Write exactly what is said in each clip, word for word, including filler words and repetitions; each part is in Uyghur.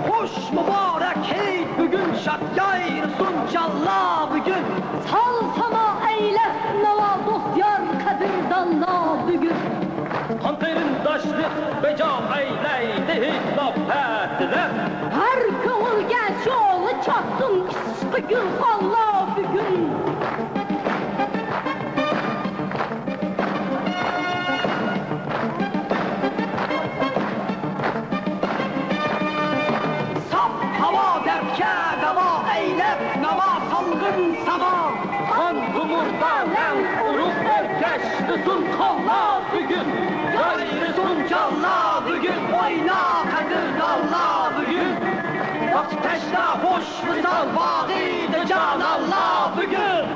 خوش مۇبارەك ھېيت بۈگۈن، شاد يايرىسۇن جانلار بۈگۈن. سال ساما ئەيلەپ ناۋا، دوست يار قەدىردانلار بۈگۈن. قان قېرىنداشلىق بەجا ئەيلەيلى ھېيتلار پەتىلەپ. ھەر كۆڭۈلگە شولا چاچسۇن ئىشقى گۈلخانلار بۈگۈن. ساپ ھاۋا دەردكە داۋا ئەيلەپ ناۋا سالغىن ساما. قان تومۇردا لەڭ ئۇرۇپ ئەركەشلىسۇن قانلار بۈگۈن. يايرىسۇن جانلار بۈگۈن، ئوينا قەدىردانلار بۈگۈن. ۋاقىت تەشنا خوش ۋىسال باغرىدا جانانلار بۈگۈن.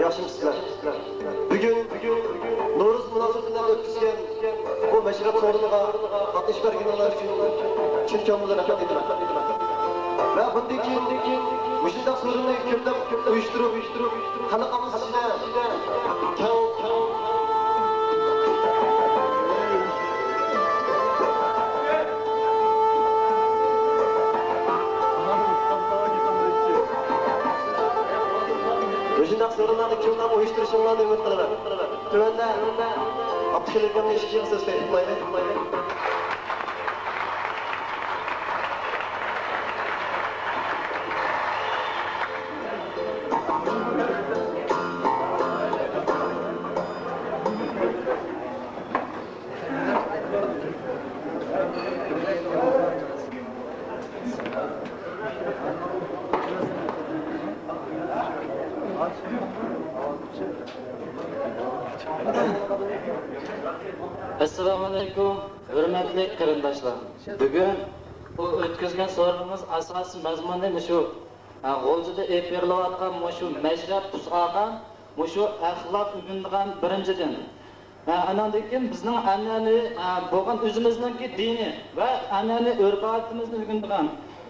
ياخشىمۇسىلەر؟ بۈگۈن، بۈگۈن نورۇز مۇناسىۋىتى بىلەن ئۆتكۈزگەن بۇ مەشرەپ سورۇنىغا قاتنىشىپ بەرگىنىڭلار ئۈچۈن چىن كۆڭلۈمدىن رەھمەت ئېيتىمەن. ۋە بۇندىن كېيىن مۇشۇنداق سورۇننى كۆپلەپ ئۇيۇشتۇرۇپ، خەلقىمىز ئىچىدە كەڭ، كەڭ مۇشۇنداق سورۇنلارنى كۆڭلەپ ئۇيۇشتۇرۇشۇڭلارنى ئۈمىد قىلىمەن. تۆۋەندە ئابدۇخېلىق ئاكامنى ئىككى يىغىن سۆز قىلىپ قويايلى. ئەسسالامۇئەلەيكۇم، ھۆرمەتلىك قېرىنداشلار. بۈگۈن بۇ ئۆتكۈزگەن سورۇنىمىز ئاساسىي مەزمۇنى مۇشۇ، ھە، غۇلجىدا ئېلىپ بېرىلىۋاتقان مۇشۇ مەشرەپ تۈس ئالغان مۇشۇ ئەخلاق ئۆگىنىدىغان بىرىنچىدىن. ھە، ئاناندىن كېيىن بىزنىڭ ئەنئەنىۋى، ھە، بولغان ئۆزىمىزنىڭكى دىنى ۋە ئەنئەنىۋى ئۆرپ-ئادىتىمىزنى ئۆگىنىدىغان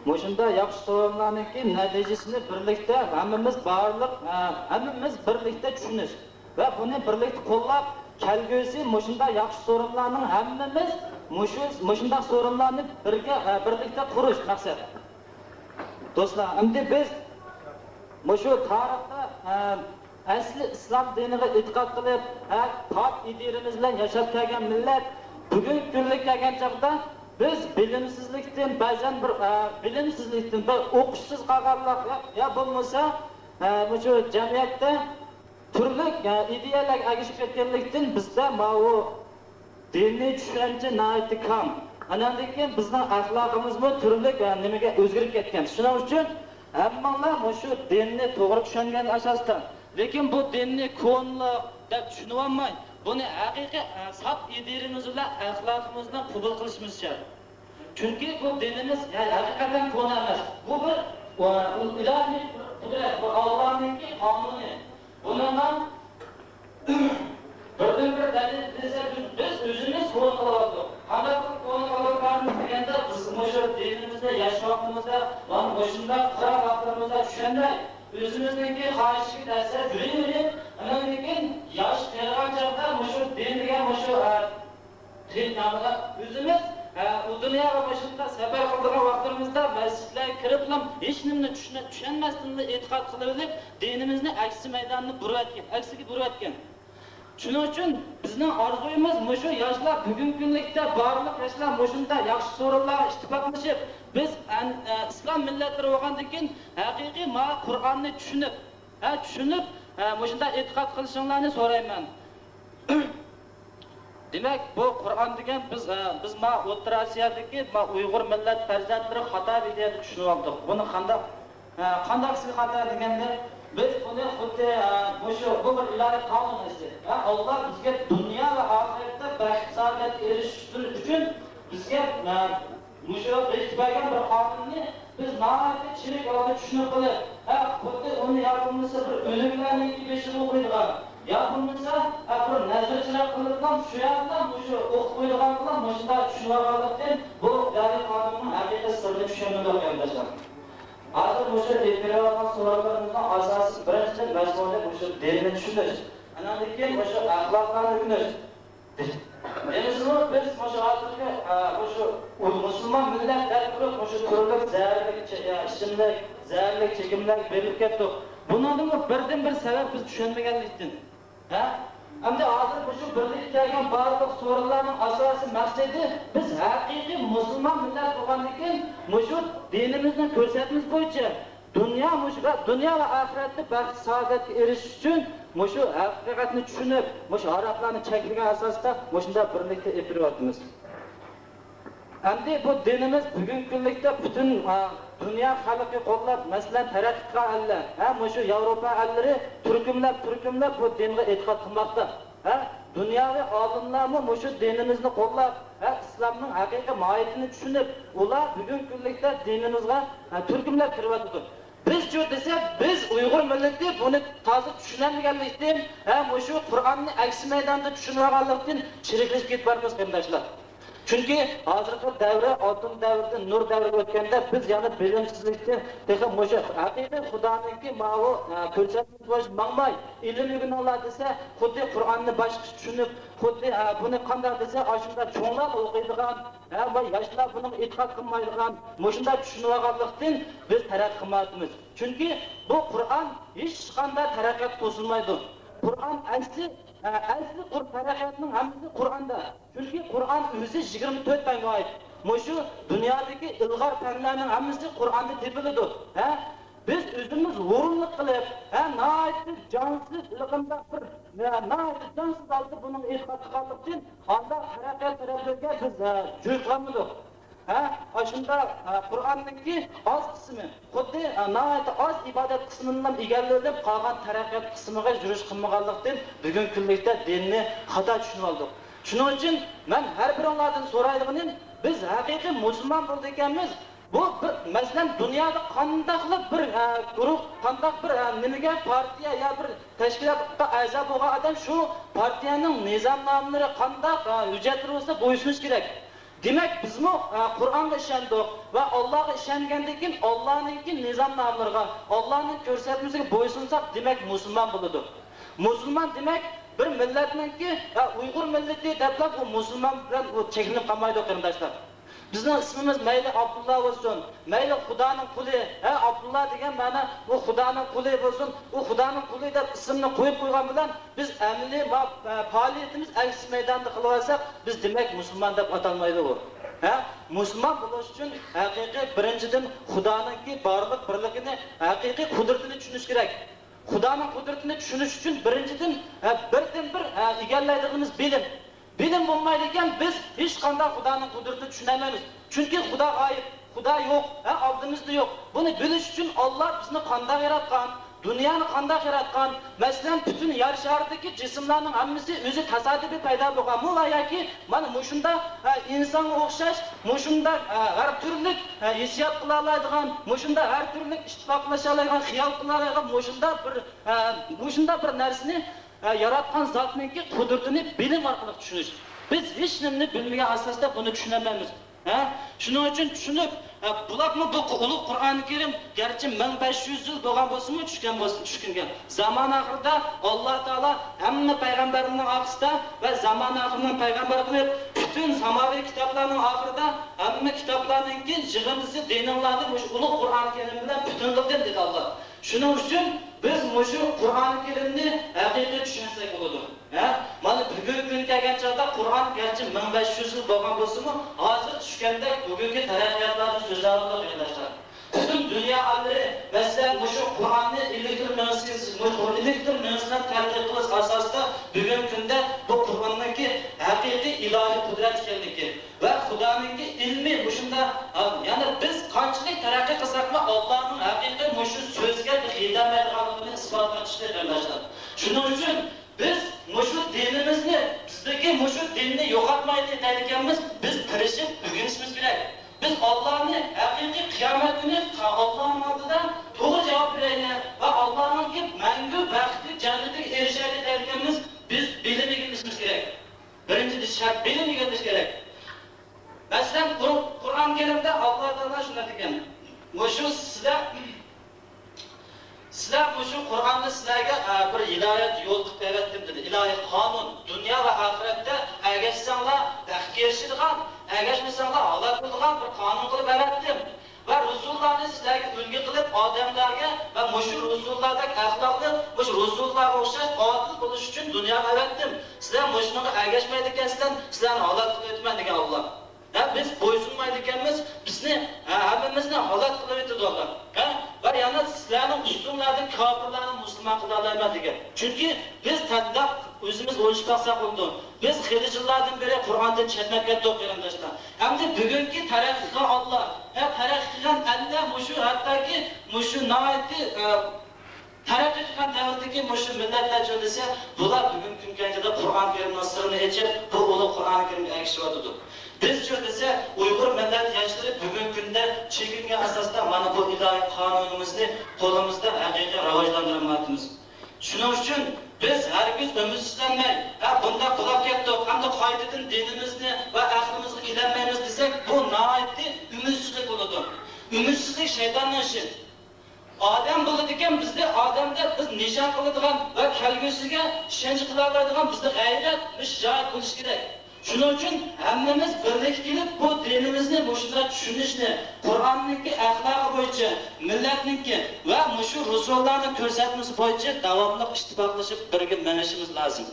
مۇشۇنداق ياخشى سورۇنلارنىڭكى نەتىجىسىنى بىرلىكتە ھەممىمىز بارلىق، ھە، ھەممىمىز بىرلىكتە چۈشىنىش ۋە بۇنى بىرلىكتە قوللاپ، كەلگۈسى مۇشۇنداق ياخشى سورۇنلارنىڭ ھەممىمىز مۇشۇ، مۇشۇنداق سورۇنلارنى بىرگە، ھە، بىرلىكتە قۇرۇش مەقسەت. دوستلار، ئەمدى بىز مۇشۇ تارىختا، ئە، ئەسلى ئىسلام دىنىغا ئېتىقاد قىلىپ، ھە، پاك ئىدىيىمىز بىلەن ياشاپ كەلگەن مىللەت بۈگۈنكى كۈنگە كەلگەن چاغدا بىز بىلىمسىزلىكتىن، بەزەن بىر، ئە، بىلىمسىزلىكتىن، بىر ئوقۇشسىز قالغانلىق يا بولمىسا، ئە، مۇشۇ جەمئىيەتتە تۈرلۈك، ئە، ئىدىيەلەرگە ئەگىشىپ كەتكەنلىكتىن بىزدە ماۋۇ دىنىي چۈشەنچە ناھايىتى كەڭ. ئاناندىن كېيىن بىزنىڭ ئەخلاقىمىزمۇ تۈرلۈك، ئە، نېمىگە ئۆزگىرىپ كەتكەن. شۇنىڭ ئۈچۈن ھەممىڭلار مۇشۇ دىننى توغرا چۈشەنگەن ئاساستا، لېكىن بۇ دىننى كونىلىق دەپ چۈشىنىۋالماي، بۇنى ھەقىقىي، ئە، ساپ ئىدىيىمىز بىلەن ئەخلاقىمىز بىلەن قوبۇل قىلىشىمىز شەرت. چۈنكى بۇ دىنىمىز، يەنى، ھەقىقەتەن كونا ئەمەس. بۇ بىر، ئىلاھىي بىر قۇدرەت، بۇ ئاللانىڭكى قانۇنى. بۇنىڭغا بىردىنبىر دەلىل دېسە، بىز، بىز ئۆزىمىز كونا قىلىۋاتىدۇق. قانداق قىلىپ كونا قىلىۋاتىمىز دېگەندە، بىز مۇشۇ دىنىمىزنى ياش ۋاقتىمىزدا، مانا مۇشۇنداق قىران ۋاقتىمىزدا چۈشەنمەي، ئۆزىمىزنىڭكى خاھىشىگە تەسىر بېرىۋېلىپ، ئاندىن كېيىن ياش قېرىغان چاغدا مۇشۇ دىن دېگەن مۇشۇ، ئە، تىل نامىدا ئۆزىمىز، ئە، ئۇ دۇنياغا مۇشۇنداق سەپەر قىلىدىغان ۋاقتىمىزدا مەسچىتلەرگە كىرىپلا ھېچنېمىنى چۈشىنە-، چۈشەنمەستىنلا ئېتىقاد قىلىۋېلىپ، دىنىمىزنى ئەكسى مەيداننى بۇرۇۋەتكەن، ئەكسىگە بۇرۇۋەتكەن. شۇنىڭ ئۈچۈن بىزنىڭ ئارزۇيىمىز مۇشۇ ياشلار بۈگۈنكى كۈنلۈكتە بارلىق ياشلار مۇشۇنداق ياخشى سورۇنلارغا ئىتتىپاقلىشىپ، بىز ئەن-، ئە، ئىسلام مىللەتلىرى بولغاندىن كېيىن ھەقىقىي مانا قۇرئاننى چۈشىنىپ، ھە، چۈشىنىپ، ھە، مۇشۇنداق ئېتىقاد قىلىشىڭلارنى سورايمەن. دېمەك، بۇ قۇرئان دېگەن بىز، ھە، بىز مانا ئوتتۇرا ئاسىيادىكى مانا ئۇيغۇر مىللەت پەرزەنتلىرى خاتا ئىدىيەدە چۈشىنىۋالدۇق. بۇنى قانداق، ھە، قانداقسى خاتا دېگەندە، بىز بۇنى خۇددى، ھە، مۇشۇ، بۇ بىر ئىلاھىي قانۇن ئەسلى. ھە، ئاللا بىزگە دۇنيا ۋە ئاخىرەتتە بەخت-سائادەتكە ئېرىشىش ئۈچۈن بىزگە، ھە، مۇشۇ بېكىتىپ بەرگەن بىر قانۇننى بىز ناھايىتى چىرىك ھالدا چۈشىنىپ قېلىپ، ھە، خۇددى ئۇنى يا بولمىسا بىر ئۆلۈكلەرنىڭكى بېشىغا قويىدىغان، يا بولمىسا، ھە، بىر نەزىر چىراغ قىلىپلا شۇ يەردىلا مۇشۇ ئوقۇپ قويىدىغان قىلىپ مۇشۇنداق چۈشىنىۋالغانلىقتىن، بۇ دەلىل قانۇننىڭ ھەقىقىي سىرىنى چۈشەنمىدۇق، قېرىنداشلار. ھازىر مۇشۇ ئېلىپ بېرىۋاتقان سوئاللىرىمىزنىڭ ئاساسىي بىرىنچى مەزمۇنى مۇشۇ دىننى چۈشىنىش. ئاندىن كېيىن مۇشۇ ئەخلاقلارنى ئۆگىنىش. دېمىسىمۇ، بىز مۇشۇ ھازىرقى، ئە، مۇشۇ مۇسۇلمان مىللەت دەپ تۇرۇپ، مۇشۇ تۈرلۈك زەھەرلىك چە-، ئە، ئىچىملىك، زەھەرلىك چېكىملەرگە بېرىلىپ كەتتۇق. بۇنىڭدىمۇ بىردىنبىر سەۋەب بىز چۈشەنمىگەنلىكتىن. ھە؟ ئەمدى ھازىر مۇشۇ بىرلىككە كەلگەن بارلىق سورۇنلارنىڭ ئاساسىي مەقسىتى، بىز ھەقىقىي مۇسۇلمان مىللەت بولغاندىن كېيىن، مۇشۇ دىنىمىزنىڭ كۆرسەتمىسى بويىچە دۇنيا مۇشۇ، دۇنيا ۋە ئاخىرەتتە بەخت-سائادەتكە ئېرىشىش ئۈچۈن مۇشۇ ھەقىقەتنى چۈشىنىپ، مۇشۇ ھاراقلارنى چەكلىگەن ئاساستا مۇشۇنداق بىرلىكتە ئېلىپ بېرىۋاتىمىز. ئەمدى بۇ دىنىمىز بۈگۈنكى كۈنلۈكتە پۈتۈن، ئا، دۇنيا خەلقى قوللاپ، مەسىلەن، تەرەققىي قىلغان ئەللەر، ھە، مۇشۇ ياۋروپا ئەللىرى تۈركۈملەپ، تۈركۈملەپ بۇ دىنغا ئېتىقاد قىلماقتا. ھە، دۇنياۋى ئالىملارمۇ مۇشۇ دىنىمىزنى قوللاپ، ھە، ئىسلامنىڭ ھەقىقىي ماھىيىتىنى چۈشىنىپ، ئۇلار بۈگۈنكى كۈنلۈكتە دىنىمىزغا، ھە، تۈركۈملەپ كىرىۋاتىدۇ. بىزچۇ دېسە، بىز ئۇيغۇر مىللىتى بۇنى تازا چۈشىنەلمىگەنلىكتىن، ھە، مۇشۇ قۇرئاننى ئەكسى مەيداندا چۈشىنىۋالغانلىقتىن چىرىكلىشىپ كېتىپ بارىمىز، قېرىنداشلار. چۈنكى ھازىرقى دەۋر ئالتۇن دەۋردىن، نۇر دەۋرگە ئۆتكەندە، بىز يەنە بىلىمسىزلىكتىن تېخى مۇشۇ ھەقىقىي خۇدانىڭكى ماۋۇ، ھە، كۆرسەتمىسى بويىچە ماڭماي، ئىلىم ئۆگىنىڭلار دېسە، خۇددى قۇرئاننى باشقىچە چۈشىنىپ، خۇددى، ھە، بۇنى قانداق دېسە، ئاشۇنداق چوڭلار ئوقۇيدىغان، ھە، ۋە ياشلار بۇنىڭغا ئېتىقاد قىلمايدىغان، مۇشۇنداق چۈشىنىۋالغانلىقتىن بىز تەرەققىي قىلمايۋاتىمىز. چۈنكى بۇ قۇرئان ھېچقانداق تەرەققىياتقا توسۇلمايدۇ. قۇرئان ئەسلى، ئەسلى قۇر-، تەرەققىياتنىڭ ھەممىسى قۇرئاندا. چۈنكى قۇرئان ئۆزى يىگىرمە تۆت بەندىغا ئائىت. مۇشۇ دۇنيادىكى ئىلغار پەنلەرنىڭ ھەممىسى قۇرئاندا تېپىلىدۇ. ھە؟ بىز ئۆزىمىز ھۇرۇنلۇق قىلىپ، ھە، ناھايىتى جانسىز، ھېلىقىنداق بىر، ھە، ناھايىتى جانسىز ھالدا بۇنىڭغا ئېتىقاد قىلغانلىقتىن، ئانداق تەرەققىيات تەرەپلىرىگە بىز، ھە، جۈرئەت قىلمىدۇق. ھە، ئاشۇنداق، ھە، قۇرئاننىڭكى ئاز قىسمى، خۇددى، ھە، ناھايىتى ئاز ئىبادەت قىسمىنىلا ئىگىلىۋېلىپ، قالغان تەرەققىيات قىسمىغا يۈرۈش قىلمىغانلىقتىن، بۈگۈنكى كۈنلۈكتە دىننى خاتا چۈشىنىۋالدۇق. شۇنىڭ ئۈچۈن مەن ھەر بىرىڭلاردىن سورايدىغىنىم، بىز ھەقىقىي مۇسۇلمان بولىدىكەنمىز، بۇ بىر، مەسىلەن، دۇنيادا قانداقلا بىر، ھە، گۇرۇھ، قانداق بىر، ھە، نېمىگە، پارتىيە يا بىر تەشكىلاتقا ئەزا بولغان ئادەم شۇ پارتىيەنىڭ نىزامنامىلىرى قانداق، ھە، ھۆججەتلىرى بولسا بويسۇنۇش كېرەك. دېمەك، بىزمۇ، ھە، قۇرئانغا ئىشەندۇق ۋە ئاللاغا ئىشەنگەندىن كېيىن ئاللانىڭكى نىزامنامىلىرىغا، ئاللانىڭ كۆرسەتمىسىگە بويسۇنساق، دېمەك، مۇسۇلمان بولىدۇ. مۇسۇلمان دېمەك، بىر مىللەتنىڭكى، ھە، ئۇيغۇر مىللىتى دەپلا بۇ مۇسۇلمان بىلەن ئۇ چەكلىنىپ قالمايدۇ، قېرىنداشلار. بىزنىڭ ئىسمىمىز مەيلى ئابدۇللا بولسۇن، مەيلى خۇدانىڭ قۇلى، ھە، ئابدۇللا دېگەن مەنا ئۇ خۇدانىڭ قۇلى بولسۇن، ئۇ خۇدانىڭ قۇلى دەپ ئىسىمنى قويۇپ قويغان بىلەن بىز ئەمەلىي ما-، پائالىيىتىمىز ئەكس مەيداندا قىلىۋالساق، بىز دېمەك مۇسۇلمان دەپ ئاتالمايدۇ بۇ. ھە؟ مۇسۇلمان بولۇش ئۈچۈن ھەقىقىي بىرىنچىدىن خۇدانىڭكى بارلىق بىرلىكىنى، ھەقىقىي قۇدرىتىنى چۈشىنىش كېرەك. خۇدانىڭ قۇدرىتىنى چۈشىنىش ئۈچۈن بىرىنچىدىن، ھە، بىردىنبىر، ھە، ئىگىلەيدىغىنىمىز بىلىم. بىلىم بولمايدىكەن، بىز ھېچقانداق خۇدانىڭ قۇدرىتىنى چۈشىنەلمەيمىز. چۈنكى خۇدا غايىب، خۇدا يوق، ھە، ئالدىمىزدا يوق. بۇنى بىلىش ئۈچۈن ئاللا بىزنى قانداق ياراتقان، دۇنيانى قانداق ياراتقان، مەسىلەن، پۈتۈن يەر شارىدىكى جىسىملارنىڭ ھەممىسى ئۆزى تاسادىپىي پەيدا بولغانمۇ ۋە ياكى مانا مۇشۇنداق، ھە، ئىنسانغا ئوخشاش، مۇشۇنداق، ھە، ھەر تۈرلۈك، ھە، ھېسسىيات قىلالايدىغان، مۇشۇنداق ھەر تۈرلۈك ئىتتىپاقلىشالايدىغان، خىيال قىلالايدىغان مۇشۇنداق بىر، ھە، مۇشۇنداق بىر نەرسىنى ھە، ياراتقان زاتنىڭكى قۇدرىتىنى بىلىم ئارقىلىق چۈشىنىش. بىز ھېچنېمىنى بىلمىگەن ئاساستا بۇنى چۈشىنەلمەيمىز. ھە؟ شۇنىڭ ئۈچۈن چۈشىنىپ، ھە، بۇلارمۇ بۇ ئۇلۇغ قۇرئانى كەرىم، گەرچە مىڭ بەش يۈز يىل بولغان بولسىمۇ، چۈشكەن بولسا، چۈشكەنگە. زامان ئاخىرىدا ئاللا تائالا ھەممە پەيغەمبەرلەرنىڭ ئارقىسىدا ۋە زامان ئاخىرىنىڭ پەيغەمبەر قىلىپ، پۈتۈن ساماۋىي كىتابلارنىڭ ئاخىرىدا ھەممە كىتابلارنىڭكى يىغىندىسى دىنىڭلارنى مۇشۇ ئۇلۇغ قۇرئانى كەرىم بىلەن پۈتۈن قىلدىم، دېدى ئاللا. شۇنىڭ ئۈچۈن بىز مۇشۇ قۇرئانى كەرىمنى ھەقىقىي چۈشەنسەك بولىدۇ. ھە؟ مانا بۈگۈنكى كۈنگە كەلگەن چاغدا قۇرئان گەرچە مىڭ بەش يۈز يىل بولغان بولسىمۇ، ھازىر چۈشكەندەك بۈگۈنكى تەرەققىياتلاردىن سۆزلەۋاتىدۇ، قېرىنداشلار. پۈتۈن دۇنيا ئالىملىرى، مەسىلەن، مۇشۇ قۇرئاننى ئېلېكتر مېڭىسى، مۇشۇ ئېلېكتر مېڭىسى بىلەن تەتقىق قىلىش ئاساسىدا بۈگۈنكى كۈندە بۇ قۇرئاننىڭكى ھەقىقىي ئىلاھىي قۇدرەت ئىكەنلىكى، ۋە خۇدانىڭكى ئىلمى مۇشۇنداق، يەنى بىز قانچىلىك تەرەققىي قىلساقمۇ، ئاللانىڭ ھەقىقىي مۇشۇ سۆزگە يېتەلمەيدىغانلىقىنى ئىسپاتلاپ چىقتى، قېرىنداشلار. شۇنىڭ ئۈچۈن بىز مۇشۇ دىنىمىزنى، بىزدىكى مۇشۇ دىننى يوقاتمايلى دەيدىكەنمىز، بىز تىرىشىپ ئۆگىنىشىمىز كېرەك. بىز ئاللانى ھەقىقىي قىيامەت كۈنى ئاللانىڭ ئالدىدا توغرا جاۋاب بېرەيلى ۋە ئاللانىڭكى مەڭگۈ بەختلىك جەننىتىگە ئېرىشەيلى دەيدىكەنمىز، بىز بىلىم ئىگىلىشىمىز كېرەك. بىرىنچى شەرت، بىلىم ئىگىلىش كېرەك. مەسىلەن، قۇر-، قۇرئان كەرىمدە ئاللا تائالا شۇنداق دېگەن، مۇشۇ سىلەر، سىلەر مۇشۇ قۇرئاننى سىلەرگە، ئە، بىر ھىدايەت يول قىلىپ بەرەتتىم دېدى. ئىلاھىي قانۇن، دۇنيا ۋە ئاخىرەتتە ئەگەشسەڭلار بەختكە ئېرىشىدىغان، ئەگەشمىسەڭلار ھالاك بولىدىغان بىر قانۇن قىلىپ بەرەتتىم. ۋە رۇسۇللارنى سىلەرگە ئۈلگە قىلىپ، ئادەملەرگە ۋە مۇشۇ رۇسۇللاردەك ئەخلاقلىق، مۇشۇ رۇسۇللارغا ئوخشاش ئادىل بولۇش ئۈچۈن دۇنياغا ئەۋەتتىم. سىلەر مۇشۇنىڭغا ئەگەشمەيدىكەنسىلەر، سىلەرنى ھالاك قىلىۋېتىمەن دېگەن ئاللا. ھە، بىز بويسۇنمايدىكەنمىز، بىزنى، ھە، ھەممىمىزنى ھالاك قىلىۋېتىدۇ ئاللا. ھە؟ ۋە يەنە سىلەرنىڭ ئۈستۈڭلاردىن كاپىرلارنى مۇسۇلمان قىلالايمەن دېگەن. چۈنكى بىز تەنداق ئۆزىمىز ئويلىشىپ باقساق بولىدۇ. بىز خېلى يىللاردىن بېرى قۇرئاندىن چەتنەپ كەتتۇق، قېرىنداشلار. ئەمدى بۈگۈنكى تەرەققىي قىلغان ئاللا، ھە، تەرەققىي قىلغان ئەللەر مۇشۇ، ھەتتاكى مۇشۇ ناھايىتى، ئە، تەرەققىي قىلغان دەۋردىكى مۇشۇ مىللەتلەرچۇ دېسە، بۇلار بۈگۈنكى كۈنگە دېگەندە قۇرئان كەرىمنىڭ سىرىنى ئېچىپ، بۇ ئۇلۇغ قۇرئان كەرىمگە ئەگىشىۋاتىدۇ. بىزچۇ دېسە، ئۇيغۇر مىللەت ياشلىرى بۈگۈنكى كۈندە چېكىنگەن ئاساستا مانا بۇ ئىلاھىي قانۇنىمىزنى قولىمىزدا ھەقىقىي راۋاجلاندۇرالمايۋاتىمىز. شۇنىڭ ئۈچۈن بىز ھەرگىز ئۈمىدسىزلەنمەي، ھە، بۇنداق بولاپ كەتتۇق، ئەمدى قايتىدىن دىنىمىزنى ۋە ئەقلىمىزگە كېلەلمەيمىز دېسەك، بۇ ناھايىتى ئۈمىدسىزلىك بولىدۇ. ئۈمىدسىزلىك شەيتاننىڭ ئىشى. ئادەم بولىدىكەن، بىزدە ئادەمدە بىز نىشان قىلىدىغان ۋە كەلگۈسىگە ئىشەنچ قىلالايدىغان بىزدە غەيرەت ۋە شىجائەت بولۇشى كېرەك. شۇنىڭ ئۈچۈن ھەممىمىز بىرلىككە كېلىپ، بۇ دىنىمىزنى مۇشۇنداق چۈشىنىشنى، قۇرئاننىڭكى ئەخلاقى بويىچە، مىللەتنىڭكى ۋە مۇشۇ رۇسۇللارنىڭ كۆرسەتمىسى بويىچە داۋاملىق ئىتتىپاقلىشىپ بىرگە مېڭىشىمىز لازىم.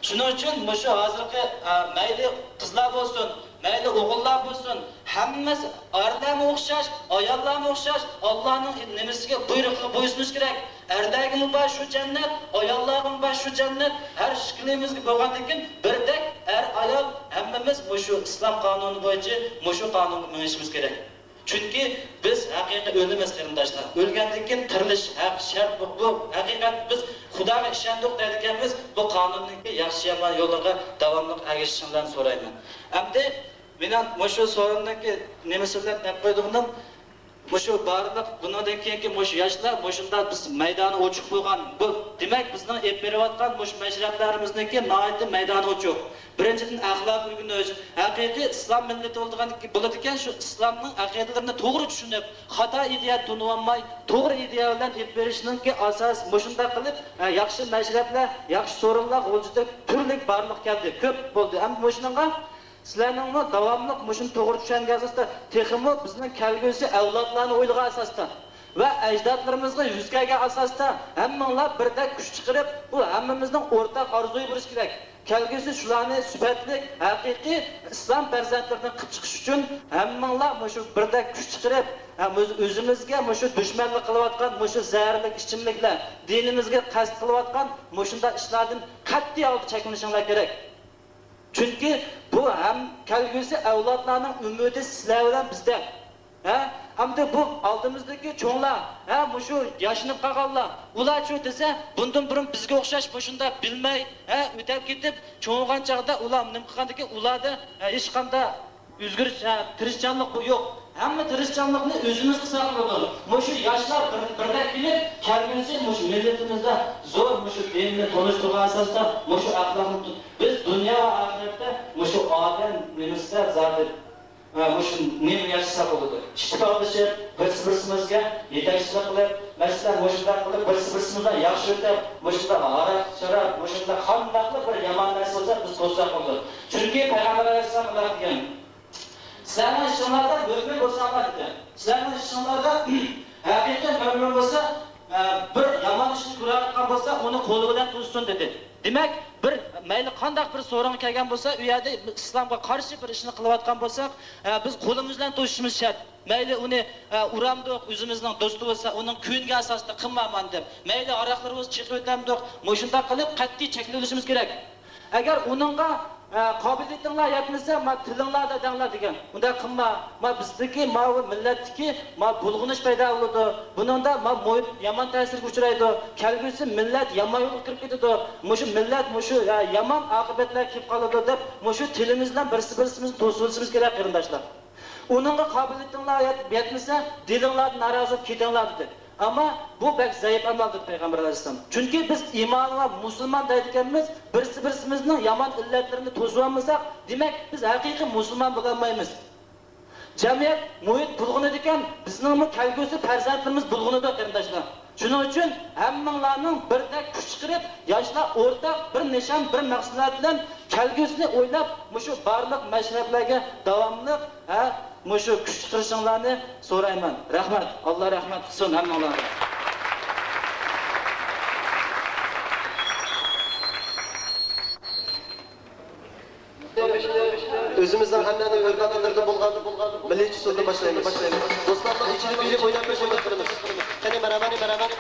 شۇنىڭ ئۈچۈن مۇشۇ ھازىرقى، ئە، مەيلى قىزلار بولسۇن، مەيلى ئوغۇللار بولسۇن، ھەممىسى، ئەرلەرمۇ ئوخشاش، ئاياللارمۇ ئوخشاش، ئاللانىڭ نېمىسىگە، بۇيرۇقىغا بويسۇنۇش كېرەك. ئەرلەرگىمۇ بار شۇ جەننەت، ئاياللارغىمۇ بار شۇ جەننەت. ھەر ئىككىلىمىزگە بولغاندىكىن بىردەك ئەر-ئايال ھەممىمىز مۇشۇ ئىسلام قانۇنى بويىچە مۇشۇ قانۇنغا مېڭىشىمىز كېرەك. چۈنكى بىز ھەقىقىي ئۆلىمىز، قېرىنداشلار. ئۆلگەندىن كېيىن تىرىلىش ھەق، شەرت، بۇ، بۇ ھەقىقەت. بىز خۇداغا ئىشەندۇق دەيدىكەنمىز، بۇ قانۇندىكى ياخشى-يامان يوللارغا داۋاملىق ئەگىشىشىڭلارنى سورايمەن. ئەمدى مېنىڭ مۇشۇ سورۇننىڭكى نېمىسى بىلەن دەپ قويىدىغىنىم، مۇشۇ بارلىق بۇنىڭدىن كېيىنكى مۇشۇ ياشلار مۇشۇنداق بىز مەيدانى ئوچۇق بولغان، بۇ دېمەك بىزنىڭ ئېلىپ بېرىۋاتقان مۇشۇ مەشرەپلىرىمىزنىڭكى ناھايىتى مەيدانى ئوچۇق. بىرىنچىدىن، ئەخلاق ئۆگىنىش. ھەقىقىي ئىسلام مىللىتى بولىدىغان، بولىدىكەن، شۇ ئىسلامنىڭ ئەقىدىلىرىنى توغرا چۈشىنىپ، خاتا ئىدىيە تونۇۋالماي، توغرا ئىدىيە بىلەن ئېلىپ بېرىشنىڭكى ئاساس مۇشۇنداق قىلىپ، ھە، ياخشى مەشرەپلەر، ياخشى سورۇنلار غۇلجىدا تۈرلۈك بارلىققا كەلدى، كۆپ بولدى. ئەمدى مۇشۇنىڭغا سىلەرنىڭمۇ داۋاملىق مۇشۇنى توغرا چۈشەنگەن ئاساستا، تېخىمۇ بىزنىڭ كەلگۈسى ئەۋلادلارنى ئويلىغان ئاساستا ۋە ئەجدادلىرىمىزغا يۈز كەلگەن ئاساستا ھەممىڭلار بىردەك كۈچ چىقىرىپ، بۇ ھەممىمىزنىڭ ئورتاق ئارزۇيى بولۇشى كېرەك. كەلگۈسى شۇلارنى سۈپەتلىك، ھەقىقىي ئىسلام پەرزەنتلىرىدىن قىلىپ چىقىش ئۈچۈن ھەممىڭلار مۇشۇ بىردەك كۈچ چىقىرىپ، ھەم ئۆز-، ئۆزىمىزگە مۇشۇ دۈشمەنلىك قىلىۋاتقان مۇشۇ زەھەرلىك ئىچىملىكلەر، دىنىمىزگە قەست قىلىۋاتقان مۇشۇنداق ئىشلاردىن قەتئىي ھالدا چەكلىنىشىڭلار كېرەك. چۈنكى بۇ ھەم كەلگۈسى ئەۋلادلارنىڭ ئۈمىدى سىلەر بىلەن بىزدە. ھە؟ ئەمدى بۇ ئالدىمىزدىكى چوڭلار، ھە، مۇشۇ ياشىنىپ قالغانلار، ئۇلارچۇ دېسە، بۇندىن بۇرۇن بىزگە ئوخشاش مۇشۇنداق بىلمەي، ھە، ئۆتەپ كېتىپ، چوڭىغان چاغدا ئۇلار نېمە قىلغاندىكىن، ئۇلاردا، ھە، ھېچقانداق ئۆزگىرىش، ھە، تىرىشچانلىق بۇ يوق. ھەممە تىرىشچانلىقنى ئۆزىمىز قىلساق بولىدۇ. مۇشۇ ياشلار بىر، بىردەك كېلىپ، كەلگۈسى مۇشۇ مىللىتىمىزدە زور مۇشۇ دىننى تونۇشتۇرغان ئاساستا مۇشۇ ئەخلاقنى تۇت-، بىز دۇنيا ۋە ئاخىرەتتە مۇشۇ ئادەم نېمىسىدە زادى، ھە، مۇشۇ نېمە ياشىساق بولىدۇ. ئىتتىپاقلىشىپ، بىرسى-بىرسىمىزگە يېتەكچىلىك قىلىپ، مەسىلەن، مۇشۇنداق قىلىپ، بىرسى-بىرسىمىز بىلەن ياخشى ئۆتەپ، مۇشۇنداق ھاراق-شاراب، مۇشۇنداق قانداقلا بىر يامان نەرسە بولسا، بىز توسساق بولىدۇ. چۈنكى پەيغەمبەر ئەلەيھىسسالام مۇنداق دېگەن، سىلەرنىڭ ئىچىڭلاردا مۆمىن بولساڭلار دېدى. سىلەرنىڭ ئىچىڭلاردا ھەقىقىي مۆمىن بولسا، ئە، بىر يامان ئىشنى كۆرۈۋاتقان بولسا، ئۇنى قولى بىلەن توسسۇن دېدى. دېمەك، بىر مەيلى قانداق بىر سورۇنغا كەلگەن بولسا، ئۇ يەردە ئىسلامغا قارشى بىر ئىشنى قىلىۋاتقان بولساق، ئە، بىز قولىمىز بىلەن توسۇشىمىز شەرت. مەيلى ئۇنى، ئە، ئۇرامدۇق، ئۆزىمىزنىڭ دوستى بولسا، ئۇنىڭ كۆيۈنگەن ئاساسىدا قىلمايمەن دەپ. مەيلى ھاراقلىرى بولسا چېقىۋېتەمدۇق، مۇشۇنداق قىلىپ قەتئىي چەكلىۋېلىشىمىز كېرەك. ئەگەر ئۇنىڭغا، ئە، قابىلىيىتىڭلار يەتمىسە، ما تىلىڭلاردا دەڭلار دېگەن. ئۇنداق قىلما. ما بىزدىكى، ماۋۇ مىللەتتىكى، ما بۇلغىنىش پەيدا بولىدۇ. بۇنىڭدا ما مۇھىت يامان تەسىرگە ئۇچرايدۇ. كەلگۈسى مىللەت يامان يولغا كىرىپ كېتىدۇ. مۇشۇ مىللەت مۇشۇ، ئە، يامان ئاقىۋەتلەرگە كېلىپ قالىدۇ دەپ، مۇشۇ تىلىمىز بىلەن بىرسى-بىرسىمىزنى توسۇۋېلىشىمىز كېرەك، قېرىنداشلار. ئۇنىڭغا قابىلىيىتىڭلار يەت-، يەتمىسە، دىلىڭلاردىن نارازى بولۇپ كېتىڭلار دېدى. ئەمما بۇ بەك زەئىپ ئامال دېدى پەيغەمبەر ئەلەيھىسسالام. چۈنكى بىز ئىمانغا مۇسۇلمان دەيدىكەنمىز، بىرسى-بىرسىمىزنىڭ يامان ئىللەتلىرىنى توسۇۋالمىساق، دېمەك، بىز ھەقىقىي مۇسۇلمان بولالمايمىز. جەمئىيەت، مۇھىت بۇلغىنىدىكەن، بىزنىڭمۇ كەلگۈسى پەرزەنتلىرىمىز بۇلغىنىدۇ، قېرىنداشلار. شۇنىڭ ئۈچۈن ھەممىڭلارنىڭ بىردەك كۈچ چىقىرىپ، ياشلار ئورتاق بىر نىشان، بىر مەقسەت بىلەن كەلگۈسىنى ئويلاپ، مۇشۇ بارلىق مەشرەپلەرگە داۋاملىق، ھە، مۇشۇ كۈچ چىقىرىشىڭلارنى سورايمەن. رەھمەت. ئاللا رەھمەت قىلسۇن ھەممىڭلارغا. ئۆزىمىزنىڭ ھەممىنىڭ ئۆرپ-ئادەتلىرىدىن بولغان مىللىي ئۇسسۇلدىن باشلايمىز. دوستلارنىڭ ئىچىدە بىلىپ ئويناپ بېرىشىنى ئۈمىد قىلىمىز. قېنى، مەرھەمەت، مەرھەمەت.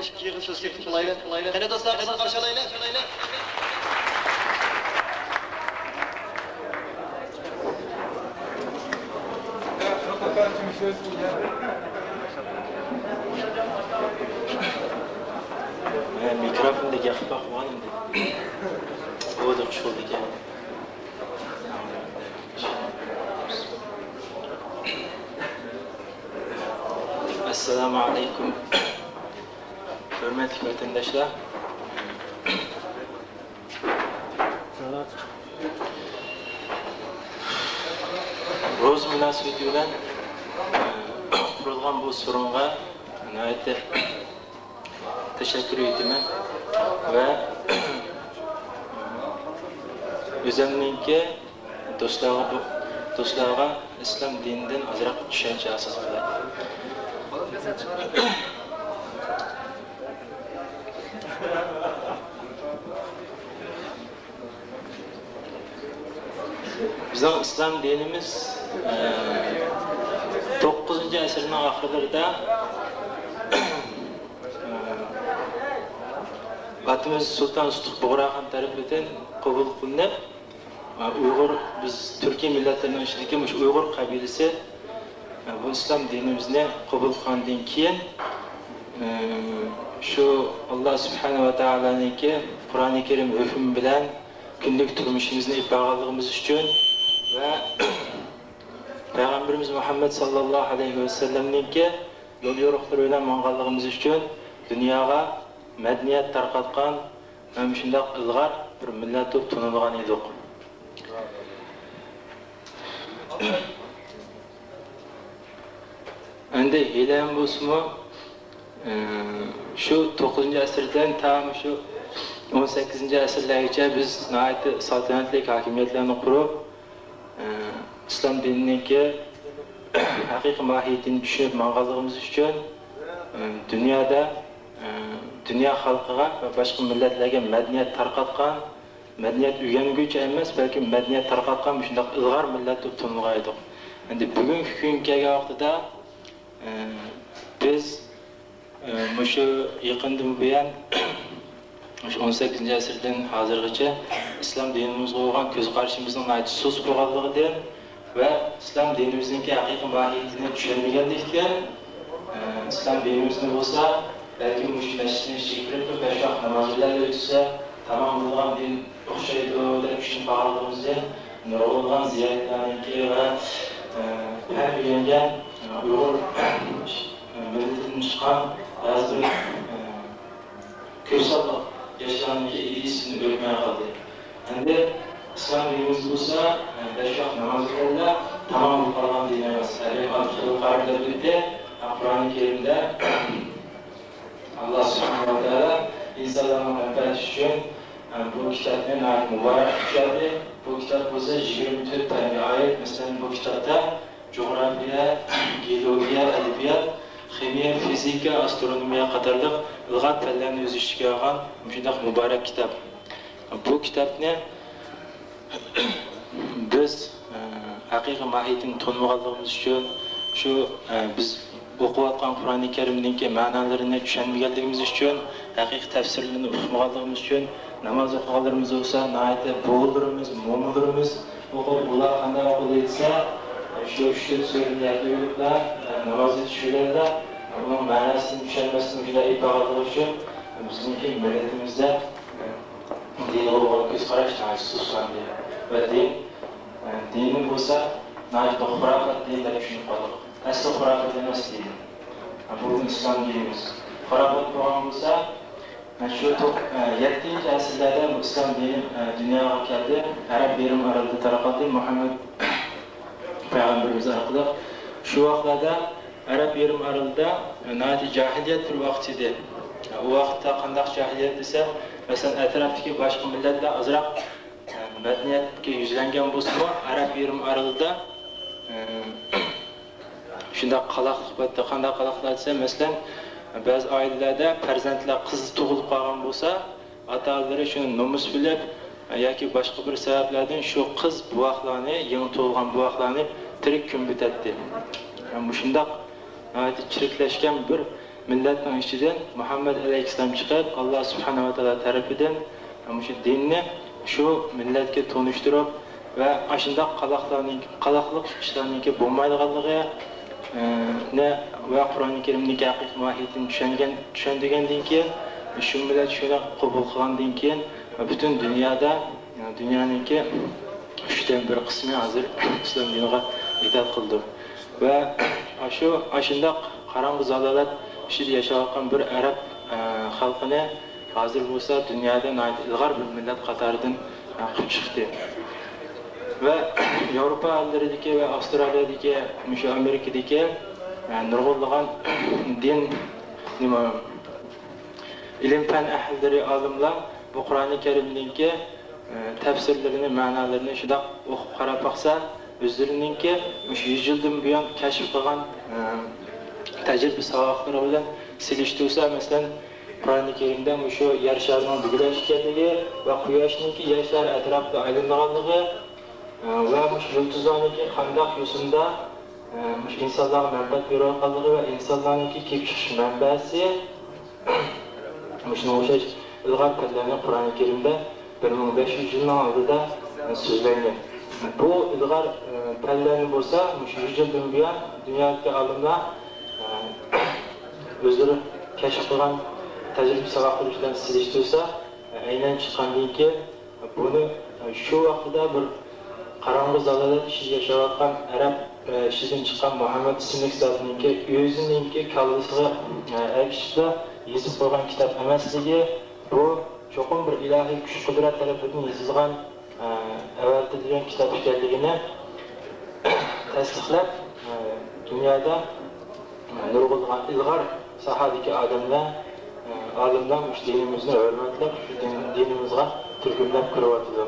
ئىككى يىغىن سۆز تەكلىپ قىلايلى. قېنى دوستلار، قىزغىن قارشى ئالايلى. مىكروفوندا گەپ قىلىپ باقمىغان ئەمدى. بۇ خۇش بولدىكەن. ئەسسالامۇ ئەلەيكۇم. ھۆرمەتلىك ۋەتەنداشلار. روزا مۇناسىۋىتى بىلەن، ئە، قۇرۇلغان بۇ سورۇنغا ناھايىتى تەشەككۈر ئېيتىمەن ۋە ئۆزۈمنىڭكى دوستلارغا بۇ، دوستلارغا ئىسلام دىنىدىن ئازراق چۈشەنچە ھاسىل قىلاي. بىزنىڭ ئىسلام دىنىمىز، ئە، توققۇزىنچى ئەسىرنىڭ ئاخىرلىرىدا، ئە، ئاتىمىز سۇلتان سۇتۇق بۇغراخان تەرىپىدىن قوبۇل قىلىنىپ، ئۇيغۇر، بىز تۈركىي مىللەتلەرنىڭ ئىچىدىكى مۇشۇ ئۇيغۇر قەبىلىسى، بۇ ئىسلام دىنىمىزنى قوبۇل قىلغاندىن كېيىن، شۇ ئاللا سۇبھانەھۇ ۋە تائالانىڭكى قۇرئانى كەرىم ھۆكمى بىلەن كۈندىلىك تۇرمۇشىمىزنى ئېلىپ بارغانلىقىمىز ئۈچۈن ۋە پەيغەمبىرىمىز مۇھەممەد ساللاللاھۇ ئەلەيھى ۋەسەللەمنىڭكى يول يورۇقلىرى بىلەن ماڭغانلىقىمىز ئۈچۈن دۇنياغا مەدەنىيەت تارقاتقان، مانا مۇشۇنداق ئىلغار بىر مىللەت بولۇپ تونۇلغان ئىدۇق. ئەمدى ھېلىھەم بولسىمۇ، ئى، شۇ توققۇزىنچى ئەسىردىن تا مۇشۇ ئون سەككىزىنچى ئەسىرلەرگىچە بىز ناھايىتى سالتەنەتلىك ھاكىمىيەتلەرنى قۇرۇپ، ئى، ئىسلام دىنىنىڭكى ھەقىقىي ماھىيىتىنى چۈشىنىپ ماڭغانلىقىمىز ئۈچۈن، ئى، دۇنيادا، ئى، دۇنيا خەلقىگە ۋە باشقا مىللەتلەرگە مەدەنىيەت تارقاتقان، مەدەنىيەت ئۆگەنگۈچى ئەمەس، بەلكى مەدەنىيەت تارقاتقان مۇشۇنداق ئىلغار مىللەت بولۇپ تونۇلغان ئىدۇق. ئەمدى بۈگۈنكى كۈنگە كەلگەن ۋاقتىدا، ئى، بىز، ئى، مۇشۇ يېقىندىن بۇيان، مۇشۇ ئون سەككىزىنچى ئەسىردىن ھازىرغىچە ئىسلام دىنىمىزغا بولغان كۆز قارىشىمىزنىڭ ناھايىتى سۇس بولغانلىقىدىن، ۋە ئىسلام دىنىمىزنىڭكى ھەقىقىي ماھىيىتىنى چۈشەنمىگەنلىكتىن، ئە، ئىسلام دىنىمىزنى بولسا، بەلكىم مۇشۇ مەسچىتنىڭ ئىچىگە كىرىپ بىر بەش ۋاق ناماز بىلەن ئۆتسە، تامام بولىدىغان دىن ئوخشايدۇ دەپ چۈشىنىپ قالغانلىقىمىزدىن، نۇرغۇنلىغان زىيالىيلارنىڭكى ۋە، ئە، ھەر ئۆگەنگەن، ئە، ئۇيغۇر، ئە، مىللىتىدىن چىققان بەزى بىر، ئە، كۆكتاتلىق ياشلارنىڭكى ئىدىيىسىدىن ئۆتمەي قالدى. ئەمدى ئىسلام دىنىمىز بولسا، بەش ۋاق ناماز ئوقۇغاندا تامام بولۇپ قالغان دىن ئەمەس. ھەدەم ئاتقىلىپ قارىدىپ ئۆتتى. قۇرئان كەرىمدە ئاللا سۇبھانەھۇ ۋە تائالا ئىنسانلارنىڭ مەنپەئەتى ئۈچۈن بۇ كىتابنى ناھايىتى مۇبارەك كىتاب. بۇ كىتاب بولسا يىگىرمە تۆت پەنگە ئائىت. مەسىلەن، بۇ كىتابتا جۇغراپىيە، گېئولوگىيە، ئەدەبىيات، خىمىيە، فىزىكا، ئاسترونومىيە قاتارلىق ئىلغار پەنلەرنى ئۆز ئىچىگە ئالغان مۇشۇنداق مۇبارەك كىتاب. بۇ كىتابنى بىز، ئە، ھەقىقىي ماھىيىتىنى تونۇمىغانلىقىمىز ئۈچۈن، شۇ، ئە، بىز ئوقۇۋاتقان قۇرئانى كەرىمنىڭكى مەنالىرىنى چۈشەنمىگەنلىكىمىز ئۈچۈن، ھەقىقىي تەپسىرلىرىنى ئۇقمىغانلىقىمىز ئۈچۈن، ناماز ئوقۇغانلىرىمىز بولسا ناھايىتى بوۋىلىرىمىز، مومىلىرىمىز ئوقۇپ، ئۇلار قانداق ئوقۇدى دېسە، شۇ ئۈچ تۆت سۈرىنى يادلىۋېلىپلا، نامازنى چۈشۈرگەندە، ئۇنىڭ مەناسىنى چۈشەنمەستىن شۇنداق ئېيتىۋالغانلىقى ئۈچۈن، بىزنىڭكى مىللىتىمىزدە دىنغا بولغان كۆز قاراش ناھايىتى سۇسلاندى ۋە دىن، دىننى بولسا ناھايىتى خۇراپات دىن دەپ چۈشىنىپ قالدۇق. ئەسلى خۇراپات ئەمەس دىن. بۇ ئىسلام دىنىمىز. خۇراپات بولغان بولسا، شۇ توق-، يەتتىنچى ئەسىرلەردە بۇ ئىسلام دىنى دۇنياغا كەلدى. ئەرەب يېرىم ئارىلىدا تارقالدى مۇھەممەد پەيغەمبىرىمىز ئارقىلىق. شۇ ۋاقىتلاردا ئەرەب يېرىم ئارىلىدا ناھايىتى جاھىلىيەت بىر ۋاقىت ئىدى. ئۇ ۋاقىتتا قانداق جاھىلىيەت دېسە، مەسىلەن، ئەتراپتىكى باشقا مىللەتلەر ئازراق مەدەنىيەتكە يۈزلەنگەن بولسىمۇ، ئەرەب يېرىم ئارىلىدا شۇنداق قالاقلىق بولاتتى. قانداق قالاقلار دېسە، مەسىلەن، بەزى ئائىلىلەردە پەرزەنتلەر قىز تۇغۇلۇپ قالغان بولسا، ئاتا-ئانىلىرى شۇنى نومۇس بىلىپ ياكى باشقا بىر سەۋەبلەردىن شۇ قىز بوۋاقلارنى، يېڭى تۇغۇلغان بوۋاقلارنى تىرىك كۆمۈۋېتەتتى. مۇشۇنداق ناھايىتى چىرىكلەشكەن بىر مىللەتنىڭ ئىچىدىن مۇھەممەد ئەلەيھىسسالام چىقىپ، ئاللا سۇبھانەھۇ ۋە تائالا تەرىپىدىن مۇشۇ دىننى شۇ مىللەتكە تونۇشتۇرۇپ ۋە ئاشۇنداق قالاقلارنىڭ، قالاقلىق ئىشلارنىڭكى بولمايدىغانلىقى، ئى، نى ۋە قۇرئانى كەرىمنىڭكى ھەقىقىي ماھىيىتىنى چۈشەنگەن، چۈشەندۈرگەندىن كېيىن، شۇ مىللەت شۇنى قوبۇل قىلغاندىن كېيىن، پۈتۈن دۇنيادا، دۇنيانىڭكى ئۈچتىن بىر قىسمى ھازىر ئىسلام دىنىغا ئىتائەت قىلىدۇ. ۋە ئاشۇ، ئاشۇنداق قاراڭغۇ زالالەت ئىچىدە ياشاۋاتقان بىر ئەرەب، ئە، خەلقىنى ھازىر بولسا دۇنيادا ناھايىتى ئىلغار بىر مىللەت قاتارىدىن، ئە، قىلىپ چىقتى. ۋە ياۋروپا ئەللىرىدىكى ۋە ئاۋسترالىيەدىكى، مۇشۇ ئامېرىكىدىكى، ئە، نۇرغۇنلىغان دىن، نېمە، ئىلىم-پەن ئەھلىلىرى، ئالىملار بۇ قۇرئانى كەرىمنىڭكى تەپسىرلىرىنى، مەنالىرىنى شۇنداق ئوقۇپ قاراپ باقسا، ئۆزلىرىنىڭكى مۇشۇ يۈز يىلدىن بۇيان كەشىپ قىلغان، ئە، تەجرىبە ساۋاقلىرى بىلەن سېلىشتۇرسا، مەسىلەن، قۇرئانى كەرىمدە مۇشۇ يەر شارىنىڭ دۈگىلەش ئىكەنلىكى ۋە قۇياشنىڭكى يەر شارى ئەتراپىدا ئايلىنىدىغانلىقى، ئە، ۋە مۇشۇ يۇلتۇزلارنىڭكى قانداق يوسۇندا، ئە، مۇشۇ ئىنسانلارغا مەنپەئەت بېرىۋاتقانلىقى ۋە ئىنسانلارنىڭكى كېلىپ چىقىش مەنبەسى، مۇشۇنىڭغا ئوخشاش ئىلغار پەنلەرنى قۇرئانى كەرىمدە بىر مىڭ بەش يۈز يىلنىڭ ئالدىدا سۆزلەنگەن. بۇ ئىلغار، ئە، پەنلەرنى بولسا مۇشۇ يۈز يىلدىن بۇيان دۇنيادىكى ئالىملار، ئە، ئۆزلىرى كەشىپ قىلغان تەجرىبە ساۋاقلىرى بىلەن سېلىشتۇرسا، ئە، ئەينەن چىققاندىن كېيىن بۇنى، ئە، شۇ ۋاقتىدا بىر قاراڭغۇ زالالەت ئىچىدە ياشاۋاتقان ئەرەب، ئە، ئىچىدىن چىققان مۇھەممەد ئىسىملىك زاتنىڭكى ئۆزىنىڭكى كاللىسىغا، ئە، ئەگىشىپلا يېزىپ قويغان كىتاب ئەمەسلىكى، بۇ چوقۇم بىر ئىلاھىي كۈچ-قۇدرەت تەرىپىدىن يېزىلغان، ئە، ئەۋەتىلگەن كىتاب ئىكەنلىكىنى تەستىقلاپ، ئە، دۇنيادا، ئە، نۇرغۇنلىغان ئىلغار ساھەدىكى ئادەملەر، ئە، ئالىملار مۇشۇ دىنىمىزنى ھۆرمەتلەپ، شۇ دىن، دىنىمىزغا تۈركۈملەپ كىرىۋاتىدۇ.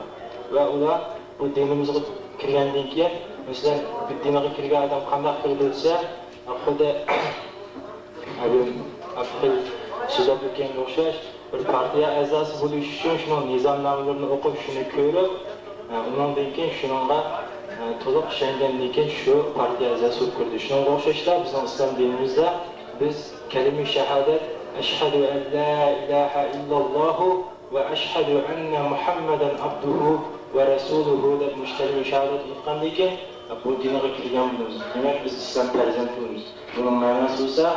ۋە ئۇلار بۇ دىنىمىزغا كىرگەندىن كېيىن، مەسىلەن، بۇ دىنغا كىرگەن ئادەم قانداق كىرىدۇ دېسە، خۇددى ئەبۇل ئەبخىل سۆزلەپ ئۆتكەنگە ئوخشاش، بىر پارتىيە ئەزاسى بولۇش ئۈچۈن شۇنىڭ نىزامنامىلىرىنى ئوقۇپ، شۇنى كۆرۈپ، ئۇنىڭدىن كېيىن شۇنىڭغا تولۇق ئىشەنگەندىن كېيىن شۇ پارتىيە ئەزاسى بولۇپ كىرىدۇ. شۇنىڭغا ئوخشاشلا بىزنىڭ ئىسلام دىنىمىزدا بىز كەلىمە شاھادەت، ئەشھەدۇ ئەن لا ئىلاھە ئىللاللاھۇ ۋە ئەشھەدۇ ئەننە مۇھەممەدەن ئابدۇھۇ ۋە رەسۇلۇھۇ دەپ مۇشۇ كەلىمە شاھادەت ئېيتقاندىن كېيىن، بۇ دىنغا كىرگەن بولىمىز. دېمەك، بىز ئىسلام پەرزەنتى بولىمىز. بۇنىڭ مەناسى بولسا،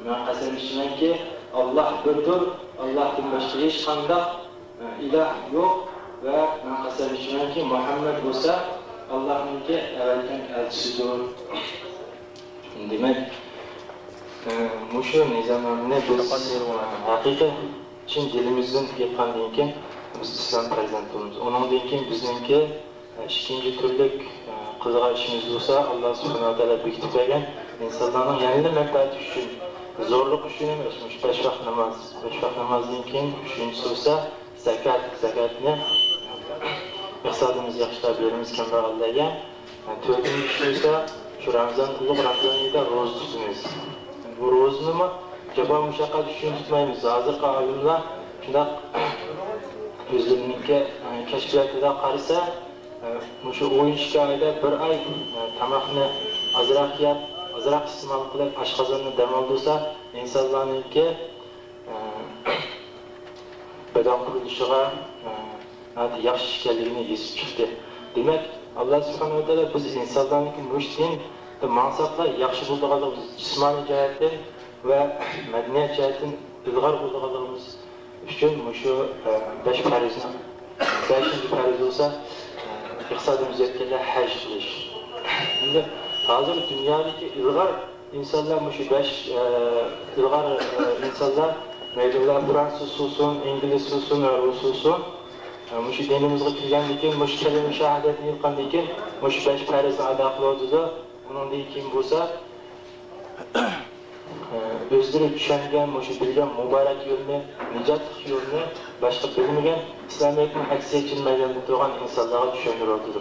مەن قەسەم ئىچىمەنكى، ئاللاھ بىردۇر، ئاللاھتىن باشقا ھېچقانداق، ئە، ئىلاھ يوق ۋە مەن قەسەم ئىچىمەنكى، مۇھەممەد بولسا ئاللاھنىڭكى ئەۋەتكەن ئەلچىسىدۇر. دېمەك، ئە، مۇشۇ نىزامنامىنى بىز، ئە، ھەقىقىي چىن دىلىمىزدىن ئېيتقاندىن كېيىن، بىز ئىسلام پەرزەنتى بولىمىز. ئۇنىڭدىن كېيىن بىزنىڭكى، ئە، ئىككىنچى تۈرلۈك، ئە، قىلىدىغان ئىشىمىز بولسا، ئاللا سۇبھانەھۇ ۋە تائالا بېكىتىپ بەرگەن ئىنسانلارنىڭ يەنىلا مەنپەئەتى ئۈچۈن، زورلۇق ئۈچۈن ئەمەس، مۇشۇ بەش ۋاق ناماز، بەش ۋاق نامازدىن كېيىن ئۈچىنچىسى بولسا زاكات، زاكاتنى ئىقتىسادىمىزغا ياخشىلاپ بېرىمىز كەمبەغەللەرگە. تۆتىنچى ئىش بولسا، شۇ رامزان، ئۇلۇغ رامزان ئېيىدا روزا تۇتىمىز. بۇ روزىنىمۇ جاپا مۇشەققەت ئۈچۈن تۇتمايمىز. ھازىرقى ئالىملار شۇنداق ئۆزلىرىنىڭكى، ئە، كەشپىياتىدا قارىسا، ئە، مۇشۇ ئون ئىككى ئايدا بىر ئاي، ئە، تاماقنى ئازراق يەپ، ئازراق ئىستېمال قىلىپ، ئاشقازاننى دەم ئالدۇرسا، ئىنسانلارنىڭكى ئە، بەدەن قۇرۇلۇشىغا، ئە، ناھايىتى ياخشى ئىكەنلىكىنى يېزىپ چىقتى. دېمەك، ئاللا سۇبھانەھۇ ۋە تائالا بىز ئىنسانلارنىڭكى مۇشۇ دىندا ماڭساقلا ياخشى بولىدىغانلىقىمىز، جىسمانىي جەھەتتىن ۋە مەدەنىيەت جەھەتتىن ئىلغار بولىدىغانلىقىمىز ئۈچۈن مۇشۇ، ئە، بەش پەرزنى، بەشىنچى پەرز بولسا، ئە، ئىقتىسادىمىز يەتكەندە ھەج قىلىش. ئەمدى ھازىر دۇنيادىكى ئىلغار ئىنسانلار مۇشۇ بەش، ئە، ئىلغار، ئە، ئىنسانلار، مەيلى ئۇلار فرانسۇز بولسۇن، ئىنگلىز بولسۇن ۋە رۇس بولسۇن، ئە، مۇشۇ دىنىمىزغا كىرگەندىن كېيىن، مۇشۇ كەلىمە شاھادەتنى ئېيتقاندىن كېيىن، مۇشۇ بەش پەرزنى ئادا قىلىۋاتىدۇ. ئۇنىڭدىن كېيىن بولسا، ئە، ئۆزلىرى چۈشەنگەن، مۇشۇ بىلگەن مۇبارەك يولنى، نىجاتلىق يولنى باشقا بىلمىگەن، ئىسلامىيەتنىڭ ئەكسىچە مەيداندا تۇرغان ئىنسانلارغا چۈشەندۈرۈۋاتىدۇ.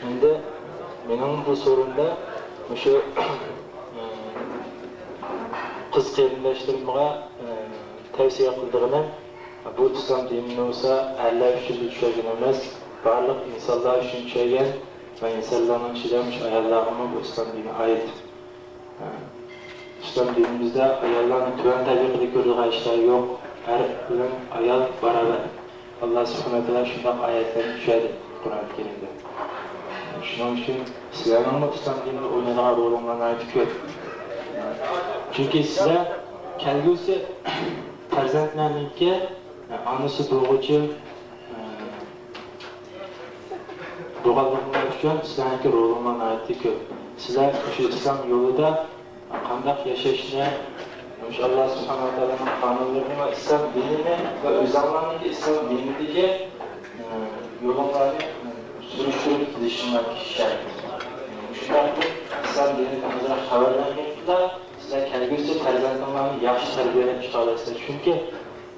ئەمدى مېنىڭ بۇ سورۇندا مۇشۇ قىز قېرىنداشلىرىمغا تەۋسىيە قىلىدىغىنىم، بۇ ئىسلام دىنىنى بولسا ئەرلەر ئۈچۈن چۈشەرگەن ئەمەس، بارلىق ئىنسانلار ئۈچۈن چۈشەرگەن ۋە ئىنسانلارنىڭ ئىچىدە مۇشۇ ئاياللارغىمۇ بۇ ئىسلام دىنى ئائىت. ئىسلام دىنىمىزدە ئاياللارنى تۆۋەن تەبىقىدە كۆرىدىغان ئىشلار يوق. ئەر بىلەن ئايال باراۋەر. ئاللا سۇبھانەھۇ ۋە تائالا شۇنداق ئايەتلەرنى چۈشۈردى قۇرئان كەرىمدە. شۇنىڭ ئۈچۈن سىلەرنىڭمۇ ئىسلام دىنىدا ئوينايدىغان رولۇڭلار ناھايىتى كۆپ. چۈنكى سىلەر كەلگۈسى پەرزەنتلەرنىڭكى ئانىسى بولغۇچى، بولغانلىقىڭلار ئۈچۈن سىلەرنىڭكى رولۇڭلار ناھايىتى كۆپ. سىلەر مۇشۇ ئىسلام يولىدا قانداق ياشاشنى، مۇشۇ ئاللا سۇبھانەھۇ ۋە تائالانىڭ قانۇنلىرىنى ۋە ئىسلام دىنىنى ۋە ئۆزۈڭلارنىڭكى ئىسلام دىنىدىكى، ئە، يولۇڭلارنى، ئە، سۈرۈشتۈرۈپ كېلىشىڭلار شەرت. مۇشۇنداق بىر ئىسلام دىنىدىن ئازراق خەۋەرلەنگەندىلا، سىلەر كەلگۈسىدە پەرزەنتىڭلارنى ياخشى تەربىيەلەپ چىقالايسىلەر. چۈنكى،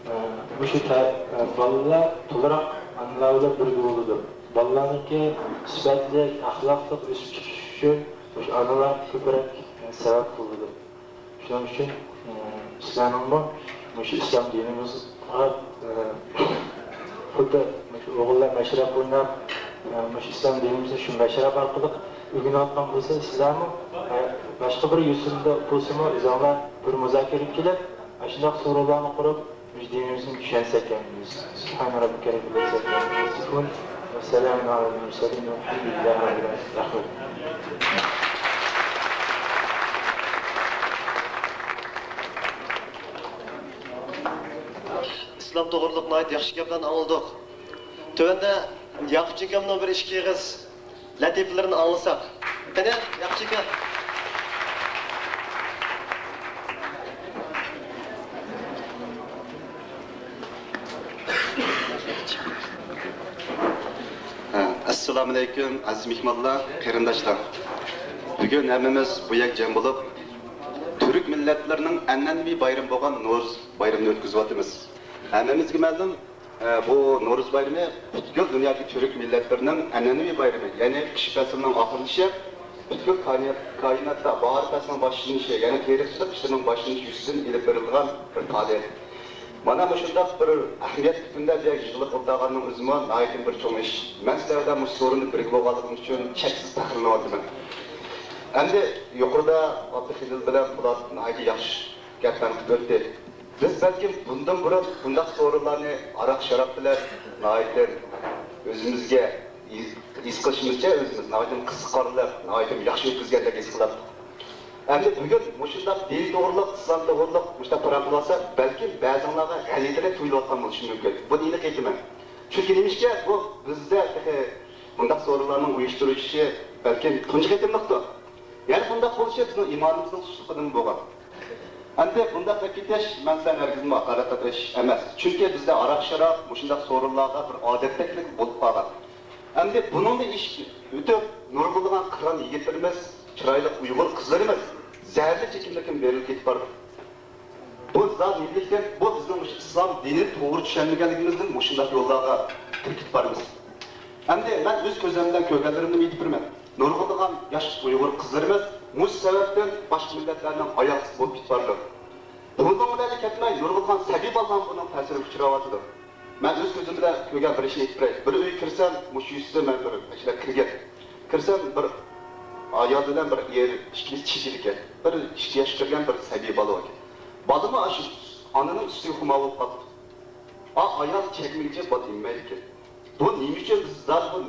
ئە، مۇشۇ تە-، ئە، بالىلار تولىراق ئانىلار بىلەن بىرگە بولىدۇ. بالىلارنىڭكى سۈپەتلىك، ئەخلاقلىق ئۆسۈپ چىقىشى ئۈچۈن مۇشۇ ئانىلار كۆپرەك، ئە، سەۋەب بولىدۇ. شۇنىڭ ئۈچۈن، ئە، سىلەرنىڭمۇ مۇشۇ ئىسلام دىنىمىزغا، ئە، خۇددى مۇشۇ ئوغۇللار مەشرەپ ئويناپ، ئە، مۇشۇ ئىسلام دىنىمىزنى شۇ مەشرەپ ئارقىلىق ئۆگىنىۋاتقان بولسا، سىلەرمۇ، ئە، باشقا بىر يوسۇندا بولسىمۇ، ئۆزۈڭلار بىر مۇزاكىرە قىلىپ، ئاشۇنداق سورۇنلارنى قۇرۇپ، مۇشۇ دىنىمىزنى چۈشەنسەك ئەمدى بىز. سبحان ربك رب العزة عما يصفون، وسلام على المرسلين، والحمد لله رب العالمين. ئىسلام توغرۇلۇق ناھايىتى ياخشى گەپلەرنى ئاڭلىدۇق. تۆۋەندە ياقۇپجان ئاكامنىڭ بىر ئىككى ئېغىز لەتىپىلىرىنى ئاڭلىساق. قېنى، ياقۇپجان ئاكا. ئەسسالامۇئەلەيكۇم، ئەزىز مېھمانلار، قېرىنداشلار. بۈگۈن ھەممىمىز بۇ يەرگە جەم بولۇپ، تۈرك مىللەتلىرىنىڭ ئەنئەنىۋى بايرىمى بولغان نورۇز بايرىمىنى ئۆتكۈزۈۋاتىمىز. ھەممىمىزگە مەلۇم، ئە، بۇ نورۇز بايرىمى پۈتكۈل دۇنيادىكى تۈرك مىللەتلىرىنىڭ ئەنئەنىۋى بايرىمى، يەنى قىش پەسلىنىڭ ئاخىرلىشىپ، پۈتكۈل كائىنات-، كائىناتتا باھار پەسلىنىڭ باشلىنىشى، يەنى تېرىق چىقىپ قىشلىرىنىڭ باشلىنىشى يۈزىسىدىن ئېلىپ بېرىلىدىغان بىر پائالىيەت. مانا مۇشۇنداق بىر ئەھمىيەتلىك كۈندە بۇ يەرگە يىغىلىپ ئولتۇرغاننىڭ ئۆزىمۇ ناھايىتى بىر چوڭ ئىش. مەن سىلەر بىلەن مۇشۇ سورۇندا بىرگە بولغانلىقىم ئۈچۈن چەكسىز پەخىرلىنىۋاتىمەن. ئەمدى يۇقىرىدا ئابدۇخېلىل بىلەن پولات ناھايىتى ياخشى گەپلەرنى قىلىپ ئۆتتى. بىز بەلكىم بۇندىن بۇرۇن بۇنداق سورۇنلارنى ھاراق-شاراب بىلەن ناھايىتى ئۆزىمىزگە ھېس، ھېس قىلىشىمىزچە ئۆزىمىز ناھايىتى قىزىقارلىق، ناھايىتى ياخشى ئۆتكۈزگەندەك ھېس قىلاتتۇق. ئەمدى بۈگۈن مۇشۇنداق دىن توغرۇلۇق، ئىسلام توغرۇلۇق مۇشۇنداق پاراڭ قىلىۋاتساق، بەلكىم بەزىڭلارغا غەلىتىلەر تۇيۇلۇۋاتقان بولۇشى مۇمكىن. بۇنى ئېنىق ئېيتىمەن. چۈنكى نېمىشقا بۇ بىزدە تېخى بۇنداق سورۇنلارنىڭ ئۇيۇشتۇرۇلۇشى بەلكىم تۇنجى قېتىملىقتۇر. يەنى بۇنداق بولۇشى بىزنىڭ ئىمانىمىزنىڭ سۇسلۇقىدىن بولغان. ئەمدى بۇنداق دەپ كېتىش، مەن سەن ھەرگىزمۇ ھاقارەت قىلىش ئەمەس. چۈنكى بىزدە ھاراق-شاراب مۇشۇنداق سورۇنلارغا بىر ئادەتتەكلىك بولۇپ قالغان. ئەمدى بۇنىڭدىن ئېشىپ ئۆتۈپ، نۇرغۇنلىغان قىران يىگىتلىرىمىز، چىرايلىق ئۇيغۇر قىزلىرىمىز زەھەرلىك چېكىملىككە بېرىلىپ كېتىپ بارىدۇ. بۇ زادى نېمىلىكتىن؟ بۇ بىزنىڭ مۇشۇ ئىسلام دىنىنى توغرا چۈشەنمىگەنلىكىمىزدىن مۇشۇنداق يوللارغا كىرىپ كېتىپ بارىمىز. ئەمدى مەن ئۆز كۆزۈم بىلەن كۆرگەنلىرىمنى ئېيتىپ بېرىمەن. نۇرغۇنلىغان ياش ئۇيغۇر قىزلىرىمىز مۇشۇ سەۋەبتىن باشقا مىللەتلەرنىڭ ئاياغ ئاستى بولۇپ كېتىپ بارىدۇ. بۇنىڭ بىلەنلا كەتمەي، نۇرغۇنلىغان سەبىي بالىلارمۇ بۇنىڭ تەسىرىگە ئۇچراۋاتىدۇ. مەن ئۆز كۆزۈم بىلەن كۆرگەن بىر ئىشنى ئېيتىپ بېرەي. بىر ئۆيگە كىرسەم، مۇشۇ يۈزىسىدە مەن بىر ئەشلەپ كىرگەن. كىرسەم، بىر ئايال بىلەن بىر ئېرى ئىككىلىسى چېكىدىكەن. بىر ئىككى ياشقا كىرگەن بىر سەبىي بالا بار ئىكەن. بالىمۇ ئاشۇ ئانىنىڭ سۈتىگە خۇمار بولۇپ قاپتۇ. ئا، ئايال چەكمىگىچە بال ئېمىمەيدىكەن. بۇ نېمە ئۈچۈن بىز زادى بۇ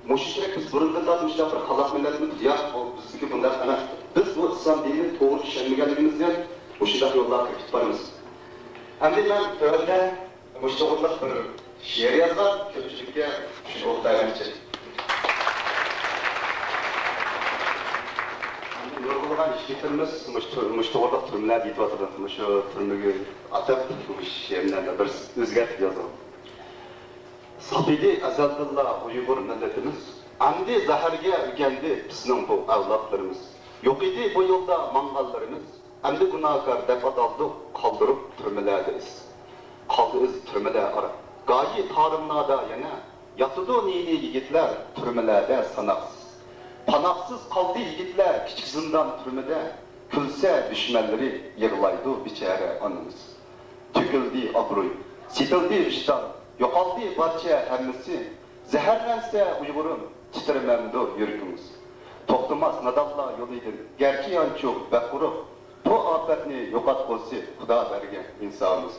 مۇشۇ كېرەك، بىز بۇرۇندىن تارتىپ مۇشۇنداق بىر خالاق مىللەتمىز. ياق، بۇ بىزدىكى بۇنداق ئەمەس. بىز بۇ ئىسلام دىنىنى توغرا چۈشەنمىگەنلىكىمىزدىن مۇشۇنداق يوللارغا كىرىپ كېتىپ بارىمىز. ئەمدى مەن تۆۋەندە مۇشۇ توغرىلىق بىر شېئىر يازغان، كۆپچىلىككە شۇنى ئوقۇپ بەرمەكچى. نۇرغۇنلىغان يىگىتلىرىمىز مۇشۇ تۈر-، مۇشۇ توغرىلىق تۈرمىلەردە يېتىۋاتىدۇ. مۇشۇ تۈرمىگە ئاتاپ، مۇشۇ شېئىرنى بىر ئۆزگەرتىپ يازدىم. ساپ ئىدى ئەزەلدىنلا ئۇيغۇر مىللىتىمىز، ئەمدى زەھەرگە ئۆگەندى بىزنىڭ بۇ ئەۋلادلىرىمىز. يوق ئىدى بۇ يولدا ماڭغانلىرىمىز، ئەمدى گۇناھكار دەپ ئاتالدۇق، قالدۇرۇپ تۈرمىلەردە ئىز. قالدى ئىز تۈرمىلەر ئارا، گاھى تارىملاردا يەنە، ياتىدۇ نى-نى يىگىتلەر تۈرمىلەردە ساناقسىز. پاناھسىز قالدى يىگىتلەر كىچىك زىندان تۈرمىدە، كۈلسە دۈشمەنلىرى، يىغلايدۇ بىچارە ئانىمىز. تۆكۈلدى ئابرۇي، سېتىلدى ۋىجدان، يوقالدى بارچە ھەممىسى. زەھەرلەنسە ئۇيغۇرۇم، تىترىمەمدۇ يۈرىكىڭىز؟ توختىماس نادانلار يولىدىن، گەرچە يانچۇق بەك قۇرۇق، بۇ ئاپەتنى يوقاتقۇسى خۇدا بەرگەن ئىنسانىمىز.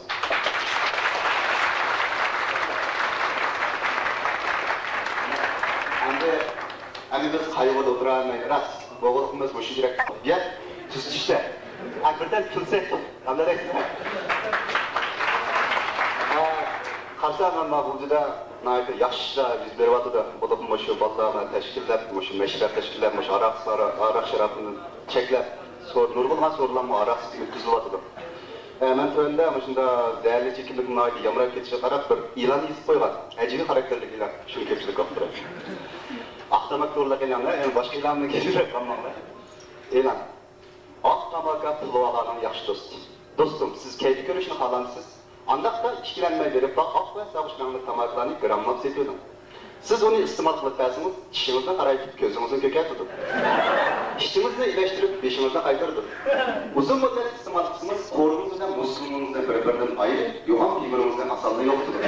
ئەمدى، ئەمدى بىز قايغۇدا ئولتۇرالمايمىز، راست. بوغۇلۇقىمىز مۇشۇ يۈرەك يەپ تۈزىتىشتە. ھە، بىردەم كۈلسەك، قانداق دەيسىز؟ ھە، قارىسام، ئەمما بۇ جۈدە ناھايىتى ياخشى ئىشلار يۈز بېرىۋاتىدۇ. بولۇپمۇ مۇشۇ بالىلارنى تەشكىللەپ، مۇشۇ مەشرەپ تەشكىللەپ، مۇشۇ ھاراق، ھاراق شارابنى چەكلەپ، سور-، نۇرغۇنلىغان سورۇنلارمۇ ھاراقسىز ئۆتكۈزۈلۈۋاتىدۇ. ئە، مەن تۆۋەندە مۇشۇنداق زەھەرلىك چېكىملىكنىڭ ناھايىتى يامراپ كېتىشىگە قاراپ بىر ئېلان يېزىپ قويغان. ئەجەبىي خاراكتېرلىك ئېلان. شۇنى كۆپچىلىككە ئوقۇپ بېرەي. ئاق تاماك توغرىلىق ئېلان، يەنى باشقا ئېلاننى كېچىرىپ قالماڭلار. ئېلان. ئاق تاماكا پۇلۋالارنىڭ ياخشى دوستى. دوستۇم، سىز كەيپى كۆرۈشنى خالامسىز؟ ئانداقتا ئىككىلەنمەي بېرىپ، ئاق ۋە ساغۇش رەڭلىك تاماكىلارنى گىراملاپ سېتىۋېلىڭ. سىز ئۇنى ئىستېمال قىلىپ بەرسىڭىز، چىشىڭىزنى قارايتىپ، كۆزىڭىزنى كۆكەرتىدۇ. ئىچىڭىزنى ئىلەشتۈرۈپ، بېشىڭىزنى قايتۇرىدۇ. ئۇزۇن مۇددەت ئىستېمال قىلسىڭىز، قورۇنىڭىز بىلەن مۇسكۇلىڭىزنى بىر-بىرىدىن ئايرىپ، يوغان پىغىرىڭىزنى ئاسانلا يوقىتىدۇ.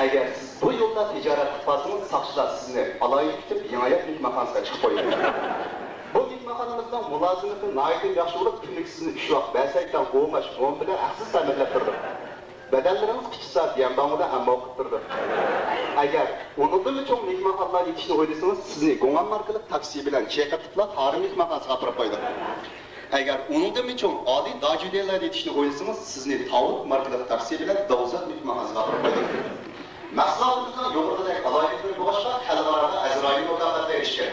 ئەگەر سىز بۇ يولدا تىجارەت قىلىپ قالسىڭىز، ساقچىلار سىزنى ئالاھىدە كۈتۈپ، يېڭى ھايات مېھمانخانىسىغا چىقىپ قويىدۇ. بۇ مېھمانخانىمىزنىڭ مۇلازىمىتى ناھايىتى ياخشى بولۇپ، كۈنلۈك سىزنى ئۈچ ۋاق بەسەيتەڭ ئوماش ئوم بىلەن ھەقسىز تەمىنلەپ تۇرىدۇ. بەدەنلىرىڭىز قىچىشسا، دىيەنباڭ بىلەن ھەممە ئوقۇپ تۇرىدۇ. ئەگەر ئۇنىڭدىنمۇ چوڭ مېھمانخانىلاردا يېتىشنى ئويلىسىڭىز، سىزنى گۇڭئەن ماركىلىق تاكسى بىلەن چېقىپ تۇتۇپ، تارىم مېھمانخانىسىغا ئاپىرىپ قويىدۇ. ئەگەر ئۇنىڭدىنمۇ چوڭ ئالىي داجۈديەنلەردە يېتىشنى ئويلىسىڭىز، سىزنى تاۋۇت ماركىلىق تاكسى بىلەن دوزاخ مېھمانخانىسىغا ئاپىرىپ قويىدۇ. مەھسۇلاتىمىزنىڭ يۇقىرىقىدەك ئالاھىدىلىكلىرى بولغاچقا، خەلقئارادا ئەزرائىل مۇكاپاتىغا ئېرىشكەن.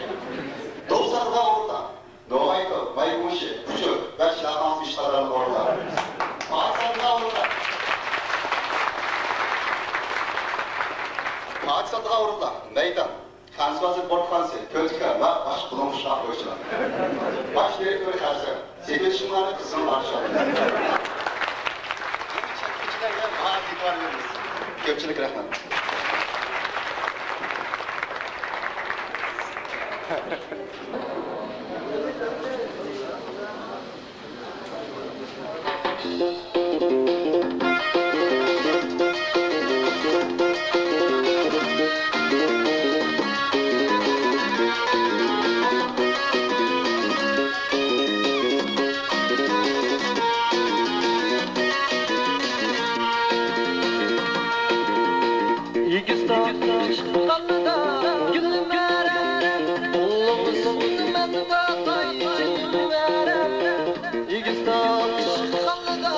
دوزاخلىق ئورۇنلار، نوغايتو، مايمۇشى، ئۇچۇر ۋە شاخاڭ سۈيۈش قاتارلىق ئورۇنلار. پاكىستاندىغان ئورۇنلار. پاكىستاندىغان ئورۇنلار، مەيدان، خەنزۇ بازىرى بورتخانىسى، كۆتىكەن ۋە باشقا بۇلۇڭ-قۇشناق قويۇشلار. باش دىرېكتورى خەنزۇ. سېتىۋېلىشىڭلارنى قىزغىن قارشى ئالىمىز. چەككۈچىلەرگە ناھايىتى ئېتىبار بېرىمىز. كۆپچىلىك رەھمەت. ئېگىز تاغ چىققاندا گۈللىمەرەم، ئۇلۇغ سۇنىمەن باقاي جىلۋەرەم. ئېگىز تاغ چىققاندا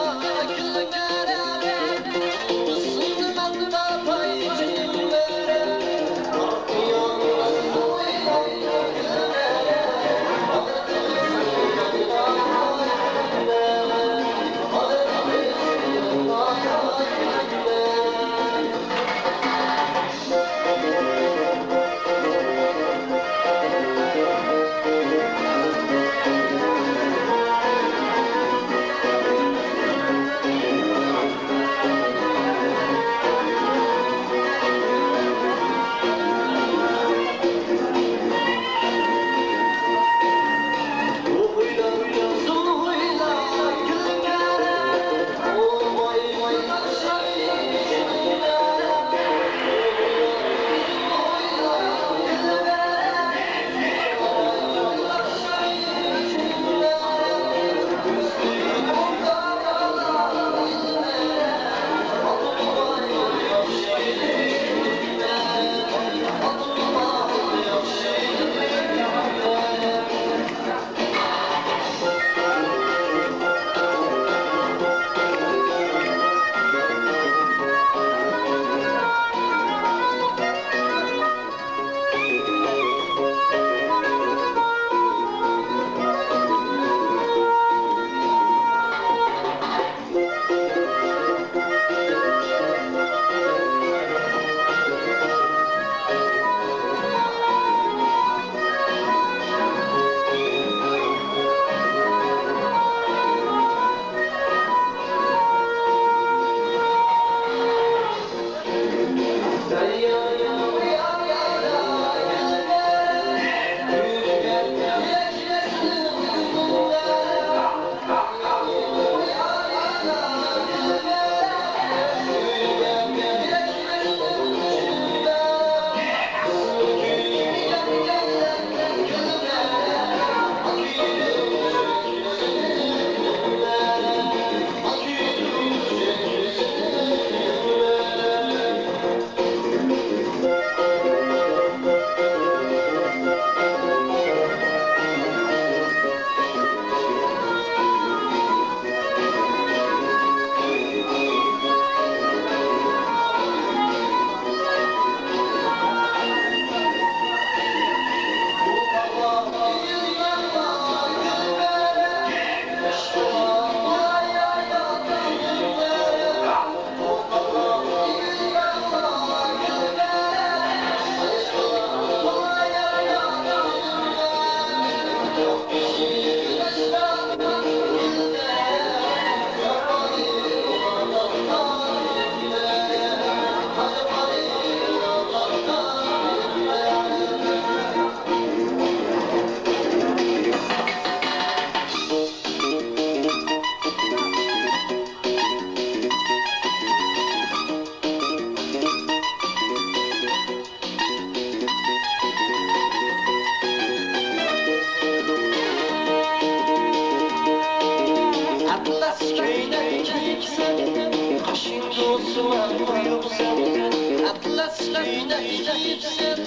ئەتلەس كۈيدە كىيىپسەن،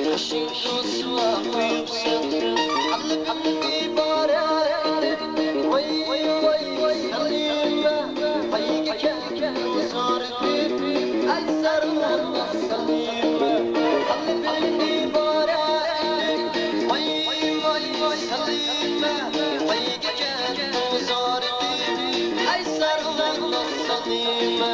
قېشىڭدىن سۇ قۇيۇپسەن، قەلبىمدە بار ئەلىم. ۋاي، ۋاي، ۋاي، ۋاي، سەلىمە، ۋايگە كەلدىم زورىدىپ، ئەي سەرۋەر سەلىمە، قەلبىمدە بار ئەلىم. ۋاي، ۋاي، ۋاي، ۋاي، سەلىمە، ۋايگە كەلدىم زورىدىپ، ئەي سەرۋەر سەلىمە.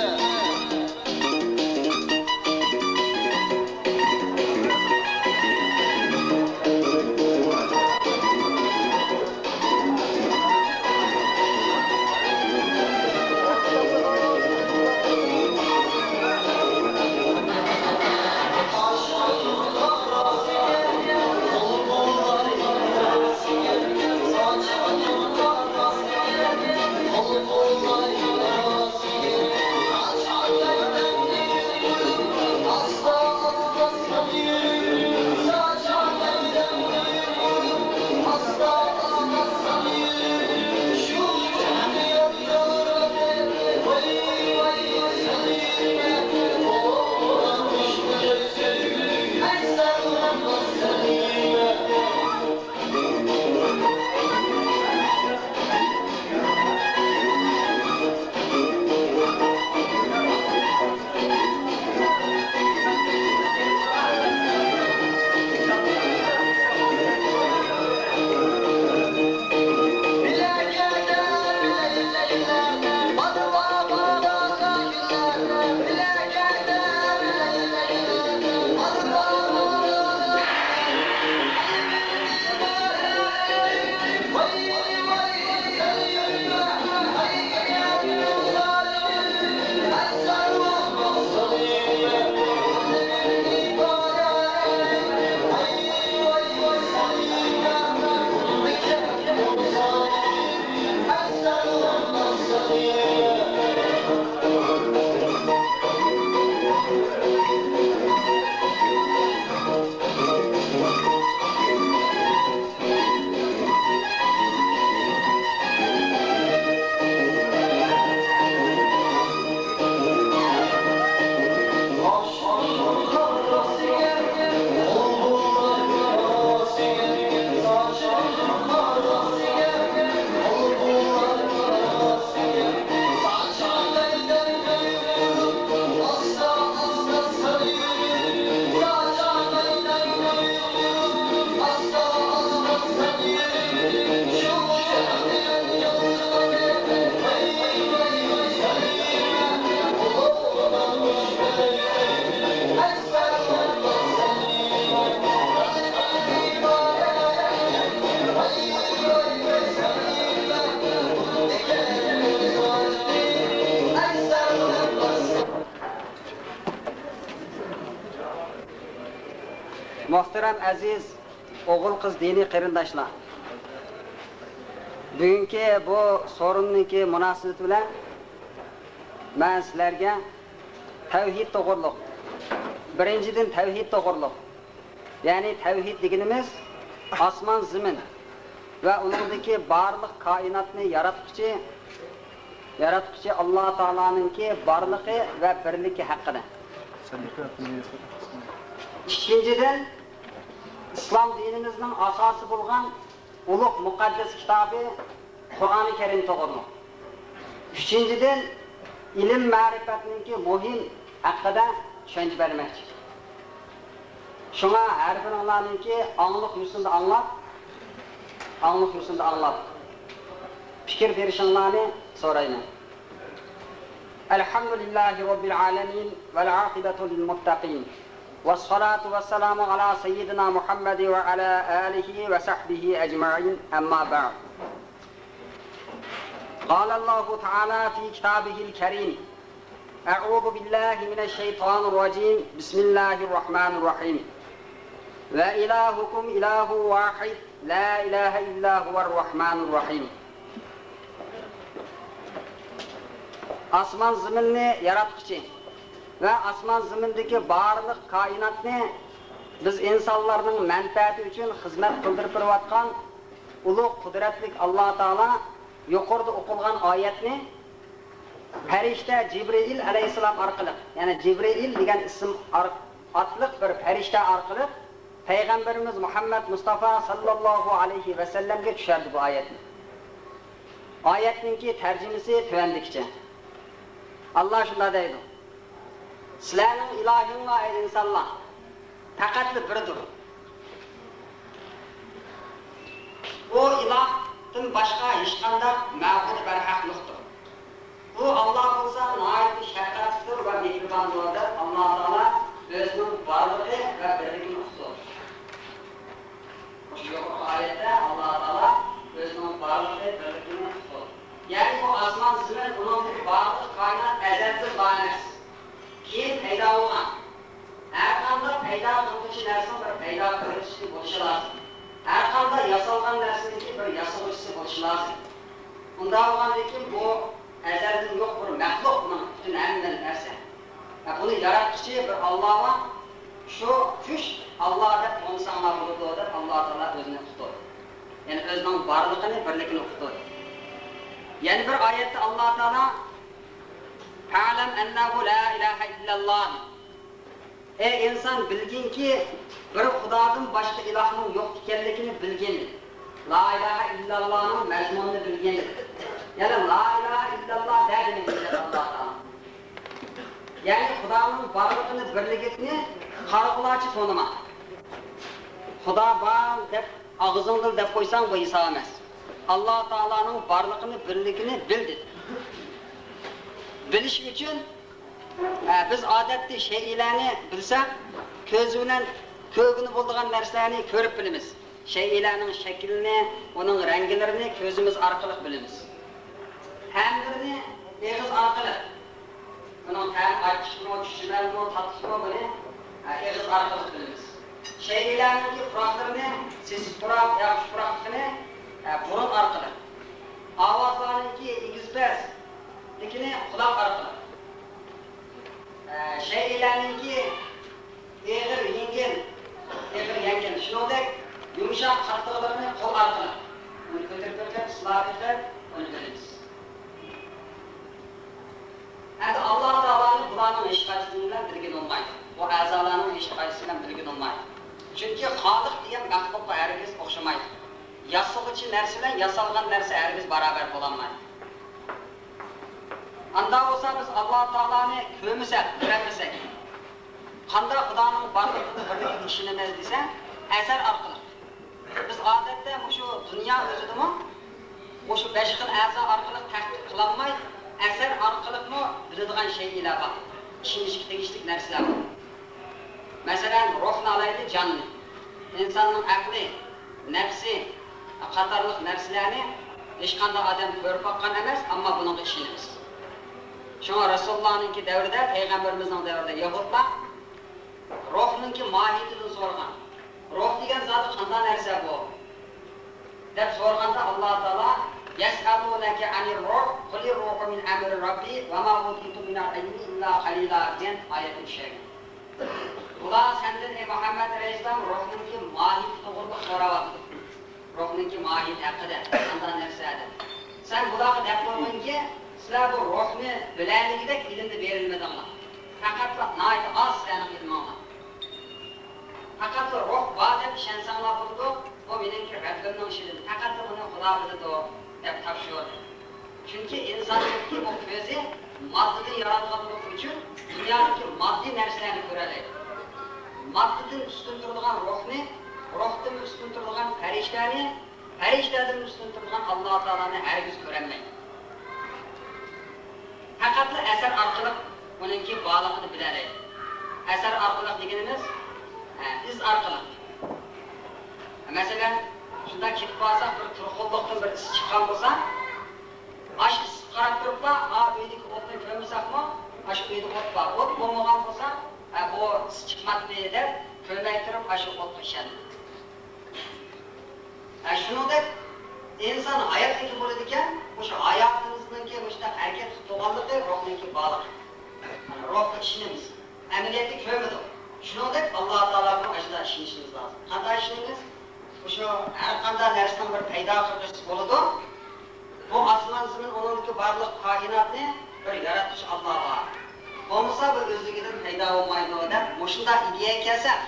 مۆھتەرەم ئەزىز ئوغۇل-قىز دىنىي قېرىنداشلار! بۈگۈنكى بۇ سورۇننىڭكى مۇناسىۋىتى بىلەن مەن سىلەرگە تەۋھىد توغرۇلۇق، بىرىنچىدىن، تەۋھىد توغرۇلۇق، يەنى تەۋھىد دېگىنىمىز ئاسمان، زېمىن ۋە ئۇنىڭدىكى بارلىق كائىناتنى ياراتقۇچى، ياراتقۇچى ئاللا تائالانىڭكى بارلىقى ۋە بىرلىكى ھەققىدە. ئىككىنچىدىن، ئىسلام دىنىمىزنىڭ ئاساسى بولغان ئۇلۇغ مۇقەددەس كىتابى قۇرئانى كەرىم توغرۇلۇق. ئۈچىنچىدىن، ئىلىم-مەرىپەتنىڭكى مۇھىم ھەققىدە چۈشەنچە بەرمەكچى. شۇڭا ھەر بىرىڭلارنىڭكى ئاڭلىق يۈسۈندە ئاڭلاپ، ئاڭلىق يۈسۈندە ئاڭلاپ، پىكىر بېرىشىڭلارنى سورايمەن. الحمد لله رب العالمين والعاقبة للمتقين والصلاة والسلام على سيدنا محمد وعلى آله وصحبه أجمعين، أما بعد. قال الله تعالى في كتابه الكريم: أعوذ بالله من الشيطان الرجيم. بسم الله الرحمن الرحيم. وإلهكم إله واحد لا إله إلا هو الرحمن الرحيم. ئاسمان زېمىننى ياراتقۇچى ۋە ئاسمان زېمىندىكى بارلىق كائىناتنى بىز ئىنسانلارنىڭ مەنپەئەتى ئۈچۈن خىزمەت قىلدۇرۇپ بېرىۋاتقان ئۇلۇغ قۇدرەتلىك ئاللا تائالا يۇقىرىدا ئوقۇلغان ئايەتنى پەرىشتە جىبرىئىل ئەلەيھىسسالام ئارقىلىق، يەنى جىبرىئىل دېگەن ئىسىم ئار-، ئاتلىق بىر پەرىشتە ئارقىلىق پەيغەمبىرىمىز مۇھەممەد مۇستافا ساللاللاھۇ ئەلەيھى ۋەسەللەمگە چۈشەردى بۇ ئايەتنى. ئايەتنىڭكى تەرجىمىسى تۆۋەندىكىچە. ئاللا شۇنداق دەيدۇ: سىلەرنىڭ ئىلاھىڭلار، ئەي ئىنسانلار، پەقەتلا بىردۇر. ئۇ ئىلاھتىن باشقا ھېچقانداق مەبۇد بەرھەق يوقتۇر. ئۇ ئاللا بولسا ناھايىتى شەپقەتلىكتۇر ۋە مېھرىباندۇر، دەپ ئاللا تائالا ئۆزىنىڭ بارلىقى ۋە بىرلىكىنى ئۇقتۇردى. مۇشۇ يۇقىرىقى ئايەتتە ئاللا تائالا ئۆزىنىڭ بارلىقى، بىرلىكىنى ئۇقتۇردى. يەنى بۇ ئاسمان، زېمىن، ئۇنىڭدىكى بارلىق كائىنات ئەزەلدىن بار ئەمەس، كېيىن پەيدا بولغان. ھەرقانداق پەيدا قىلغۇچى نەرسىنىڭ بىر پەيدا قىلغۇچىسى بولۇشى لازىم. ھەرقانداق ياسالغان نەرسىنىڭكى بىر ياسىغۇچىسى بولۇشى لازىم. ئۇنداق بولغاندىكىن بۇ ئەزەلدىن يوق بىر مەخلۇق، بۇنىڭ پۈتۈن ھەممە نەرسە. ۋە بۇنى ياراتقۇچى بىر ئاللا بار. شۇ كۈچ ئاللا دەپ تونۇساڭلار بولىدۇ، دەپ ئاللا تائالا ئۆزىنى ئۇقتۇردى. يەنى ئۆزىنىڭ بارلىقىنى، بىرلىكىنى ئۇقتۇردى. يەنە بىر ئايەتتە ئاللا تائالا فەلم ئەننەھۇ لا ئىلاھە ئىللەللا. ئەي ئىنسان، بىلگىنكى، بىر خۇدادىن باشقا ئىلاھنىڭ يوق ئىكەنلىكىنى بىلگىن. لا ئىلاھە ئىللاللانىڭ مەزمۇنىنى بىلگىن. يەنى لا ئىلاھە ئىللاللا دە دېمەيدۇ، دەپ ئاللا تائالا. يەنى خۇدانىڭ بارلىقىنى، بىرلىكىنى قارىغۇلارچە تونۇما. خۇدا بار دەپ ئاغزىڭدىن دەپ قويساڭ، بۇ ھېساب ئەمەس. ئاللا تائالانىڭ بارلىقىنى، بىرلىكىنى بىل دېدى. بىلىش ئۈچۈن، ئە، بىز ئادەتتە شەيئىلەرنى بىلسەك، كۆز بىلەن كۆرگىلى بولىدىغان نەرسىلەرنى كۆرۈپ بىلىمىز. شەيئىلەرنىڭ شەكلىنى، ئۇنىڭ رەڭگىلىرىنى كۆزىمىز ئارقىلىق بىلىمىز. تەملىرىنى ئېغىز ئارقىلىق، بۇنىڭ تەمى ئاچچىقمۇ، چۈچۈمەلمۇ، تاتلىقمۇ، بۇنى، ئە، ئېغىز ئارقىلىق بىلىمىز. شەيئىلەرنىڭكى پۇراقلىرىنى، سېسىق پۇراق، ياخشى پۇراقلىقىنى، ئە، بۇرۇن ئارقىلىق. ئاۋازلارنىڭكى ئېگىز پەسلىكىنى قۇلاق ئارقىلىق. ئە، شەيئىلەرنىڭكى ئېغىر، يېڭىل، ئېغىر، يەڭگىل، شۇنىڭدەك يۇمشاق، قاتتىقلىرىنى قول ئارقىلىق، ئۇنى كۆتۈرۈپ بېقىپ، سىلاپ بېقىپ، ئۇنى بىلىمىز. ئەمدى ئاللا تائالانى بۇلارنىڭ ھېچقايسىسى بىلەن بىلگىلى بولمايدۇ. بۇ ئەزالارنىڭ ھېچقايسىسى بىلەن بىلگىلى بولمايدۇ. چۈنكى خالىق دېگەن مەخلۇققا ھەرگىز ئوخشىمايدۇ. ياسىغۇچى نەرسە بىلەن ياسالغان نەرسە ھەرگىز باراۋەر بولالمايدۇ. ئاندا بولسا بىز ئاللا تائالانى كۆرمىسەك، بىلەلمىسەك، قانداق خۇدانىڭ بارلىقىغا، بىرلىكىگە ئىشىنىمىز دېسە، ئەسەر ئارقىلىق. بىز ئادەتتە مۇشۇ دۇنيا ئۆزىدىمۇ مۇشۇ بەش خىل ئەزا ئارقىلىق تەھقىق قىلالماي، ئەسەر ئارقىلىقمۇ بىلىدىغان شەيئىلەر بار، ئىشىنىشكە تېگىشلىك نەرسىلەر بار. مەسىلەن، روھنى ئالايلى، جاننى. ئىنساننىڭ ئەقلى، نەپسى قاتارلىق نەرسىلەرنى ھېچقانداق ئادەم كۆرۈپ باققان ئەمەس، ئەمما بۇنىڭغا ئىشىنىمىز. شۇڭا رەسۇلۇللانىڭكى دەۋرىدە، پەيغەمبىرىمىزنىڭ دەۋرىدە يەھۇدلار روھنىڭكى ماھىيىتىدىن سورىغان. روھ دېگەن زادى قانداق نەرسە بۇ؟ دەپ سورىغاندا ئاللا تائالا يەسئەلۇنەكە ئەنىر روھ، قۇلىر روھۇ مىن ئەمرى رەببى ۋە ما ئۇتىتۇم مىنەل ئىلمى ئىللا قەلىلا دېگەن ئايەتنى چۈشەرگەن. بۇلار سەندىن، ئەي مۇھەممەد ئەلەيھىسسالام، روھنىڭكى ماھىيىتى توغرىلىق سوراۋاتىدۇ. روھنىڭكى ماھىيىتى ھەققىدە، قانداق نەرسە دەپ. سەن بۇلارغا دەپ قويغىنكى، سىلەر بۇ روھنى بىلەلىكىدەك ئىلىمنى بېرىلمىدىڭلار. پەقەتلا ناھايىتى ئاز سىلەرنىڭ ئىلمىڭلار. پەقەتلا روھ بار دەپ ئىشەنسەڭلار بولىدۇ، بۇ مېنىڭكى رەببىمنىڭ ئىشىدىن، پەقەتلا بۇنى خۇدا بىلىدۇ دەپ تاپشۇردى. چۈنكى ئىنساننىڭكى بۇ كۆزى ماددىدىن يارالغانلىقى ئۈچۈن دۇنيادىكى ماددىي نەرسىلەرنى كۆرەلەيدۇ. ماددىدىن ئۈستۈن تۇرىدىغان روھنى، روھتىن ئۈستۈن تۇرىدىغان پەرىشتەنى، پەرىشتەدىن ئۈستۈن تۇرىدىغان ئاللا تائالانى ھەرگىز كۆرەلمەيدۇ. پەقەتلا ئەسەر ئارقىلىق ئۇنىڭكى بارلىقىنى بىلەلەيدۇ. ئەسەر ئارقىلىق دېگىنىمىز، ئە، ئىز ئارقىلىق. مەسىلەن، شۇنداق كېتىپ قالساق، بىر تۇرخۇنلۇقتىن بىر ئىس چىققان بولسا، ئاشۇ ئىسقا قاراپ تۇرۇپلا، ئا، ئۆيدىكى ئوتنى كۆرمىسەكمۇ، ئاشۇ ئۆيدە ئوت بار. ئوت بولمىغان بولسا، ئە، بۇ ئىس چىقماتتى دەپ، كۆرمەي تۇرۇپ ئاشۇ ئوتقا ئىشەندۇق. ھە، شۇنىڭدەك ئىنسان ھاياتلىكى بولىدىكەن، مۇشۇ ھاياتىمىزنىڭكى مۇشۇنداق ھەرىكەت قىلىپ تۇرغانلىقى روھنىڭكى بارلىقى. مانا روھقا ئىشىنىمىز. ئەمەلىيەتتە كۆرمىدۇق. شۇنىڭدەك ئاللا تائالاغا ئاشۇنداق ئىشىنىشىمىز لازىم. قانداق ئىشىنىمىز؟ مۇشۇ ھەر قانداق نەرسىنىڭ بىر پەيدا قىلغۇچىسى بولىدۇ. بۇ ئاسمان زېمىن، ئۇنىڭدىكى بارلىق كائىناتنى بىر ياراتقۇچى ئاللا بار. بولمىسا بۇ ئۆزلۈكىدىن پەيدا بولمايدۇ دەپ مۇشۇنداق ئىدىيەگە كەلسەك،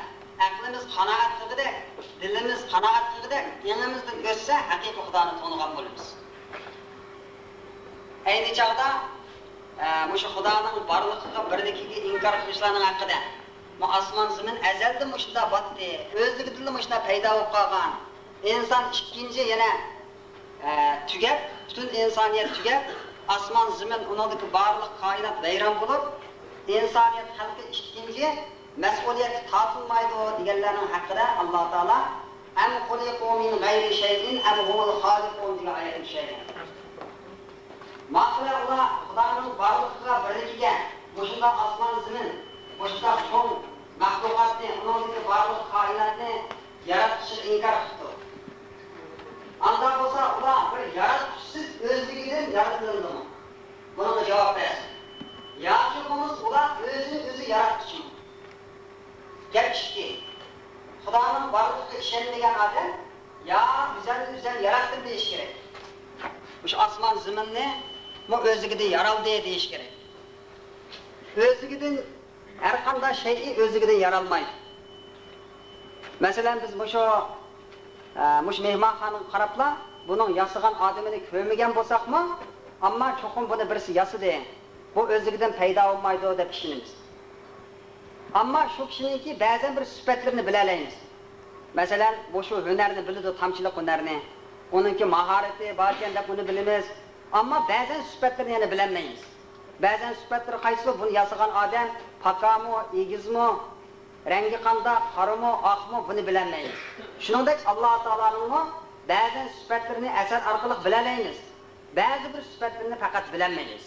ئەقلىمىز قانائەت قىلغۇدەك، دىلىمىز قانائەت قىلغۇدەك، ئېڭىمىزدىن ئۆتسە، ھەقىقىي خۇدانى تونۇغان بولىمىز. ئەينى چاغدا، ئە، مۇشۇ خۇدانىڭ بارلىقىغا، بىرلىكىگە ئىنكار قىلىشلارنىڭ ھەققىدە، بۇ ئاسمان زېمىن ئەزەلدىن مۇشۇنداق باتتى، ئۆزلۈكىدىنلا مۇشۇنداق پەيدا بولۇپ قالغان، ئىنسان ئىككىنچى يەنە ئە، تۈگەپ، پۈتۈن ئىنسانىيەت تۈگەپ، ئاسمان، زېمىن، ئۇنىڭدىكى بارلىق كائىنات ۋەيران بولۇپ، ئىنسانىيەت خەلقى ئىككىنچى مەسئۇلىيەتكە تارتىلمايدۇ دېگەنلەرنىڭ ھەققىدە ئاللا تائالا، «ئەم خۇلىقۇ مىن غەيرى شەيئىن ئەم ھۇمۇل خالىقۇن» دېگەن ئايەتنى چۈشەنگەن. ماقۇل، ئۇلار خۇدانىڭ بارلىقىغا، بىرلىكىگە، مۇشۇنداق ئاسمان، زېمىن، مۇشۇنداق چوڭ مەخلۇقاتنى، ئۇنىڭدىكى بارلىق كائىناتنى ياراتقۇچىغا ئىنكار قىپتۇ. ئانداق بولسا، ئۇلار بىر ياراتقۇچىسىز ئۆزلۈكىدىن يارىتىلدىمۇ؟ بۇنىڭغا جاۋاب بەرسۇن. ياكى بولمىسا، ئۇلار ئۆزىنى ئۆزى ياراتقۇچىمۇ؟ گەپ ئىككى. خۇدانىڭ بارلىقىغا ئىشەنمىگەن ئادەم يا ئۆزەمنى ئۆزەم ياراتتىم دېيىش كېرەك. مۇشۇ ئاسمان زېمىننى مۇ ئۆزلۈكىدىن يارالدى دېيىش كېرەك. ئۆزلۈكىدىن ھەر قانداق شەيئى ئۆزلۈكىدىن يارالمايدۇ. مەسىلەن، بىز مۇشۇ، ئە، مۇشۇ مېھمانخانىغا قاراپلا، بۇنىڭ ياسىغان ئادىمىنى كۆرمىگەن بولساقمۇ، ئەمما چوقۇم بۇنى بىرسى ياسىدى، بۇ ئۆزلۈكىدىن پەيدا بولمايدۇ دەپ ئىشىنىمىز. ئەمما شۇ كىشىنىڭكى بەزەن بىر سۈپەتلىرىنى بىلەلەيمىز. مەسىلەن، مۇشۇ ھۈنەرنى بىلىدۇ، تامچىلىق ھۈنەرنى. ئۇنىڭكى ماھارىتى باركەن دەپ ئۇنى بىلىمىز. ئەمما بەزەن سۈپەتلىرىنى يەنە بىلەلمەيمىز. بەزەن سۈپەتلىرى قايسىلىرى؟ بۇنى ياسىغان ئادەم پاكامۇ، ئېگىزمۇ، رەڭگى قانداق، قارىمۇ، ئاقمۇ، بۇنى بىلەلمەيمىز. شۇنىڭدەك ئاللا تائالانىڭمۇ بەزەن سۈپەتلىرىنى ئەسەر ئارقىلىق بىلەلەيمىز. بەزى بىر سۈپەتلىرىنى پەقەت بىلەلمەيمىز.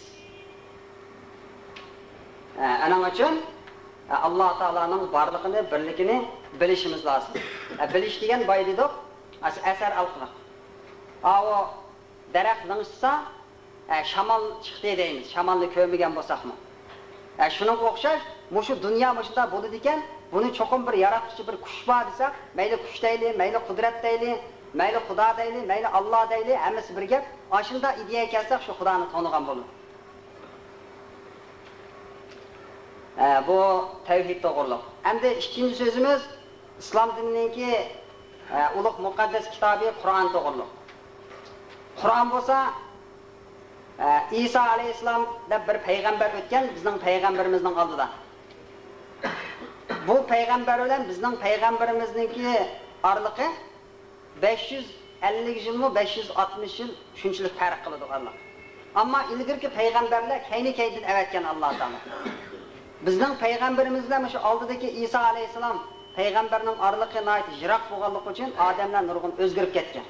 ئە، ئەنىڭ ئۈچۈن، ئە، ئاللا تائالانىڭ بارلىقىنى، بىرلىكىنى بىلىشىمىز لازىم. ئە، بىلىش دېگەن بايا دېدۇق، ئەس-، ئەسەر ئارقىلىق. ئاۋۇ دەرەخ لىڭشىسا، ئە، شامال چىقتى دەيمىز، شامالنى كۆرمىگەن بولساقمۇ. ئە، شۇنىڭغا ئوخشاش، مۇشۇ دۇنيا مۇشۇنداق بولىدىكەن، بۇنى چوقۇم بىر ياراتقۇچى، بىر كۈچ بار دېسەك، مەيلى كۈچ دەيلى، مەيلى قۇدرەت دەيلى، مەيلى خۇدا دەيلى، مەيلى ئاللا دەيلى، ھەممىسى بىر گەپ. ئاشۇنداق ئىدىيەگە كەلسەك، شۇ خۇدانى تونۇغان بولىدۇ. ئە، بۇ تەۋھىد توغرۇلۇق. ئەمدى ئىككىنچى سۆزىمىز ئىسلام دىنىنىڭكى، ئە، ئۇلۇغ مۇقەددەس كىتابى قۇرئان توغرۇلۇق. قۇرئان بولسا، ئە، ئىسا ئەلەيھىسسالام دەپ بىر پەيغەمبەر ئۆتكەن بىزنىڭ پەيغەمبىرىمىزنىڭ ئالدىدا. بۇ پەيغەمبەر بىلەن بىزنىڭ پەيغەمبىرىمىزنىڭكى ئارىلىقى بەش يۈز ئەللىك يىلمۇ، بەش يۈز ئاتمىش يىل، شۇنچىلىك پەرق قىلىدۇ ئارىلىق. ئەمما ئىلگىرىكى پەيغەمبەرلەر كەينى-كەينىدىن ئەۋەتكەن ئاللا تائالا. بىزنىڭ پەيغەمبىرىمىز بىلەن مۇشۇ ئالدىدىكى ئىسا ئەلەيھىسسالام پەيغەمبەرنىڭ ئارىلىقى ناھايىتى يىراق بولغانلىقى ئۈچۈن ئادەملەر نۇرغۇن ئۆزگىرىپ كەتكەن.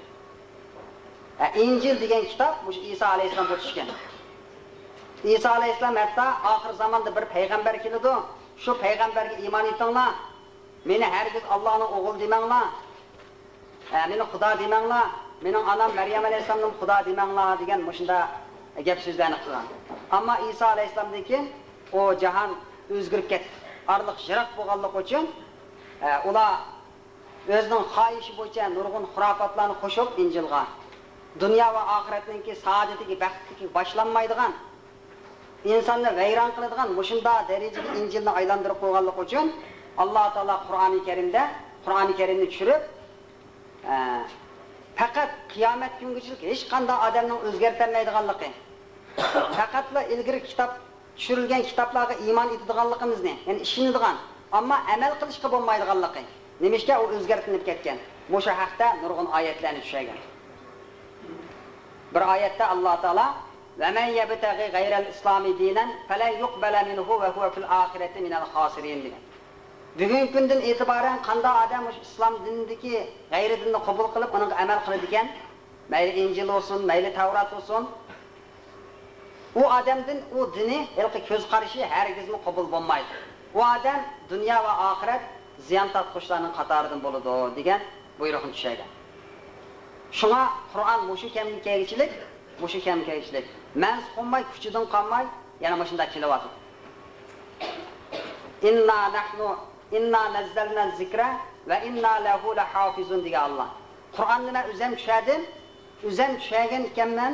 ئە، ئىنجىل دېگەن كىتاب مۇشۇ ئىسا ئەلەيھىسسالامغا چۈشكەن. ئىسا ئەلەيھىسسالام ھەتتا ئاخىر زاماندا بىر پەيغەمبەر كېلىدۇ، شۇ پەيغەمبەرگە ئىمان ئېيتىڭلار، مېنى ھەرگىز ئاللانىڭ ئوغلى دېمەڭلار، ئە، مېنى خۇدا دېمەڭلار، مېنىڭ ئانام مەريەم ئەلەيھىسسالامنى خۇدا دېمەڭلار دېگەن مۇشۇنداق گەپ سۆزلەرنى قىلغان. ئەمما ئىسا ئەلەيھىسسالامدىن كېيىن ئۇ جاھان ئۆزگىرىپ كەتتى. ئارىلىق يىراق بولغانلىقى ئۈچۈن، ئە، ئۇلار ئۆزىنىڭ خاھىشى بويىچە نۇرغۇن خۇراپاتلارنى قوشۇپ ئىنجىلغا، دۇنيا ۋە ئاخىرەتنىڭكى سائادىتىگە، بەختلىكىگە باشلانمايدىغان، ئىنساننى ۋەيران قىلىدىغان مۇشۇنداق دەرىجىدە ئىنجىلنى ئايلاندۇرۇپ قويغانلىقى ئۈچۈن، ئاللا تائالا قۇرئانى كەرىمدە، قۇرئانى كەرىمنى چۈشۈرۈپ، ئە، پەقەت قىيامەت كۈنگىچىلىك ھېچقانداق ئادەمنىڭ ئۆزگەرتەلمەيدىغانلىقى، پەقەتلا ئىلگىرى كىتاب، چۈشۈرۈلگەن كىتابلارغا ئىمان ئېيتىدىغانلىقىمىزنى، يەنى ئىشىنىدىغان، ئەمما ئەمەل قىلىشقا بولمايدىغانلىقى، نېمىشقا ئۇ ئۆزگەرتىلىپ كەتكەن؟ مۇشۇ ھەقتە نۇرغۇن ئايەتلەرنى چۈشەرگەن. بىر ئايەتتە ئاللا تائالا، «ۋەمەن يەبتەغى غەيرەل ئىسلامى دىنەن فەلەن يۇقبەلە مىنھۇ ۋە ھۇۋە فىل ئاخىرەتى مىنەل خاسىرىن» دېگەن. بۈگۈنكى كۈندىن ئېتىبارەن قانداق ئادەم مۇشۇ ئىسلام دىنىدىكى غەيرىي دىننى قوبۇل قىلىپ، ئۇنىڭغا ئەمەل قىلىدىكەن، مەيلى ئىنجىل بولسۇن، مەيلى تەۋرات بولسۇن، ئۇ ئادەمدىن ئۇ دىنى، ھېلىقى كۆز قارىشى ھەرگىزمۇ قوبۇل بولمايدۇ. ئۇ ئادەم دۇنيا ۋە ئاخىرەت زىيان تارتقۇچىلارنىڭ قاتارىدىن بولىدۇ، دېگەن بۇيرۇقنى چۈشەرگەن. شۇڭا قۇرئان مۇشۇ كەمگە كەلگۈچىلىك، مۇشۇ كەمگە كەلگۈچىلىك مەنسۇخ بولماي، كۈچىدىن قالماي، يەنە مۇشۇنداق كېلىۋاتىدۇ. «ئىننا نەھنۇ، ئىننا نەززەلنە زىكرە ۋە ئىننا لەھۇ لەھافىزۇن» دېگەن ئاللا. قۇرئاننى مەن ئۆزەم چۈشەردىم، ئۆزەم چۈشەرگەن ئىكەنمەن،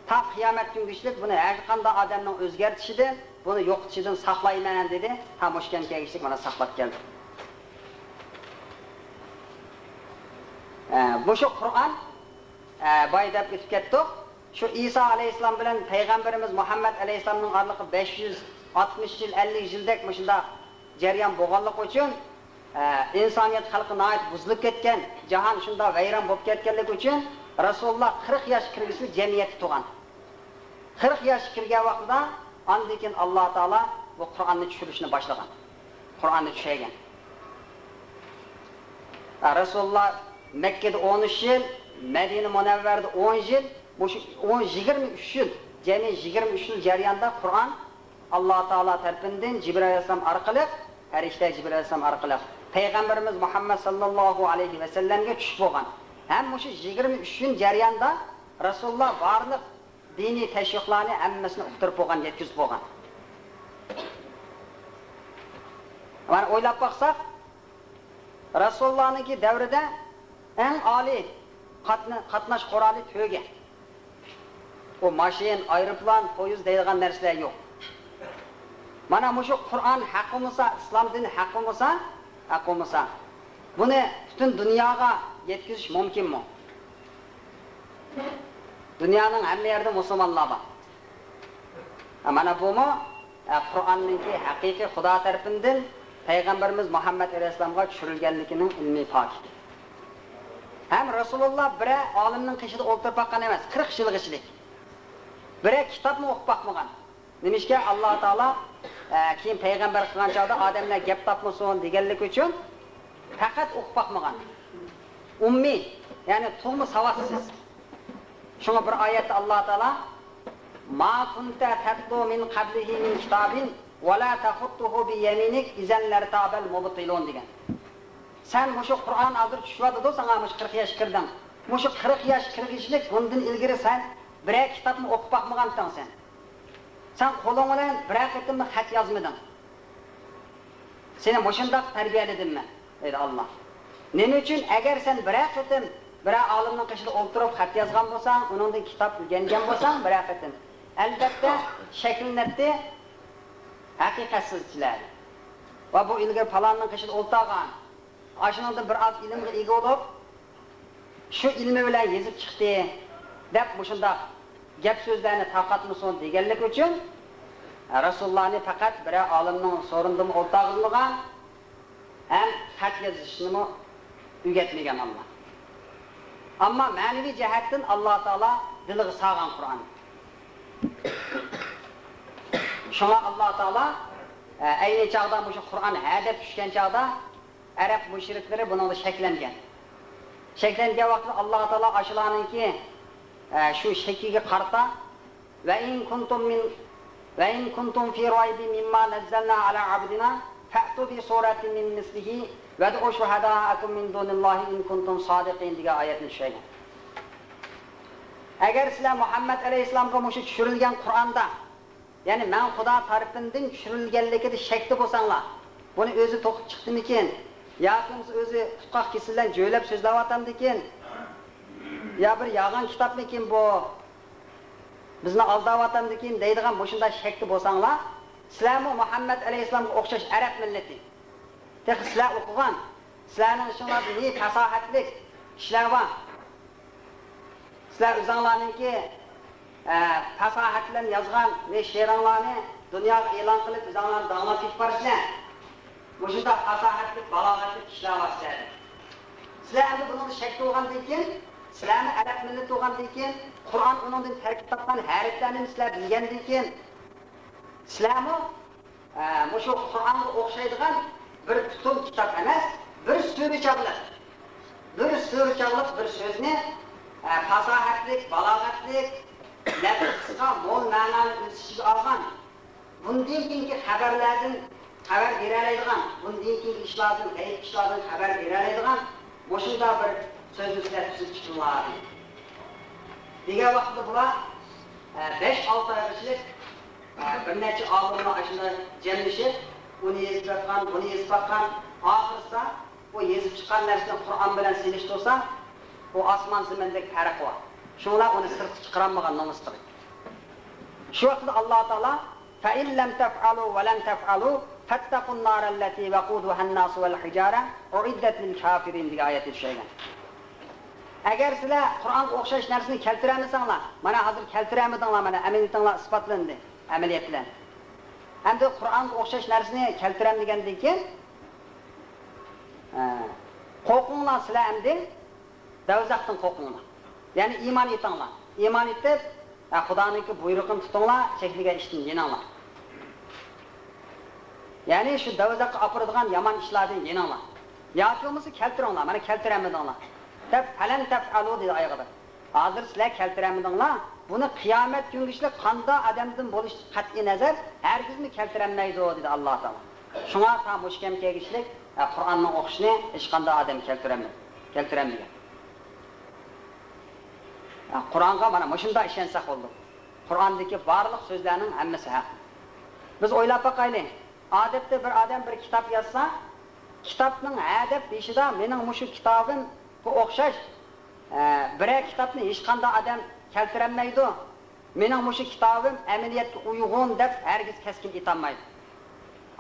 تا قىيامەت كۈنگىچىلىك بۇنى ھەر قانداق ئادەمنىڭ ئۆزگەرتىشىدىن، بۇنى يوقىتىشىدىن ساقلايمەن، دېدى. تا مۇشۇ كۈنگە كەلگۈچىلىك مانا ساقلاپ كەلدى. ئە، مۇشۇ قۇرئان، ئە، بايا دەپ ئۆتۈپ كەتتۇق. شۇ ئىسا ئەلەيھىسسالام بىلەن پەيغەمبىرىمىز مۇھەممەد ئەلەيھىسسالامنىڭ ئارىلىقى بەش يۈز ئاتمىش يىل، ئەللىك يىلدەك مۇشۇنداق جەريان بولغانلىقى ئۈچۈن، ئە، ئىنسانىيەت خەلقى ناھايىتى بۇزۇلۇپ كەتكەن، جاھان شۇنداق ۋەيران بولۇپ كەتكەنلىكى ئۈچۈن، رەسۇلۇللا قىرىق ياش كىرگۈچىلىك جەمئىيەتتە تۇغان. قىرىق ياشقا كىرگەن ۋاقتىدا، ئاندىن كېيىن ئاللا تائالا بۇ قۇرئاننى چۈشۈرۈشنى باشلىغان. قۇرئاننى چۈشۈرگەن. رەسۇلۇللا مەككىدە ئون ئۈچ يىل، مەدىنە مۇنەۋۋەرىدە ئون يىل، مۇشۇ ئون، يىگىرمە ئۈچ يىل، جەمئىي يىگىرمە ئۈچ يىل جەريانىدا قۇرئان ئاللا تائالا تەرىپىدىن جىبرىئىل ئەلەيھىسسالام ئارقىلىق، پەرىشتە جىبرىئىل ئەلەيھىسسالام ئارقىلىق پەيغەمبىرىمىز مۇھەممەد ساللاللاھۇ ئەلەيھى ۋەسەللەمگە چۈشۈپ بولغان. ھەم مۇشۇ يىگىرمە ئۈچ يىل جەريانىدا رەسۇلۇللا بارلىق دىنىي تەشۋىقلارنى ھەممىسىنى ئۇقتۇرۇپ بولغان، يەتكۈزۈپ بولغان. مانا ئويلاپ باقساق، رەسۇلۇللانىڭكى دەۋرىدە ئەڭ ئالىي قاتنا-، قاتناش قورالى تۆگە. ئۇ ماشىنا، ئايروپىلان، پويىز دەيدىغان نەرسىلەر يوق. مانا مۇشۇ قۇرئان ھەق بولمىسا، ئىسلام دىنى ھەق بولمىسا، ھەق بولمىسا، بۇنى پۈتۈن دۇنياغا يەتكۈزۈش مۇمكىنمۇ؟ دۇنيانىڭ ھەممە يەردە مۇسۇلمانلار بار. ھە، مانا بۇمۇ، ھە، قۇرئاننىڭكى ھەقىقىي خۇدا تەرىپىدىن پەيغەمبىرىمىز مۇھەممەد ئەلەيھىسسالامغا چۈشۈرۈلگەنلىكىنىڭ ئىلمىي پاكىتى. ھەم رەسۇلۇللا بىرەر ئالىمنىڭ قېشىدا ئولتۇرۇپ باققان ئەمەس، قىرىق يىلغىچىلىك. بىرەر كىتابمۇ ئوقۇپ باقمىغان. نېمىشقا ئاللا تائالا، ئە، كېيىن پەيغەمبەر قىلغان چاغدا ئادەملەر گەپ تاپمىسۇن دېگەنلىكى ئۈچۈن پەقەت ئوقۇپ باقمىغان. ئۇممىي، يەنى تۇغما ساۋاتسىز. شۇڭا بىر ئايەتتە ئاللا تائالا، ما كنت تتلو من قبله من كتاب ولا تخطه بيمينك إذا لارتاب المبطلون دېگەن. سەن مۇشۇ قۇرئان ھازىر چۈشۈۋاتىدۇ ساڭا، مۇشۇ قىرىق ياش كىردىڭ. مۇشۇ قىرىق ياش كىرگۈچىلىك بۇندىن ئىلگىرى سەن بىرەر كىتابمۇ ئوقۇپ باقمىغانتىڭ سەن. سەن قولۇڭ بىلەن بىرەر قېتىممۇ خەت يازمىدىڭ. سېنى مۇشۇنداق تەربىيەلىدىم مەن، دەيدۇ ئاللا. نېمە ئۈچۈن؟ ئەگەر سەن بىرەر قېتىم بىرەر ئالىمنىڭ قېشىدا ئولتۇرۇپ خەت يازغان بولساڭ، ئۇنىڭدىن كىتاب ئۆگەنگەن بولساڭ بىرەر قېتىم، ئەلۋەتتە شەكىللىنەتتى ھەقىقەتسىزچىلەر. ۋە بۇ ئىلگىرى پالاننىڭ قېشىدا ئولتۇرغان، ئاشۇنىڭدىن بىر ئاز ئىلىمغا ئىگە بولۇپ، شۇ ئىلمى بىلەن يېزىپ چىقتى، دەپ مۇشۇنداق گەپ سۆزلەرنى تارقاتمىسۇن دېگەنلىكى ئۈچۈن، رەسۇلۇللانى پەقەت بىرەر ئالىمنىڭ سورۇنىدىمۇ ئولتۇرغۇزمىغان ھەم خەت يېزىشنىمۇ ئۆگەتمىگەن ئاللا. ئەمما مەنىۋى جەھەتتىن ئاللا تائالا دىلىغا سالغان قۇرئان. شۇڭا ئاللا تائالا، ئە، ئەينى چاغدا مۇشۇ قۇرئان ھە دەپ چۈشكەن چاغدا، ئەرەب مۇشرىكلىرى بۇنىڭدا شەكلەنگەن. شەكلەنگەن ۋاقتىدا ئاللا تائالا ئاشۇلارنىڭكى، ئە، شۇ شەككىگە قارىتا، وَإِن كُنتُم مِّن، وَإِن كُنتُم فِي رَيْبٍ مِّمَّا نَزَّلْنَا عَلَىٰ عَبْدِنَا فَأْتُوا بِسُورَةٍ مِّن مِّثْلِهِ وَادْعُوا شُهَدَاءَكُمْ مِن دُونِ اللَّهِ إِن كُنتُم صَادِقِينَ دېگەن ئايەتنى چۈشۈرگەن. ئەگەر سىلەر مۇھەممەد ئەلەيھىسسالامغا مۇشۇ چۈشۈرۈلگەن قۇرئاندا، يەنى مەن خۇدا تەرىپىمدىن چۈشۈرۈلگەنلىكىدە شەكتە بولساڭلار، بۇنى ئۆزى توقۇپ چىقتىمىكىن ياكى بولمىسا ئۆزى تۇتقاق كېسىلى بىلەن جۆيلەپ سۆزلەۋاتامدىكىن، يا بىر يالغان كىتابمىكىن بۇ، بىزنى ئالداۋاتامدىكىن دەيدىغان مۇشۇنداق شەكتە بولساڭلار، سىلەرمۇ مۇھەممەد ئەلەيھىسسالامغا ئوخشاش ئەرەب مىللىتى. تېخى سىلەر ئوقۇغان، سىلەرنىڭ ئىچىڭلاردا نى پاساھەتلىك كىشىلەر بار. سىلەر ئۆزۈڭلارنىڭكى، ئە، پاساھەت بىلەن يازغان نى شېئىرىڭلارنى دۇنياغا ئېلان قىلىپ، ئۆزۈڭلارنى داڭلاپ كېتىپ بارىسىلەر. مۇشۇنداق پاساھەتلىك، بالاغەتلىك كىشىلەر بار سىلەردە. سىلەر ئەمدى بۇنىڭدا شەك بولغاندىن كېيىن، سىلەرمۇ ئەرەب مىللىتى بولغاندىن كېيىن، قۇرئان ئۇنىڭدىن تەركىب تاپقان ھەرپلەرنى سىلەر بىلگەندىن كېيىن، سىلەرمۇ، ئە، مۇشۇ قۇرئانغا ئوخشايدىغان بىر پۈتۈن كىتاب ئەمەس، بىر سۈرە چاغلىق، بىر سۈرە چاغلىق بىر سۆزنى، ئە، پاساھەتلىك، بالاغەتلىك، لەپىز قىسقا، مول مەنانى ئۆز ئىچىگە ئالغان، بۇندىن كېيىنكى خەۋەرلەردىن خەۋەر بېرەلەيدىغان، بۇندىن كېيىنكى ئىشلاردىن، غەيىب ئىشلاردىن خەۋەر بېرەلەيدىغان مۇشۇنداق بىر سۆزنى سىلەر تۈزۈپ چىقىڭلار دېگەن ۋاقىتتا بۇلار، ئە، بەش-ئالتە ئايغىچىلىك، ئە، بىر نەچچە ئالىملار ئاشۇنداق جەملىشىپ، ئۇنى يېزىپ ياتقان، بۇنى يېزىپ باققان، ئاخىرسا ئۇ يېزىپ چىققان نەرسىنى قۇرئان بىلەن سېلىشتۇرسا، ئۇ ئاسمان زېمىندەك پەرق بار. شۇڭا ئۇنى سىرتقا چىقىرالمىغان نومۇس قىلىپ. شۇ ۋاقىتتا ئاللا تائالا، فَإِن لَّمْ تَفْعَلُوا وَلَنْ تَفْعَلُوا فَاتَّقُوا النَّارَ الَّتِي وَقُودُهَا النَّاسُ وَالْحِجَارَةُ أُعِدَّتْ لِلْكَافِرِينَ دېگەن ئايەتنى چۈشۈرگەن. ئەگەر سىلەر قۇرئانغا ئوخشاش نەرسىنى كەلتۈرەلمىسەڭلار، مانا ھازىر كەلتۈرەلمىدىڭلار، مانا ئەمەلىيىتىڭلار ئىسپاتلىندى، ئەمەلىيەت بىلەن. ئەمدى قۇرئانغا ئوخشاش نەرسىنى كەلتۈرەلمىگەندىن كېيىن، ئە، قورقۇڭلار سىلەر ئەمدى، دوزاختىن قورقۇڭلار. يەنى ئىمان ئېيتىڭلار. ئىمان ئېيتىپ، ئە، خۇدانىڭكى بۇيرۇقىنى تۇتۇڭلار، چەكلىگەن ئىشتىن يېنىڭلار. يەنى شۇ دوزاخقا ئاپىرىدىغان يامان ئىشلاردىن يېنىڭلار. ياكى بولمىسا كەلتۈرۈڭلار، مانا كەلتۈرەلمىدىڭلار دەپ، فەلەن تەفئەلۇ دېدى ئايىغىدا. ھازىر سىلەر كەلتۈرەلمىدىڭلار، بۇنى قىيامەت كۈنگىچىلىك قانداق ئادەمدىن بولۇشى قەتئىي نەزەر، ھەرگىزمۇ كەلتۈرەلمەيدۇ دېدى ئاللا تائالا. شۇڭا تا مۇشۇ كەمگە كەلگۈچىلىك، ئە، قۇرئاننىڭ ئوقۇشىنى ھېچقانداق ئادەم كەلتۈرەلمىدى، كەلتۈرەلمىگەن. ئە، قۇرئانغا مانا مۇشۇنداق ئىشەنسەك بولدى. قۇرئاندىكى بارلىق سۆزلەرنىڭ ھەممىسى ھەق. بىز ئويلاپ باقايلى، ئادەتتە بىر ئادەم بىر كىتاب يازسا، كىتابنىڭ ھە دەپ بېشىدا مېنىڭ مۇشۇ كىتابىمغا ئوخشاش، ئە، بىرەر كىتابنى ھېچقانداق ئادەم كەلتۈرەلمەيدۇ. مېنىڭ مۇشۇ كىتابىم ئەمەلىيەتكە ئۇيغۇن دەپ ھەرگىز كەسكىن ئېيتالمايدۇ.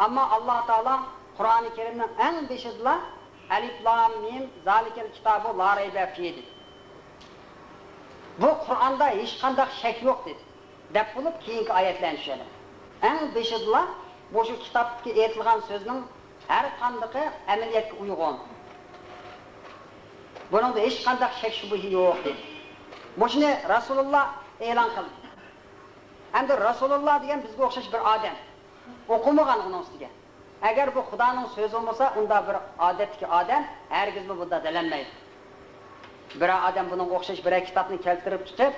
ئەمما ئاللا تائالا قۇرئانى كەرىمنىڭ ئەڭ بېشىدىلا، ئەلىف لام مىم، زالىكەل كىتابۇ لا رەيبە فىھ دېدى. بۇ قۇرئاندا ھېچقانداق شەك يوق دېدى. دەپ بولۇپ، كېيىنكى ئايەتلەرنى چۈشۈرىدۇ. ئەڭ بېشىدىلا مۇشۇ كىتابتىكى ئېيتىلغان سۆزنىڭ ھەر قاندىقى ئەمەلىيەتكە ئۇيغۇن. بۇنىڭدا ھېچقانداق شەك شۈبھە يوق دېدى. مۇشۇنى رەسۇلۇللا ئېلان قىلدى. ئەمدى رەسۇلۇللا دېگەن بىزگە ئوخشاش بىر ئادەم. ئوقۇمىغان ئۇنىڭ ئۈستىگە. ئەگەر بۇ خۇدانىڭ سۆزى بولمىسا، ئۇنداق بىر ئادەتتىكى ئادەم ھەرگىزمۇ بۇنداق دېلەلمەيدۇ. بىرەر ئادەم بۇنىڭغا ئوخشاش بىرەر كىتابنى كەلتۈرۈپ چىقىپ،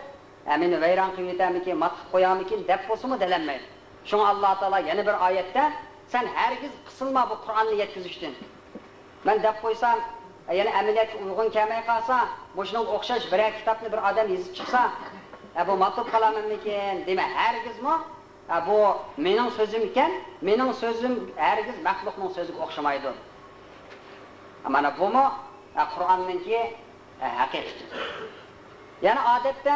ئە، مېنى ۋەيران قىلىۋېتەرمىكىن، مات قىلىپ قويارمىكىن دەپ بولسىمۇ دېلەلمەيدۇ. شۇڭا ئاللا تائالا يەنە بىر ئايەتتە، سەن ھەرگىز قىسىلما بۇ قۇرئاننى يەتكۈزۈشتىن. مەن دەپ قويسام، يەنە ئەمەلىيەتكە ئۇيغۇن كەلمەي قالسا، مۇشۇنىڭغا ئوخشاش بىرەر كىتابنى بىر ئادەم يېزىپ چىقسا، ئە، بۇ ماتۇپ قالامەنمىكىن دېمە، ھەرگىزمۇ، ئە، بۇ مېنىڭ سۆزۈم ئىكەن، مېنىڭ سۆزۈم ھەرگىز مەخلۇقنىڭ سۆزىگە ئوخشىمايدۇ. مانا بۇمۇ، ئە، قۇرئاننىڭكى، ئە، ھەقىقىتى. يەنە ئادەتتە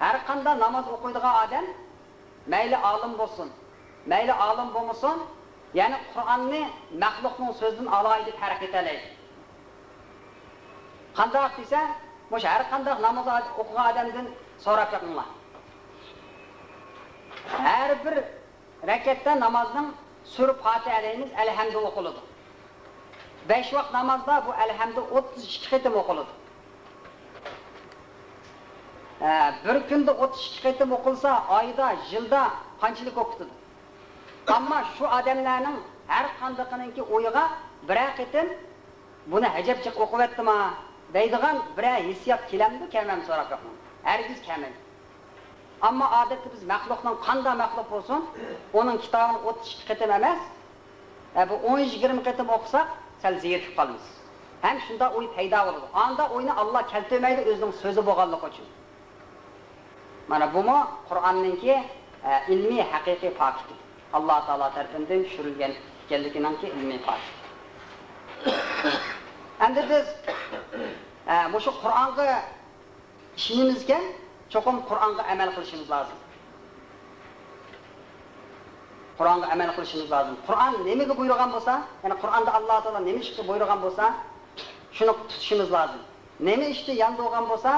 ھەر قانداق ناماز ئوقۇيدىغان ئادەم، مەيلى ئالىم بولسۇن، مەيلى ئالىم بولمىسۇن، يەنى قۇرئاننى مەخلۇقنىڭ سۆزىدىن ئالاھىدە پەرق ئېتەلەيدۇ. قانداق دېسە، مۇشۇ ھەر قانداق ناماز ئوقۇغان ئادەمدىن سوراپ بېقىڭلار. ھەر بىر رەكەتتە نامازنىڭ سۈرە پاتىھە دەيمىز، ئەلھەمدۇ ئوقۇلىدۇ. بەش ۋاق نامازدا بۇ ئەلھەمدۇ ئوتتۇز ئىككى قېتىم ئوقۇلىدۇ. ھە، بىر كۈندە ئوتتۇز ئىككى قېتىم ئوقۇلسا، ئايدا، يىلدا قانچىلىك بولۇپ كېتىدۇ؟ ئەمما شۇ ئادەملەرنىڭ ھەر قاندىقىنىڭكى ئويىغا بىرەر قېتىم بۇنى ئەجەب جىق ئوقۇۋەتتىما دەيدىغان بىرەر ھېسسىيات كېلەمدۇ، كەلمەمدۇ سوراپ بېقىڭ. ھەرگىز كەلمەيدۇ. ئەمما ئادەتتە بىز مەخلۇقنىڭ، قانداق مەخلۇق بولسۇن، ئۇنىڭ كىتابىنى ئوتتۇز ئىككى قېتىم ئەمەس، ئە، بۇ ئون يىگىرمە قېتىم ئوقۇساق، سەل زېرىكىپ قالىمىز. ھەم شۇنداق ئوي پەيدا بولىدۇ. ئانداق ئوينى ئاللا كەلتۈرمەيدۇ، ئۆزىنىڭ سۆزى بولغانلىقى ئۈچۈن. مانا بۇمۇ قۇرئاننىڭكى، ئە، ئىلمىي ھەقىقىي پاكىتى. ئاللا تائالا تەرىپىدىن چۈشۈرۈلگەن ئىكەنلىكىنىڭكى ئىلمىي پاكىتى. ئەمدى بىز، ئە، مۇشۇ قۇرئانغا ئىشىنىمىزكەن، چوقۇم قۇرئانغا ئەمەل قىلىشىمىز لازىم. قۇرئانغا ئەمەل قىلىشىمىز لازىم. قۇرئان نېمىگە بۇيرۇغان بولسا، يەنى قۇرئاندا ئاللا تائالا نېمە ئىشقا بۇيرۇغان بولسا، شۇنى تۇتۇشىمىز لازىم. نېمە ئىشتا يان بولغان بولسا،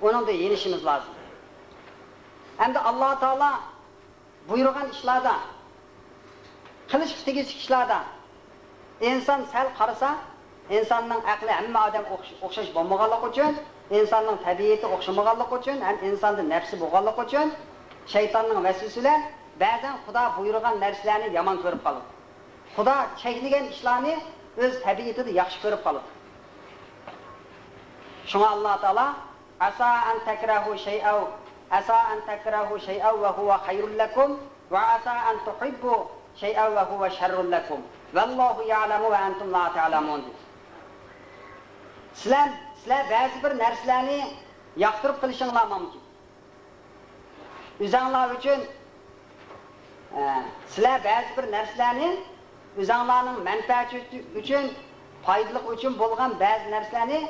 ئۇنىڭدىن يېنىشىمىز لازىم. ئەمدى ئاللا تائالا بۇيرۇغان ئىشلاردا، قىلىشقا تېگىشلىك ئىشلاردا ئىنسان سەل قارىسا، ئىنساننىڭ ئەقلى ھەممە ئادەم ئوخش-، ئوخشاش بولمىغانلىقى ئۈچۈن، ئىنساننىڭ تەبىئىتى ئوخشىمىغانلىقى ئۈچۈن ھەم ئىنساندا نەپسى بولغانلىقى ئۈچۈن، شەيتاننىڭ ۋەسۋەسە بىلەن بەزەن خۇدا بۇيرۇغان نەرسىلەرنى يامان كۆرۈپ قالىدۇ. خۇدا چەكلىگەن ئىشلارنى ئۆز تەبىئىتىدە ياخشى كۆرۈپ قالىدۇ. شۇڭا ئاللا تائالا، «ئەسا ئەن تەكرەھۇ شەيئەن، ئەسا ئەن تەكرەھۇ شەيئەن ۋە ھۇۋە خەيرۇن لەكۇم، ۋە ئەسا ئەن تۇھىببۇ شەيئەن ۋە ھۇۋە شەررۇن لەكۇم، ۋەللاھۇ يەئلەمۇ ۋە ئەنتۇم لا تەئلەمۇن» دېدى. سىلەر، سىلەر بەزى بىر نەرسىلەرنى ياقتۇرۇپ قېلىشىڭلار مۇمكىن. ئۆزەڭلار ئۈچۈن، ئە، سىلەر بەزى بىر نەرسىلەرنى، ئۆزەڭلارنىڭ مەنپەئەتى ئۈچۈن، پايدىلىق ئۈچۈن بولغان بەزى نەرسىلەرنى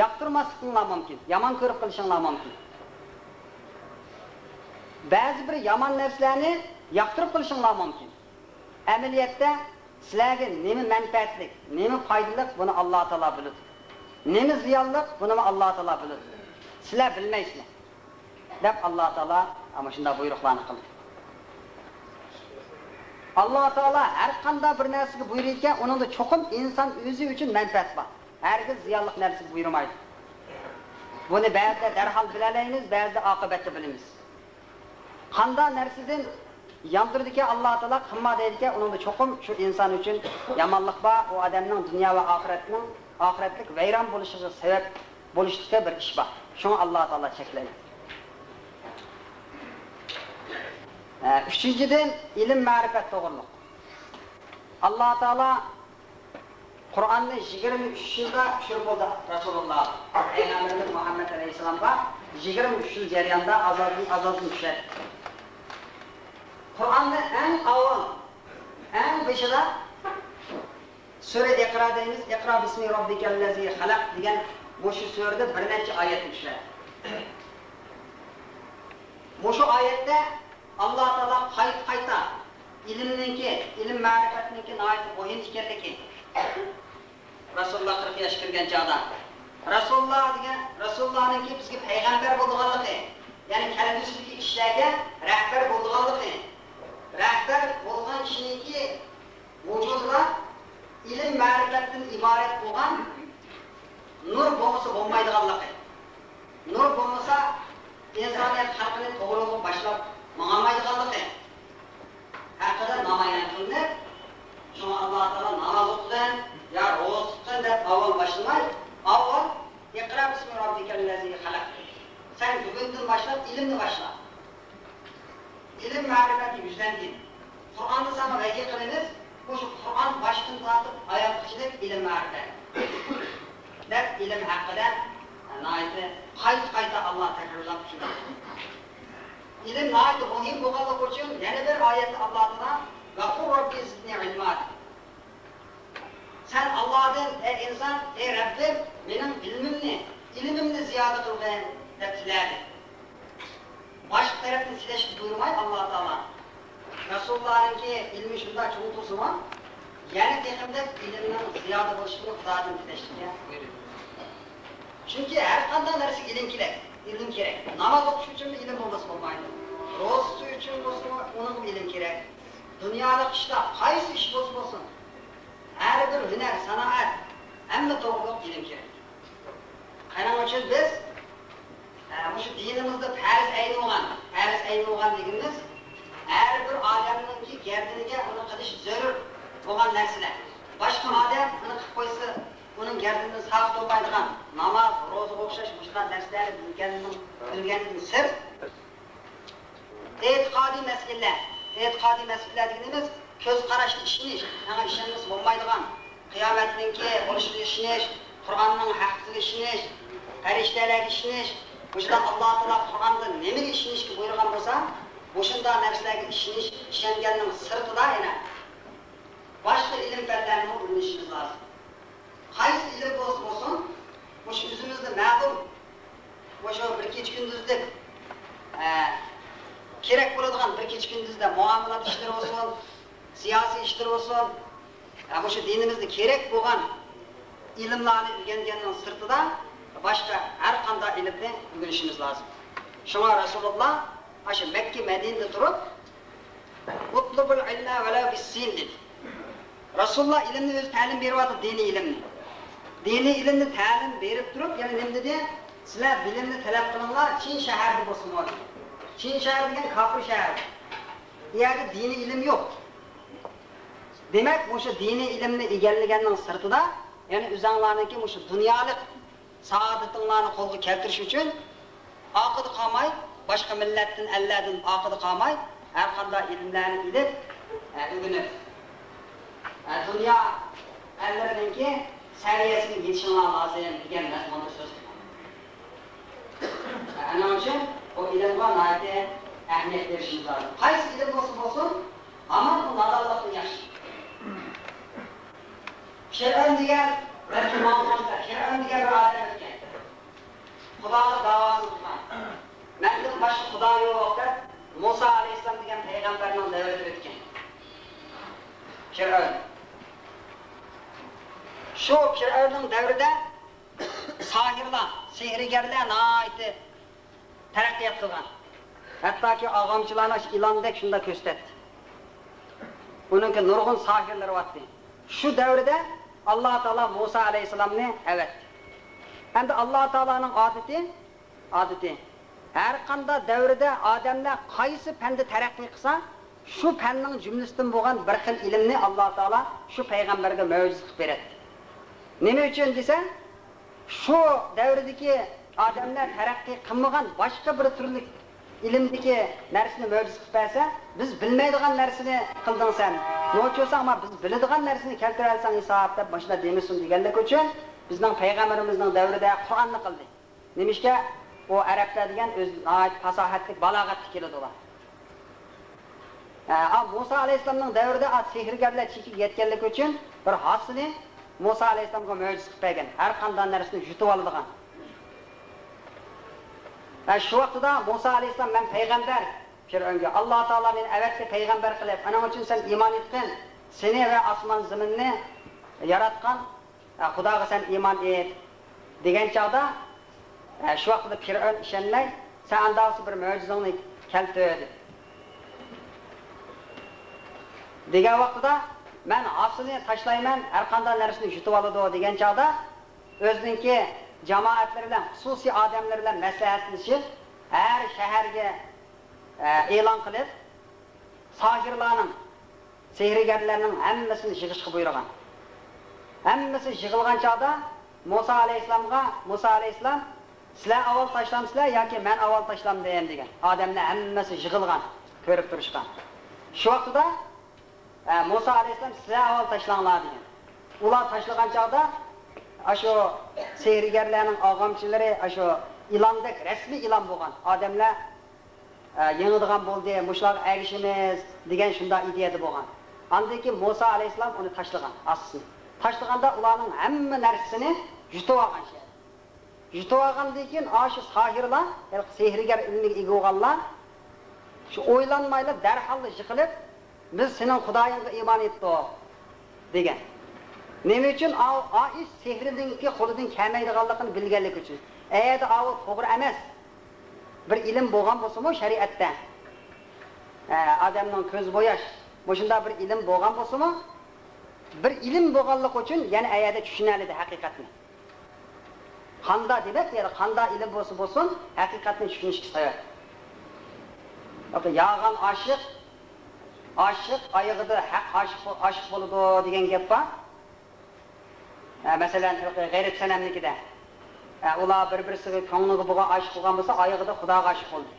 ياقتۇرماسلىقىڭلار مۇمكىن، يامان كۆرۈپ قېلىشىڭلار مۇمكىن. بەزى بىر يامان نەرسىلەرنى ياقتۇرۇپ قېلىشىڭلار مۇمكىن. ئەمەلىيەتتە سىلەرگە نېمە مەنپەئەتلىك، نېمە پايدىلىق، بۇنى ئاللا تائالا بىلىدۇ. نېمە زىيانلىق، بۇنىمۇ ئاللا تائالا بىلىدۇ. سىلەر بىلمەيسىلەر، دەپ ئاللا تائالا مۇشۇنداق بۇيرۇقلارنى قىلدى. ئاللا تائالا ھەر قانداق بىر نەرسىگە بۇيرۇيدىكەن، ئۇنىڭدا چوقۇم ئىنسان ئۆزى ئۈچۈن مەنپەئەت بار. ھەرگىز زىيانلىق نەرسىگە بۇيرۇمايدۇ. بۇنى بەزىدە دەرھال بىلەلەيمىز، بەزىدە ئاقىۋەتتە بىلىمىز. قانداق نەرسىدىن ياندۇرىدىكەن ئاللا تائالا، قىلما دەيدىكەن، ئۇنىڭدا چوقۇم شۇ ئىنسان ئۈچۈن يامانلىق بار، ئۇ ئادەمنىڭ دۇنيا ۋە ئاخىرەتنىڭ، ئاخىرەتلىك ۋەيران بولۇشىغا سەۋەب بولۇشلۇقى بىر ئىش بار. شۇڭا ئاللا تائالا چەكلەيدۇ. ئە، ئۈچىنچىدىن، ئىلىم، مەرىپەت توغرۇلۇق. ئاللا تائالا قۇرئاننى يىگىرمە ئۈچ يىلدا چۈشۈرۈپ بولدى رەسۇلۇللاھ. پەيغەمبىرىمىز مۇھەممەد ئەلەيھىسسالامغا يىگىرمە ئۈچ يىل جەرياندا ئاز-ئازدىن، ئاز-ئازدىن چۈشەتتى. قۇرئاننى ئەڭ ئاۋۋال، ئەڭ بېشىدا سۈرە ئىقرا دەيمىز، «ئىقرا بىسمى رەببىكەللەزى خەلەق» دېگەن مۇشۇ سۈرىدە بىر نەچچە ئايەتنى چۈشەتتى. مۇشۇ ئايەتتە ئاللا تائالا قايتا-قايتا ئىلىمنىڭكى، ئىلىم مەرىپەتنىڭكى ناھايىتى مۇھىم ئىكەنلىكى. رەسۇلۇللاھ قىرىق ياشقا كىرگەن چاغدا، رەسۇلۇللاھ دېگەن، رەسۇلۇللاھنىڭكى بىزگە پەيغەمبەر بولىدىغانلىقى، يەنى كەلگۈسىدىكى ئىشلارغا رەھبەر بولىدىغانلىقى، رەھبەر بولغان كىشىنىڭكى ۋۇجۇدىدا ئىلىم مەرىپەتتىن ئىبارەت بولغان نۇر بولمىسا بولمايدىغانلىقى، نۇر بولمىسا ئىنسانىيەت خەلقىنى توغرا يولغا باشلاپ ماڭالمايدىغانلىقى ھەققىدە نامايان قىلىنىپ، شۇڭا ئاللا تائالا ناماز ئوقۇغىن يا روزا تۇتقىن دەپ ئاۋۋال باشلىماي، ئاۋۋال «ئىقرا بىسمى رەببىكەللەزى خەلەق» دېدى. سەن بۈگۈندىن باشلاپ ئىلىمنى باشلا. ئىلىم مەرىپەتكە يۈزلەنگىن. قۇرئاننى ساڭا ۋەھىي قىلىمىز، مۇشۇ قۇرئان باشتىن تارتىپ ئاياغقىچىلىك ئىلىم مەرىپەت، دەپ ئىلىم ھەققىدە ناھايىتى قايتا-قايتا ئاللا تەكرارلاپ كېلىدۇ. ئىلىم ناھايىتى مۇھىم بولغانلىقى ئۈچۈن يەنە بىر ئايەتتە ئاللا تائالا «ۋەقۇل رەببى زىدنى ئىلما» دېدى. سەن ئاللادىن، ئەي ئىنسان، ئەي رەببىم، مېنىڭ بىلىمىمنى، ئىلمىمنى زىيادە قىلغىن، دەپ تىلەدى. باشقا تەرەپتىن تىلەشكە بۇيرۇماي ئاللا تائالا. رەسۇلۇللاھنىڭكى ئىلمى شۇنداق چوڭ تۇرسىمۇ، يەنە تېخىمۇ ئىلىمنىڭ زىيادە بولۇشىنى خۇدادىن تىلەشكە بۇيرۇدى. چۈنكى ھەر قانداق نەرسىگە ئىلىم كېرەك، ئىلىم كېرەك. ناماز ئوقۇش ئۈچۈنمۇ ئىلىم بولمىسا بولمايدۇ. روزا تۇتۇش ئۈچۈن بولسىمۇ، ئۇنىڭغىمۇ ئىلىم كېرەك. دۇنيالىق ئىشتا قايسى ئىش بولسا بولسۇن، ھەر بىر ھۈنەر، سانائەت، ھەممە توغرۇلۇق ئىلىم كېرەك. قېنىڭ ئۈچۈن بىز، ئە، مۇشۇ دىنىمىزدا پەرز ئەينى بولغان، پەرز ئەينى بولغان دېگىنىمىز، ھەر بىر ئادەمنىڭكى گەردىنىگە ئۇنى قىلىش زۆرۈر بولغان نەرسىلەر. باشقا ئادەم ئۇنى قىلىپ قويسا، ئۇنىڭ گەردىنىدىن ساقىت بولمايدىغان ناماز، روزىغا ئوخشاش مۇشۇنداق نەرسىلەرنى بىلگەننىڭ، بىلگەندىن سىرت، ئېتىقادىي مەسىلىلەر. ئېتىقادىي مەسىلىلەر دېگىنىمىز كۆز قاراشقا ئىشىنىش، ئاڭا ئىشەنمىسە بولمايدىغان، قىيامەتنىڭكى بولۇشىغا ئىشىنىش، قۇرئاننىڭ ھەققىگە ئىشىنىش، پەرىشتىلەرگە ئىشىنىش، مۇشۇنداق ئاللا تائالا قۇرئاندا نېمىگە ئىشىنىشكە بۇيرۇغان بولسا، مۇشۇنداق نەرسىلەرگە ئىشىنىش، ئىشەنگەننىڭ سىرتىدا يەنە باشقا ئىلىم پەنلەرنىمۇ ئۆگىنىشىمىز لازىم. قايسى ئىلىم بولسا بولسۇن، مۇشۇ ئۆزىمىزدە مەلۇم، مۇشۇ بىر كېچە كۈندۈزلۈك، ئە، كېرەك بولىدىغان بىر كېچە كۈندۈزدە مۇئامىلات ئىشلىرى بولسۇن، سىياسىي ئىشلىرى بولسۇن، ئە، مۇشۇ دىنىمىزدە كېرەك بولغان ئىلىملارنى ئۆگەنگەننىڭ سىرتىدا باشقا ھەر قانداق ئىلىمنى ئۆگىنىشىمىز لازىم. شۇڭا رەسۇلۇللا ئاشۇ مەككە مەدىنىدە تۇرۇپ، «ئۇتلۇبۇل ئىلمە ۋەلەۋ بىسسىن» دېدى. رەسۇلۇللا ئىلىمنى ئۆزى تەلىم بېرىۋاتىدۇ، دىنىي ئىلىمنى. دىنىي ئىلىمنى تەلىم بېرىپ تۇرۇپ، يەنە نېمە دېدى؟ «سىلەر بىلىمنى تەلەپ قىلىڭلار، چىن شەھەردە بولسىمۇ» دېدى. چىن شەھەر دېگەن كاپىر شەھەر. ئۇ يەردە دىنىي ئىلىم يوق. دېمەك، مۇشۇ دىنىي ئىلىمنى ئىگىلىگەننىڭ سىرتىدا، يەنە ئۆزەڭلارنىڭكى مۇشۇ دۇنيالىق سائادىتىڭلارنى قولغا كەلتۈرۈش ئۈچۈن ئارقىدا قالماي، باشقا مىللەتتىن، ئەللەردىن ئارقىدا قالماي، ھەر قانداق ئىلىملەرنى ئېلىپ، ئە، ئۆگىنىپ، ئە، دۇنيا ئەللىرىنىڭكى سەۋىيەسىگە يېتىشىڭلار لازىم دېگەن مەزمۇندا سۆز قىلغان. ئە، ئەنىڭ ئۈچۈن بۇ ئىلىمغا ناھايىتى ئەھمىيەت بېرىشىمىز لازىم. قايسى ئىلىم بولسا بولسۇن، ھامان ئۇ نادانلىقتىن ياخشى. فىرئەۋن دېگەن، بەلكى ماڭا، فىرئەۋن دېگەن بىر ئادەم ئۆتكەن. خۇدالىق داۋاسىنى قىلغان. مەندىن باشقا خۇدا يوق دەپ، مۇسا ئەلەيھىسسالام دېگەن پەيغەمبەرنىڭ دەۋرىدە ئۆتكەن. پىرئەۋن. شۇ پىرئەۋننىڭ دەۋرىدە ساھىرلار، سېھىرگەرلەر ناھايىتى تەرەققىيات قىلغان. ھەتتاكى ئاغامچىلارنى ئىلاندەك شۇنداق كۆرسىتەتتى. ئۇنىڭكى نۇرغۇن ساھىرلىرى بارتتى. شۇ دەۋردە ئاللا تائالا مۇسا ئەلەيھىسسالامنى ئەۋەتتى. ئەمدى ئاللا تائالانىڭ ئادىتى، ئادىتى، ھەر قانداق دەۋردە ئادەملەر قايسى پەندە تەرەققىي قىلسا، شۇ پەننىڭ جۈملىسىدىن بولغان بىر خىل ئىلىمنى ئاللا تائالا شۇ پەيغەمبەرگە مۆجىزە قىلىپ بېرەتتى. نېمە ئۈچۈن دېسە، شۇ دەۋردىكى ئادەملەر تەرەققىي قىلمىغان باشقا بىر تۈرلۈك ئىلىمدىكى نەرسىنى مۆجىزە قىلىپ بەرسە، بىز بىلمەيدىغان نەرسىنى قىلدىڭ سەن. نوچى بولساڭ، ئەمما بىز بىلىدىغان نەرسىنى كەلتۈرەلىسەڭ ھېساب دەپ مۇشۇنداق دېمىسۇن دېگەنلىك ئۈچۈن بىزنىڭ پەيغەمبىرىمىزنىڭ دەۋرىدە قۇرئاننى قىلدى. نېمىشقا؟ ئۇ ئەرەبلەر دېگەن ئۆزى ناھايىتى پاساھەتلىك، بالاغەتلىك كېلىدۇ ئۇلار. ئە، ئا، مۇسا ئەلەيھىسسالامنىڭ دەۋرىدە، ئا، سېھىرگەرلەر چېكىگە يەتكەنلىكى ئۈچۈن بىر ھاسىنى مۇسا ئەلەيھىسسالامغا مۆجىزە قىلىپ بەرگەن. ھەر قانداق نەرسىنى يۇتۇپ ئالىدىغان. ئە، شۇ ۋاقتىدا مۇسا ئەلەيھىسسالام، مەن پەيغەمبەر، پىرئەۋنگە، ئاللا تائالا مېنى ئەۋەتتى پەيغەمبەر قىلىپ، ئانا ئۈچۈن سەن ئىمان ئېيتقىن، سېنى ۋە ئاسمان زېمىننى ياراتقان ئە، خۇداغا سەن ئىمان ئېيت، دېگەن چاغدا، ئە، شۇ ۋاقتىدا پىرئەۋن ئىشەنمەي، سەن ئاندا بولسا بىر مۆجىزىڭنى كەلتۈر، دېدى. دېگەن ۋاقتىدا، مەن ھاسىنى تاشلايمەن، ھەر قانداق نەرسىنى يۇتۇۋالىدۇ، دېگەن چاغدا، ئۆزىنىڭكى جامائەتلىرى بىلەن، خۇسۇسىي ئادەملىرى بىلەن مەسلىھەتلىشىپ، ھەر شەھەرگە، ئە، ئېلان قىلىپ، ساھىرلارنىڭ، سېھىرگەرلەرنىڭ ھەممىسىنى يىغىشقا بۇيرۇغان. ھەممىسى يىغىلغان چاغدا مۇسا ئەلەيھىسسالامغا، مۇسا ئەلەيھىسسالام، سىلەر ئاۋۋال تاشلامسىلەر ياكى مەن ئاۋۋال تاشلامدىم دېگەن. ئادەملەر ھەممىسى يىغىلغان، كۆرۈپ تۇرۇشقان. شۇ ۋاقتىدا، ئە، مۇسا ئەلەيھىسسالام، سىلەر ئاۋۋال تاشلاڭلار دېگەن. ئۇلار تاشلىغان چاغدا ئاشۇ سېھىرگەرلەرنىڭ ئاغامچىلىرى ئاشۇ ئىلاندەك، رەسمىي ئىلان بولغان ئادەملەر ئە، يېڭىدىغان بولدى، مۇشۇلارغا ئەگىشىمىز دېگەن شۇنداق ئىدىيەدە بولغان. ئاندىن كېيىن مۇسا ئەلەيھىسسالام ئۇنى تاشلىغان، ھاسىسىنى. تاشلىغاندا ئۇلارنىڭ ھەممە نەرسىسىنى يۇتۇۋالغان شەھەر. يۇتۇۋالغاندىن كېيىن ئاشۇ ساھىرلار، ھېلىقى سېھىرگەر ئىلمىگە ئىگە بولغانلار شۇ ئويلانمايلا دەرھاللا يىقىلىپ، بىز سېنىڭ خۇدايىڭغا ئىمان ئېيتتۇق دېگەن. نېمە ئۈچۈن؟ ئا، ئا ئىش سېھرىنىڭكى قولىدىن كەلمەيدىغانلىقىنى بىلگەنلىكى ئۈچۈن. ئەگەردە ئاۋۇ توغرا ئەمەس، بىر ئىلىم بولغان بولسىمۇ شەرىئەتتە، ئە، ئادەمنىڭ كۆزى بوياش، مۇشۇنداق بىر ئىلىم بولغان بولسىمۇ، بىر ئىلىم بولغانلىقى ئۈچۈن يەنە ئەيەردە چۈشىنەلىدى ھەقىقەتنى. قاندا دېمەك، يەنى قاندا ئىلىم بولسا بولسۇن، ھەقىقەتنى چۈشىنىشكە سەۋەب. ياغان ئاشىق، ئاشىق ئايىغىدا ھەق ئاشىق، ئاشىق بولىدۇ دېگەن گەپ بار. ھە، مەسىلەن، غەيرىي سەنەمنىڭكىدە، ھە، ئۇلار بىر-بىرسىگە كۆڭلىگە بولغان ئاشىق بولغان بولسا، ئايىغىدا خۇداغا ئاشىق بولىدۇ.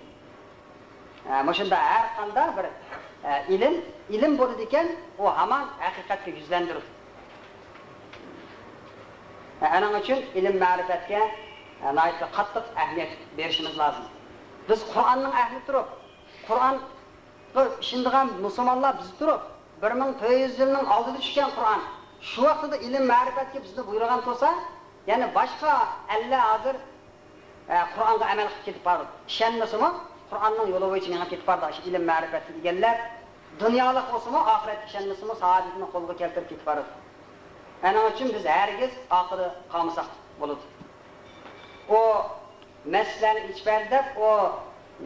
ھە، مۇشۇنداق ھەر قانداق بىر، ھە، ئىلىم، ئىلىم بولىدىكەن، ئۇ ھامان ھەقىقەتكە يۈزلەندۈرىدۇ. ھە، ئەنىڭ ئۈچۈن ئىلىم مەرىپەتكە، ھە، ناھايىتى قاتتىق ئەھمىيەت بېرىشىمىز لازىم. بىز قۇرئاننىڭ ئەھلى تۇرۇپ، قۇرئانغا ئىشىنىدىغان مۇسۇلمانلار بىز تۇرۇپ، بىر مىڭ تۆت يۈز يىلنىڭ ئالدىدا چۈشكەن قۇرئان، شۇ ۋاقتىدا ئىلىم مەرىپەتكە بىزنى بۇيرۇغان تۇرسا، يەنى باشقا ئەللەر ھازىر، ئە، قۇرئانغا ئەمەل قىلىپ كېتىپ بارىدۇ. ئىشەنمىسىمۇ، قۇرئاننىڭ يولى بويىچە مېڭىپ كېتىپ بارىدۇ، شۇ ئىلىم مەرىپەتنى ئىگىلەپ، دۇنيالىق بولسىمۇ، ئاخىرەتكە ئىشەنمىسىمۇ، سائادەتنى قولغا كەلتۈرۈپ كېتىپ بارىدۇ. ئەنىڭ ئۈچۈن بىز ھەرگىز ئارقىدا قالمىساق بولىدۇ. ئۇ مەسچىتلەرنى ئېچىپ بەردى دەپ، ئۇ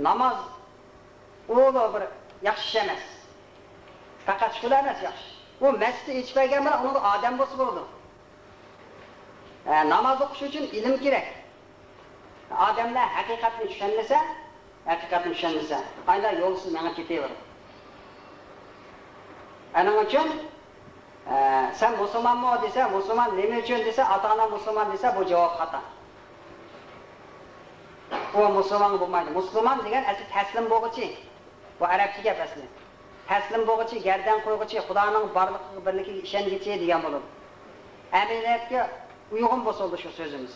ناماز ئۇلا بىر ياخشى ئىش ئەمەس. پەقەت شۇلا ئەمەس ياخشى. ئۇ مەسچىتنى ئېچىپ بەرگەن بىلەن ئۇنىڭدا ئادەم بولسا بولىدۇ. ئە، ناماز ئوقۇش ئۈچۈن ئىلىم كېرەك. ئادەملەر ھەقىقەتنى چۈشەنمىسە، ھەقىقەتنى چۈشەنمىسە، قايدا يولسىز مېڭىپ كېتىۋېرىدۇ. ئەنىڭ ئۈچۈن ئە، سەن مۇسۇلمانمۇ دېسە، مۇسۇلمان، نېمە ئۈچۈن دېسە، ئاتا-ئانام مۇسۇلمان دېسە، بۇ جاۋاب خاتا. ئۇ مۇسۇلمان بولمايدۇ. مۇسۇلمان دېگەن ئەسلى تەسلىم بولغۇچى. بۇ ئەرەبچە گەپ ئەسلى. تەسلىم بولغۇچى، گەردەن قويغۇچى، خۇدانىڭ بارلىقىغا، بىرلىكىگە ئىشەنگۈچى دېگەن بولىدۇ. ئەمەلىيەتكە ئۇيغۇن بولسا بولىدۇ شۇ سۆزىمىز.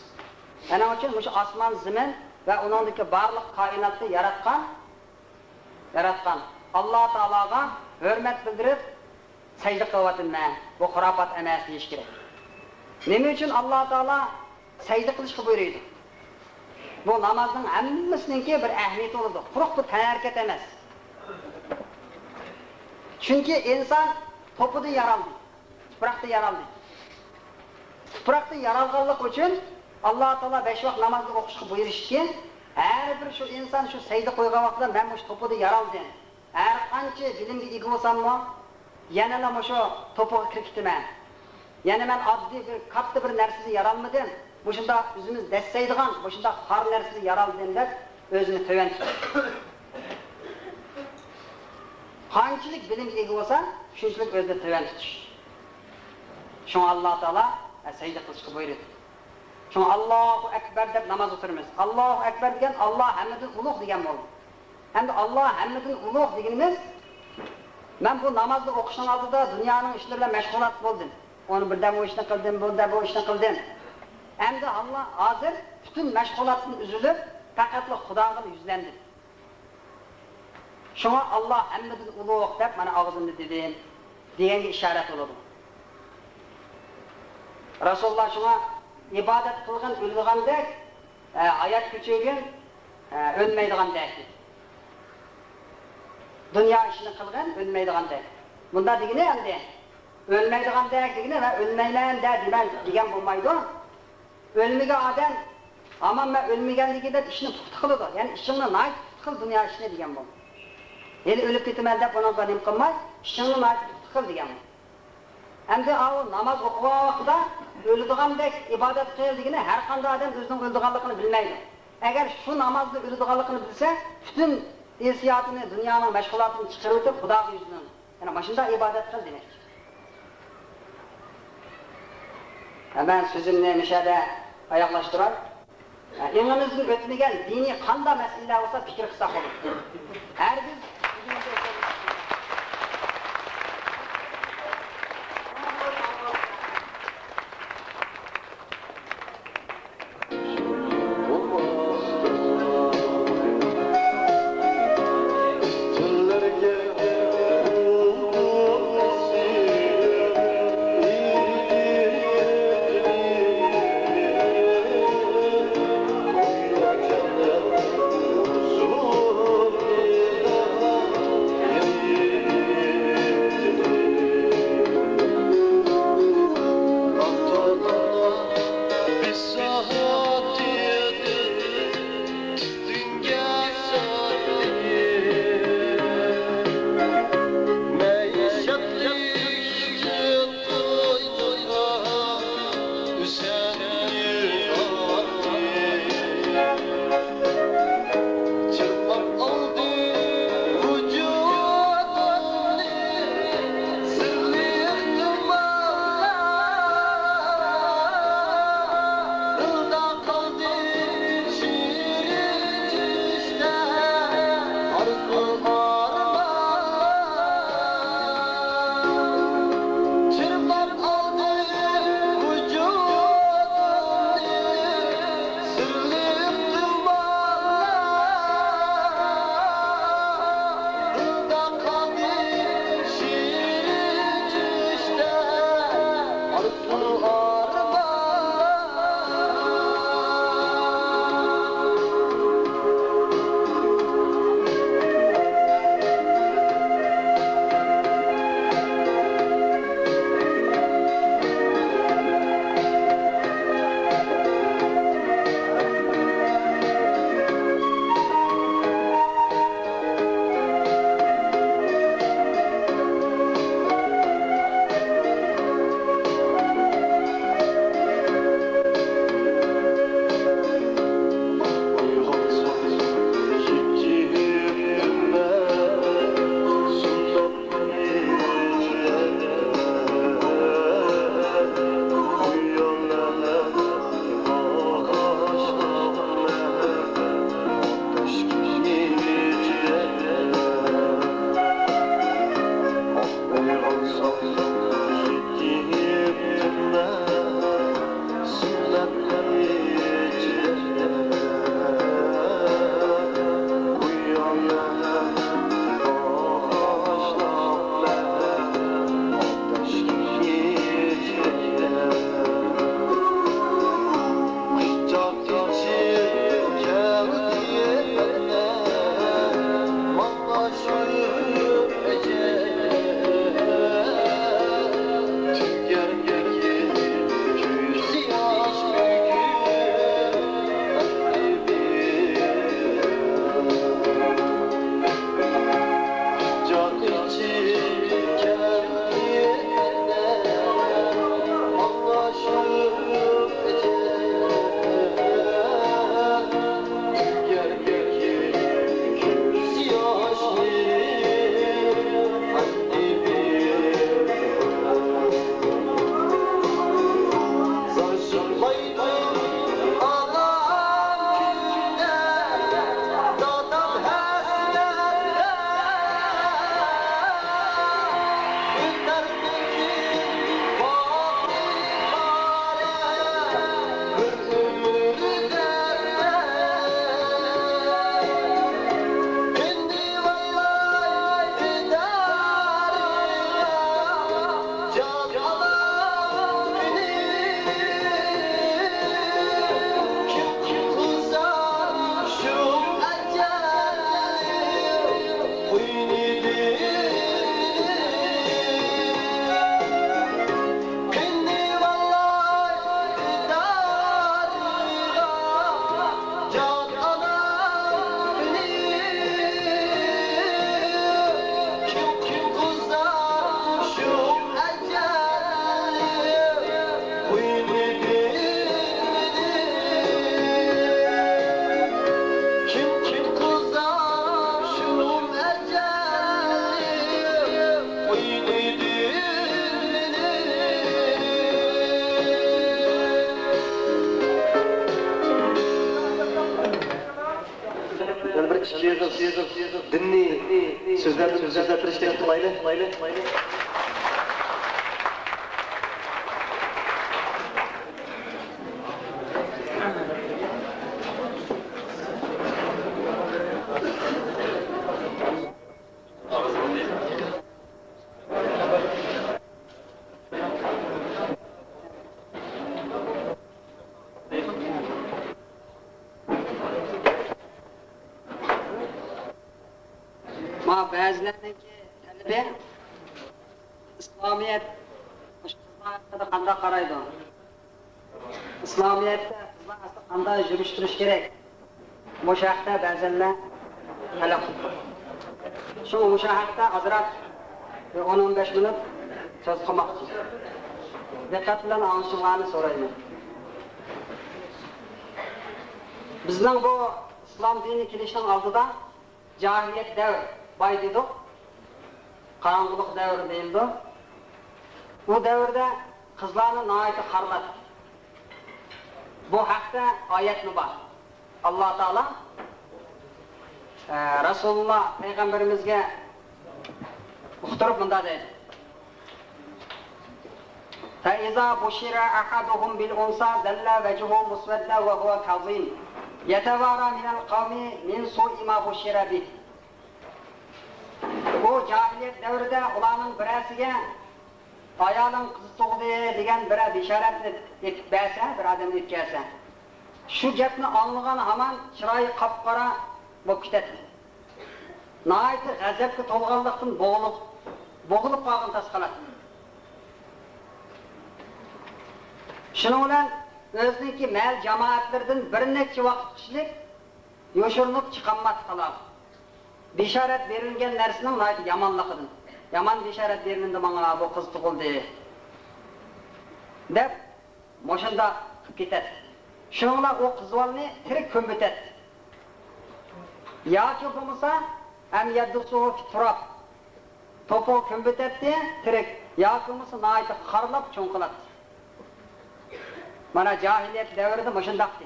ئەنىڭ ئۈچۈن مۇشۇ ئاسمان، زېمىن ۋە ئۇنىڭدىكى بارلىق كائىناتنى ياراتقان ياراتقان ئاللا تائالاغا ھۆرمەت بىلدۈرۈپ سەجدە قىلىۋاتىمەن. بۇ خۇراپات ئەمەس دېيىش كېرەك. نېمە ئۈچۈن ئاللا تائالا سەجدە قىلىشقا بۇيرۇيدۇ؟ بۇ نامازنىڭ ھەممىسىنىڭكى بىر ئەھمىيىتى بولىدۇ. قۇرۇق بىر تەنھەرىكەت ئەمەس. چۈنكى ئىنسان توپىدىن يارالدى، تۇپراقتىن يارالدى. تۇپراقتىن يارالغانلىقى ئۈچۈن ئاللا تائالا بەش ۋاق نامازنى ئوقۇشقا بۇيرۇشتىكى، ھەر بىر شۇ ئىنسان شۇ سەجدە قويغان ۋاقتىدا مەن مۇشۇ توپىدىن يارالدىم. ھەر قانچە بىلىمگە ئىگە بولساممۇ، يەنىلا مۇشۇ توپىغا كىرىپ كېتىمەن. يەنە مەن ئاددىي بىر كاتتا بىر نەرسىدىن يارالمىدىم. مۇشۇنداق ئۆزىمىز دەسسەيدىغان، مۇشۇنداق خار نەرسىدىن يارالدىم دەپ ئۆزىنى تۆۋەن تۇتۇش. قانچىلىك بىلىمگە ئىگە بولسا، شۇنچىلىك ئۆزىنى تۆۋەن تۇتۇش. شۇڭا ئاللا تائالا سەجدە قىلىشقا بۇيرۇدى. شۇڭا ئاللاھۇ ئەكبەر دەپ نامازغا تۇرىمىز. ئاللاھۇ ئەكبەر دېگەن ئاللا ھەممىدىن ئۇلۇغ دېگەن بولدى. ئەمدى ئاللا ھەممىدىن ئۇلۇغ دېگىنىمىز، مەن بۇ نامازنى ئوقۇشنىڭ ئالدىدا دۇنيانىڭ ئىشلىرى بىلەن مەشغۇلات بولدۇم. ئۇنى بىردەم ئۇ ئىشنى قىلدىم، بىردەم بۇ ئىشنى قىلدىم. ئەمدى ئاللا ھازىر پۈتۈن مەشغۇلاتتىن ئۈزۈلۈپ، پەقەتلا خۇداغىلا يۈزلەندىم. شۇڭا ئاللا ھەممىدىن ئۇلۇغ دەپ مانا ئاغزىمدا دېدىم دېگەنگە ئىشارەت بولىدۇ. رەسۇلۇللا شۇڭا ئىبادەت قىلغىن ئۆلىدىغاندەك، ئە، ھايات كەچۈرگىن، ئە، ئۆلمەيدىغاندەك. دۇنيا ئىشىنى قىلغىن ئۆلمەيدىغاندەك. بۇنداق دېگىنى ئەمدى ئۆلمەيدىغاندەك دېگىنى ۋە ئۆلمەيمەن دە دېمەن دېگەن بولمايدۇ. ئۆلمىگەن ئادەم ھامان مەن ئۆلمىگەنلىكى دەپ ئىشنى پۇختا قىلىدۇ. يەنى ئىشىڭنى ناھايىتى پۇختا قىل دۇنيا ئىشىنى دېگەن بولىدۇ. يەنى ئۆلۈپ كېتىمەن دەپ ئۇنىڭغا نېمە قىلماي، ئىشىڭنى ناھايىتى پۇختا قىل دېگەن بولىدۇ. ئەمدى ئاۋۇ ناماز ئوقۇغان ۋاقتىدا ئۆلىدىغاندەك ئىبادەت قىل دېگىنى، ھەر قانداق ئادەم ئۆزىنىڭ ئۆلىدىغانلىقىنى بىلمەيدۇ. ئەگەر شۇ نامازدا ئۆلىدىغانلىقىنى بىلسە، پۈتۈن ئىرسىياتىنى، دۇنيانىڭ مەشغۇلاتىنى چىقىرىۋېتىپ، خۇداغا يۈزلىنىدۇ. يەنى ماشۇنداق ئىبادەت قىل دېمەكچى. ھە، مەن سۆزۈمنى مۇشۇ يەردە ئاياغلاشتۇراي. ھە، ئېڭىمىزدىن ئۆتمىگەن دىنىي قانداق مەسىلىلەر بولسا پىكىر قىلساق بولىدۇ. ھەرگىز ئېغىز دىنىي سۆزلەردىن سۆزلەپ بېرىشكە تەكلىپ قىلايلى. ما بەزىلەرنىڭكى تەلىپى، ئىسلامىيەت مۇشۇ قىزلار ھەققىدە قانداق قارايدۇ؟ ئىسلامىيەتتە قىزلار ئەسلى قانداق يۈرۈش تۇرۇش كېرەك؟ مۇشۇ ھەقتە بەزەنلەر تەلەپ قىلىپتۇ. شۇڭا مۇشۇ ھەقتە ئازراق بىر ئون ئون بەش مىنۇت سۆز قىلماقچى. دىققەت بىلەن ئاڭلىشىڭلارنى سورايمەن. بىزنىڭ بۇ ئىسلام دىنى كېلىشنىڭ ئالدىدا جاھىلىيەت دەۋر باي دېدۇق. قاراڭغۇلۇق دەۋرى دېيىلىدۇ. ئۇ دەۋردە قىزلارنى ناھايىتى خارلاتتى. بۇ ھەقتە ئايەتمۇ بار. ئاللا تائالا، ئە، رەسۇلۇللا پەيغەمبىرىمىزگە ئۇقتۇرۇپ مۇنداق دەيدۇ. فإذا بشر أحدهم بالأنثى ظل وجهه مسودا وهو كظيم يتوارى من القوم من سوء ما بشر به. بۇ جاھىلىيەت دەۋرىدە ئۇلارنىڭ بىرەرسىگە ئايالىڭ قىز تۇغدى دېگەن بىرەر بېشارەتنى ئېيتىپ بەرسە، بىر ئادەم ئۆتكەلسە، شۇ گەپنى ئاڭلىغان ھامان چىرايى قاپقارا بولۇپ كېتەتتى. ناھايىتى غەزەپكە تولغانلىقتىن بوغۇلۇپ، بوغۇلۇپ قالغان تاس قالاتتى. شۇنىڭ بىلەن ئۆزىنىڭكى مەھەللە جامائەتلىرىدىن بىر نەچچە ۋاقىتقىچىلىك يوشۇرۇنۇپ چىقالمايتتى. بېشارەت بېرىلگەن نەرسىنىڭ ناھايىتى يامانلىقىدىن. يامان بېشارەت بېرىلدى ماڭا، بۇ قىز تۇغۇلدى، دەپ مۇشۇنداق قىلىپ كېتەتتى. شۇنىڭ بىلەن ئۇ قىز بالىنى تىرىك كۆمۈۋېتەتتى. ياكى بولمىسا، أم يدسه في التراب، توپىغا كۆمۈۋېتەتتى تىرىك، ياكى بولمىسا ناھايىتى خارلاپ چوڭ قىلاتتى. مانا جاھىلىيەت دەۋرىدە مۇشۇنداقتى.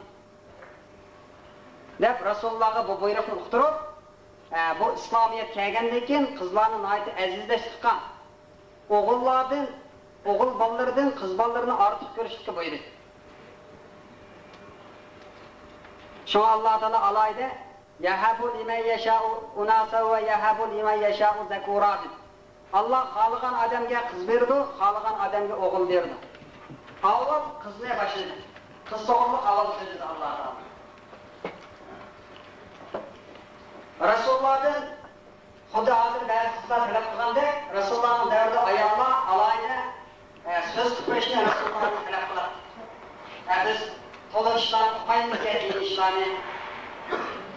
دەپ رەسۇلۇللاغا بۇ بۇيرۇقنى ئۇقتۇرۇپ، ئە، بۇ ئىسلامىيەت كەلگەندىن كېيىن قىزلارنى ناھايىتى ئەزىزلەشتۈرگەن. ئوغۇللاردىن، ئوغۇل بالىلىرىدىن قىز بالىلىرىنى ئارتۇق كۆرۈشلۈككە بۇيرۇدى. شۇڭا ئاللا تائالا ئالايىدە يەھەبۇ لىمەن يەشائۇ ئىناسا ۋە يەھەبۇ لىمەن يەشائۇ زەكۇرا دېدى. ئاللا خالىغان ئادەمگە قىز بېرىدۇ، خالىغان ئادەمگە ئوغۇل بېرىدۇ. ئاۋۋال قىزنى باشلىدى. قىز توغرىلىق ئاۋۋال سۆزلىدى ئاللا تائالا. رەسۇلۇللادىن خۇددى ھازىر بەزى قىزلار تەلەپ قىلغاندەك، رەسۇلۇللانىڭ دەۋرىدە ئاياللار ئالاھىدە، ئە، سۆز قىلىپ بېرىشنى رەسۇلۇللادىن تەلەپ قىلاتتى. ئە، بىز تولا ئىشلارنى ئۇقمايمىزكەن، دىنىي ئىشلارنى.